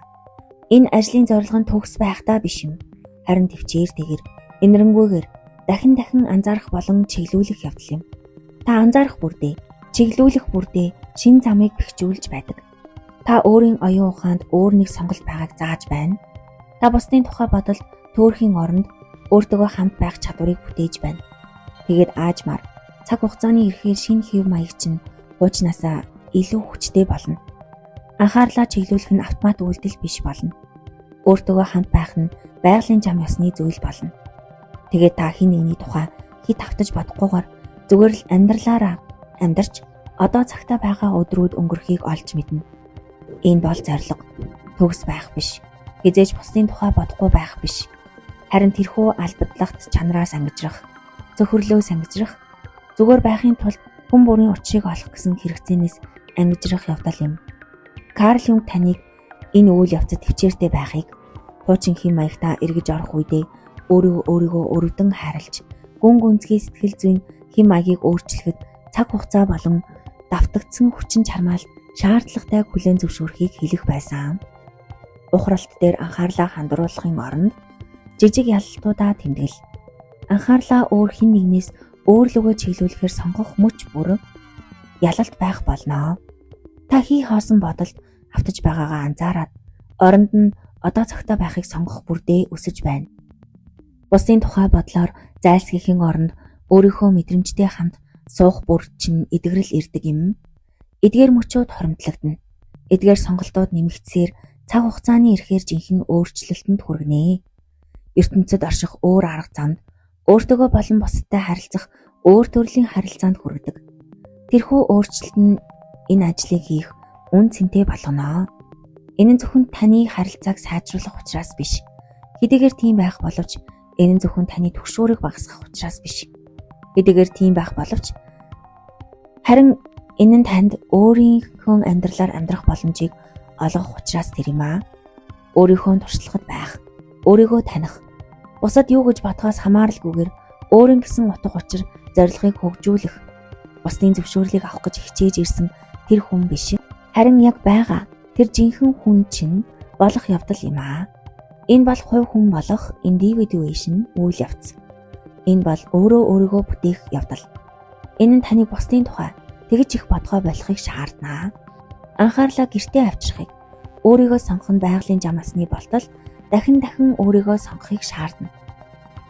Энэ ажлын зорилго нь төгс байхдаа биш юм. Харин төвчээр тэгэр энэрэнгүйгээр дахин дахин анзаарах болон чиглүүлэх явдал юм. Та анзаарах бүрдээ, чиглүүлэх бүрдээ шинэ замыг бэхжүүлж байдаг. Та өөрийн оюун ухаанд өөр нэг сонголт байгааг зааж байна. Та бусдын тухай бодолд төөрхийн оронд өөртөөгөө хамт байх чадварыг бүтээж байна. Тэгээд аажмаар цаг хугацааны ирэхээр шинэ хэв маяг чинь хуучнаасаа илүү хүчтэй болно. Анхаарлаа чиглүүлэх нь автомат үйлдэл биш болно. Өөртөөгөө хамт байх нь байгалийн зам ёсны зүйл болно. Тэгээд та хэн нэгний тухай хэт автаж бодохгүйгээр зүгээр л амьдралаараа амьдарч одоо цагтаа байгаа өдрүүд өнгөрөхийг олж мэднэ. Энэ бол зорилго. Төгс байх биш. Хэзээ ч бусдын тухай бодохгүй байх биш. Харин тэрхүү албадлагт чанараас ангижрах, цөхрлөөс ангижрах, зүгээр байхын тулд хүн бүрийн учрыг олох гэсэн хэрэгцээнээс ангижрах явдал юм. Карл Юнг таныг энэ үйл явцад төвчээртэй байхыг, хуучин хэв маягтаа эргэж орох үедээ өөрөө өөрийгөө өрөвдөн хайрлаж, гүн гүнзгий сэтгэл зүйн хэв маягийг өөрчлөхөд цаг хугацаа болон давтагдсан хүчин чармаалт шаардлагатай хүлээн зөвшөөрөхийг хэлэх байсан. Ухралт дээр анхаарлаа хандруулахын оронд жижиг ялалтуудаа тэмдэглэл. Анхаарлаа өөр хэн нэгнээс өөр лүүгээ чиглүүлэхээр сонгох мөч бүр ялалт байх болно. Та хий хоосон бодолд автаж байгаагаа анзаараад оронд нь одоо цагтаа байхыг сонгох бүрдээ өсөж байна. Бусдын тухай бодлоор зайлсхийхийн оронд өөрийнхөө мэдрэмжтэй хамт суух бүр чинь эдгэрэл ирдэг юм. Эдгээр мөчүүд хоримтлагдана. Эдгээр сонголтууд нэмэгдсээр цаг хугацааны ирэхээр жинхэнэ өөрчлөлтөнд хүргэнэ. ертөнцид орших өөр арга замд өөртөөгөө болон бусадтай харилцах өөр төрлийн харилцаанд хүргэдэг. Тэрхүү өөрчлөлт нь энэ ажлыг хийх үнэ цэнтэй болгоно. Энэ нь зөвхөн таны харилцааг сайжруулах учраас биш. Хэдийгээр тийм байх боловч энэ нь зөвхөн таны түгшүүрийг багасгах учраас биш. Хэдийгээр тийм байх боловч харин энэ нь танд өөрийнхөө амьдралаар амьдрах боломжийг олгох учраас тэр юм аа. Өөрийнхөө туршлагад байх, өөрийгөө таних, бусад юу гэж бодохоос хамааралгүйгээр өөрийн гэсэн утга учир зорилгыг хөгжүүлэх, бусдын зөвшөөрлийг авах гэж хичээж ирсэн тэр хүн биш. Харин яг байгаа тэр жинхэнэ хүн чинь болох явдал юм аа. Энэ бол хувь хүн болох individuation үйл явц. Энэ бол өөрөө өөрийгөө бүтээх явдал. Энэ нь таныг бусдын тухай, тэгж их бодгоо болохыг шаарднаа. Анхаарлаа гэртээ авчрахыг, өөрийгөө сонгох нь байгалийн жам асны болтол дахин дахин өөрийгөө сонгохыг шаардна.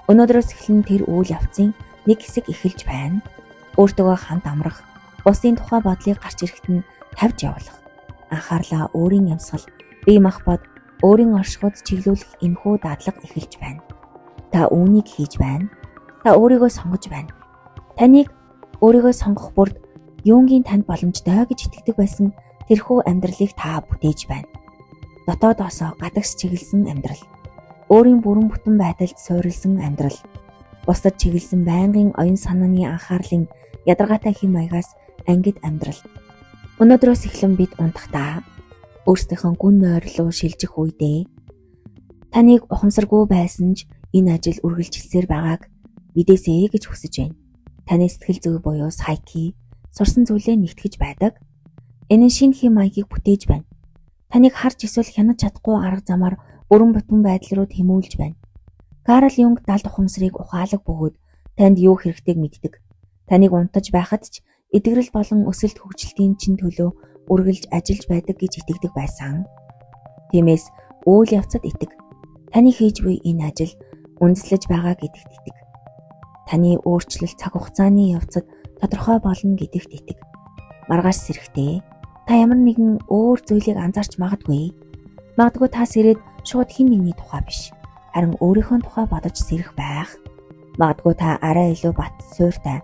Өнөөдрөөс эхлэн тэр үйл явцын нэг хэсэг эхэлж байна. Өөртөөгөө хамт амрах, бусдын тухай бодлыг гарч ирэхэд нь тавьж явуулах. Анхаарлаа өөрийн амьсгал, бие махбод, өөрийн оршихуйд чиглүүлэх энэхүү дадлага эхэлж байна. Та үүнийг хийж байна. Та өөрийгөө сонгож байна. Таныг өөрийгөө сонгох бүрд юунгийн танд боломжтой гэж итгэдэг байсан тэрхүү амьдралыг та бүтээж байна. Дотоодоосоо гадагш чиглэсэн амьдрал. Өөрийн бүрэн бүтэн байдалд суурилсан амьдрал. Бусдад чиглэсэн байнгын оюун санааны анхаарлын ядаргаатай хэм маягаас ангид амьдрал. Өнөөдрөөс эхлэн бид унтахдаа өөрсдийнхөө гүн нойр руу шилжих үедээ таныг ухамсаргүй байсан ч энэ ажил үргэлжилсээр байгааг мэдээсэй гэж хүсэж байна. Таны сэтгэл зүй буюу psyche сурсан зүйлээ нэгтгэж байдаг. Энэ нь шинэ хэм маягийг бүтээж байна. Таныг харж эсвэл хянаж чадахгүй арга замаар бүрэн бүтэн байдал руу тэмүүлж байна. Карл Юнг далд ухамсарыг ухаалаг бөгөөд танд юу хэрэгтэйг мэддэг. Таныг унтаж байхад ч эдгэрэл болон өсөлт хөгжилтийн чинь төлөө үргэлж ажиллаж байдаг гэж итгэдэг байсан. Тиймээс үйл явцад итэг. Таны хийж буй энэ ажил үндэслэж байгаа гэдэгт итэг. Таны өөрчлөлт цаг хугацааны явцад тодорхой болно гэдэгт итэг. Маргааш сэрэхдээ та ямар нэгэн өөр зүйлийг анзаарч магадгүй. Магадгүй та сэрээд шууд хэн нэгний тухай биш, харин өөрийнхөө тухай бодож сэрэх байх. Магадгүй та арай илүү бат суйртай,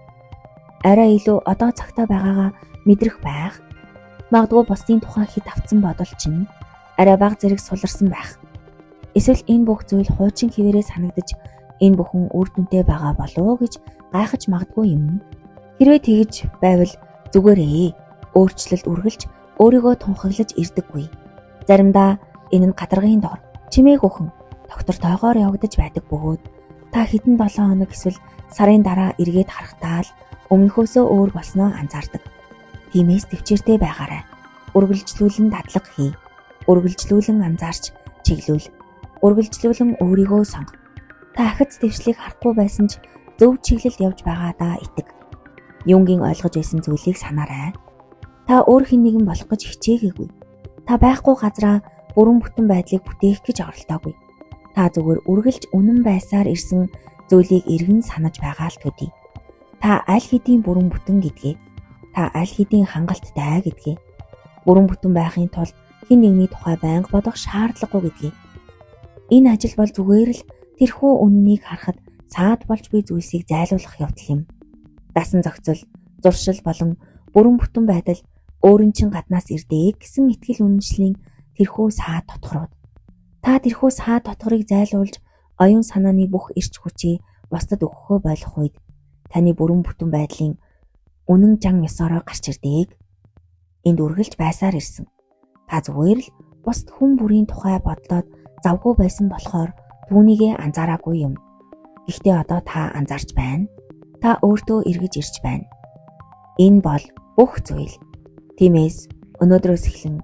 арай илүү одоо цагтаа байгаагаа мэдрэх байх. Магадгүй бусдын тухай хэд автсан бодол чинь арай бага зэрэг суларсан байх. Эсвэл энэ бүх зүйл хуучин хэвээрээ санагдаж энэ бүхэн үр дүнтэй байгаа болов уу гэж гайхаж магадгүй юм. Хэрвээ тэгж байвал зүгээрээ өөрчлөлт үргэлж өөрийгөө тунхаглаж ирдэггүй. Заримдаа энэ нь гадаргын доор чимээгүйхэн тогтортойгоор явагдаж байдаг бөгөөд та хэдэн 7 хоног эсвэл сарын дараа эргээд харахтаа л өмнөхөөсөө өөр болсноо анзаардаг. Тиймээс төвчээртэй байгаарай. Үргэлжлүүлэн дадлага хий. Үргэлжлүүлэн анзаарч чиглүүл. Үргэлжлүүлэн өөрийгөө сонго. Та ахиц дэвшлийг харахгүй байсан ч зөв чиглэлд явж байгаадаа итэг. Юнгийн ойлгож байсан зүйлийг санаарай. Та өөр хэн нэгэн болох гэж хичээгээгүй. Та байхгүй газраа бүрэн бүтэн байдлыг бүтээх гэж оролдоогүй. Та зүгээр үргэлж үнэн байсаар ирсэн зүйлийг эргэн санаж байгаа л төдий. Та аль хэдийн бүрэн бүтэн гэдгээ, та аль хэдийн хангалттай гэдгээ, бүрэн бүтэн байхын тулд хэн нэгний тухай байнга бодох шаардлагагүй гэдгээ. Энэ ажил бол зүгээр л тэрхүү үннийг харахад саад болж буй зүйлсийг зайлуулах явдал юм. Дасан зохицол, зуршил болон бүрэн бүтэн байдал өөрийн чинь гаднаас ирдэг гэсэн итгэл үнэмшлийн тэрхүү саад дотгорууд. Та тэрхүү саад дотгорыг зайлуулж оюун санааны бүх эрч хүчээ бусдад өгөхөө болох үед таны бүрэн бүтэн байдлын үнэн жан ёсоороо гарч ирдэг. Энд үргэлж байсаар ирсэн. Та зүгээр л бусад хүн бүрийн тухай бодлоод завгүй байсан болохоор түүнийгээ анзаараагүй юм. Гэхдээ одоо та анзаарч байна. Та өөртөө эргэж ирж байна. Энэ бол бүх зүйл. Тиймээс өнөөдрөөс эхлэн,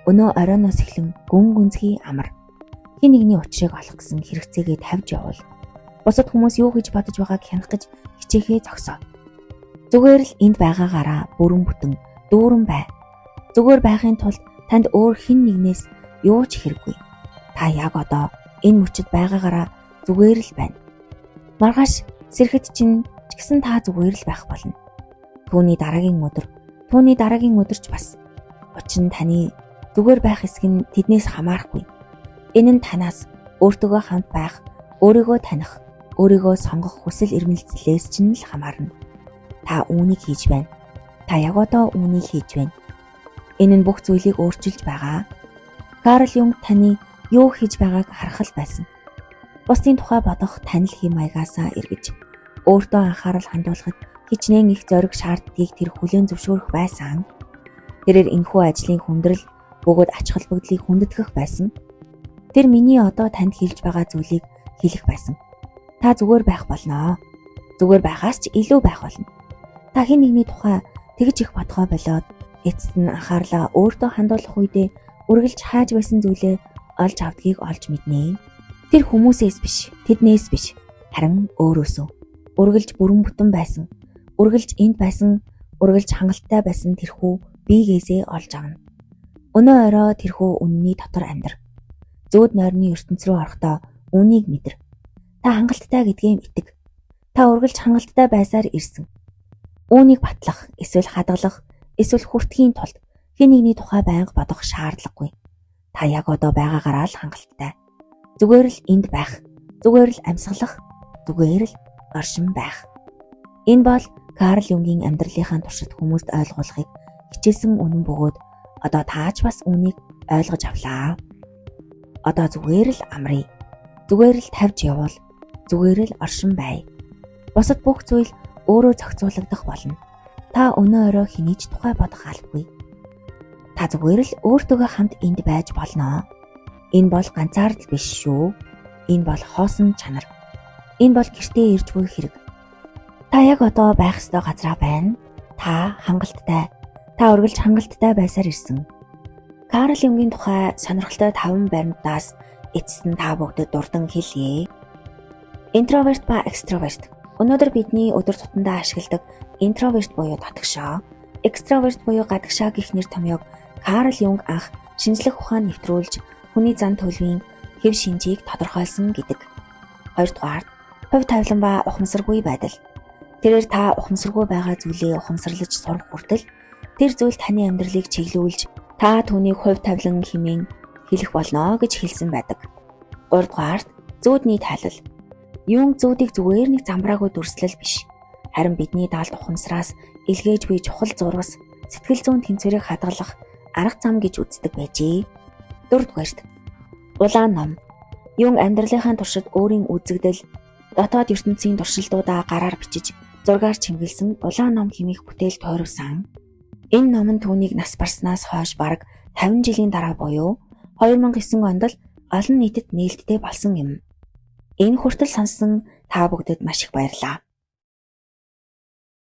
өнөө оройноос эхлэн гүн гүнзгий амар. Хэн нэгний учрыг олох гэсэн хэрэгцээгээ тавьж явуул. Бусад хүмүүс юу гэж бодож байгааг хянах гэж хичээхээ зогсоо. Зүгээр л энд байгаагаараа бүрэн бүтэн дүүрэн бай. Зүгээр байхын тулд танд өөр хэн нэгнээс юу ч хэрэггүй. Та яг одоо энэ мөчид байгаагаараа зүгээр л байна. Маргааш сэрэхэд чинь ч гэсэн та зүгээр л байх болно. Түүний дараагийн өдөр, түүний дараагийн өдөр ч бас. Учир нь таны зүгээр байх хэсэг нь тэднээс хамаарахгүй. Энэ нь танаас өөртөөгөө хамт байх, өөрийгөө таних, өөрийгөө сонгох хүсэл эрмэлзлээс чинь л хамаарна. Та үүнийг хийж байна. Та яг одоо үүнийг хийж байна. Энэ нь бүх зүйлийг өөрчилж байгаа. Карл Юнг таны юу хийж байгааг харах л байсан. Бусдын тухай бодох танил хэм маягаасаа эргэж өөртөө анхаарал хандуулахад хичнээн их зориг шаарддгийг тэр хүлээн зөвшөөрөх байсан. Тэрээр энэхүү ажлын хүндрэл бөгөөд ач холбогдлыг хүндэтгэх байсан. Тэр миний одоо танд хэлж байгаа зүйлийг хэлэх байсан. Та зүгээр байх болно. Зүгээр байхаас ч илүү байх болно. Та хэн нэгний тухай тэгж их бодгоо болоод эцэст нь анхаарлаа өөртөө хандуулах үедээ үргэлж хайж байсан зүйлээ олж авдгийг олж мэднэ. Тэр хүмүүсээс биш, тэднээс биш, харин өөрөөсөө. Үргэлж бүрэн бүтэн байсан, үргэлж энд байсан Үргэлж хангалттай байсан тэрхүү бийгээсээ олж авна. Өнөө орой тэрхүү үнэний дотор амьдр. Зүүд нойрны ертөнц рүү орохдоо үүнийг мэдэр. Та хангалттай гэдгээ итэг. Та үргэлж хангалттай байсаар ирсэн. Үүнийг батлах, эсвэл хадгалах, эсвэл хүртэхийн тулд хэн нэгний тухай байнга бодох шаардлагагүй. Та яг одоо байгаагаараа л хангалттай. Зүгээр л энд байх, зүгээр л амьсгалах, зүгээр л оршин байх. Энэ бол Карл Юнгийн амьдралынхаа туршид хүмүүст ойлгуулахыг хичээсэн үнэн бөгөөд одоо таач бас үүнийг ойлгож авлаа. Одоо зүгээр л амрая. Зүгээр л тавьж явуул. Зүгээр л оршин бай. Бусад бүх зүйл өөрөө зохицуулагдах болно. Та өнөө орой хэний ч тухай бодох албагүй. Та зүгээр л өөртөөгөө хамт энд байж болно. Энэ бол ганцаардал биш шүү. Энэ бол хоосон чанар. Энэ бол гэртээ ирж буй хэрэг. Та яг одоо байх ёстой газраа байна. Та хангалттай. Та үргэлж хангалттай байсаар ирсэн. Карл Юнгийн тухай сонирхолтой 5 баримтаас эцэст нь та бүгдэд дурдан хэлье. Интроверт ба экстраверт. Өнөөдөр бидний өдөр тутамдаа ашигладаг интроверт буюу дотгошоо, экстраверт буюу гадагшаа гэх нэр томьёог Карл Юнг анх шинжлэх ухаанд нэвтрүүлж хүний зан төлөвийн хэв шинжийг тодорхойлсон гэдэг. Хоёрдугаарт, хувь тавилан ба ухамсаргүй байдал. Тэрээр та ухамсаргүй байгаа зүйлээ ухамсарлаж сурах хүртэл тэр зүйл таны амьдралыг чиглүүлж та түүнийг хувь тавилан хэмээн хэлэх болно гэж хэлсэн байдаг. Гуравдугаарт, зүүдний тайлал. Юнг зүүдийг зүгээр нэг замбраагүй дүрслэл биш. Харин бидний даалт ухамсараас илгээж буй чухал зурвас, сэтгэл зүйн тэнцвэрийг хадгалах арга зам гэж үздэг байжээ. Дөрөвдүгээрт, улаан ном. Юнг амьдралынхаа туршид өөрийн үзэгдэл, дотоод ертөнцийн туршилтуудаа гараар бичиж, зургаар чимгэлсэн улаан ном хэмээх бүтээл тойрвсан. Энэ ном нь түүнийг нас барснаас хойш бараг 50 жилийн дараа буюу 2009 онд л олон нийтэд нээлттэй болсон юм. Энэ хүртэл сонссон та бүгдэд маш их баярлалаа.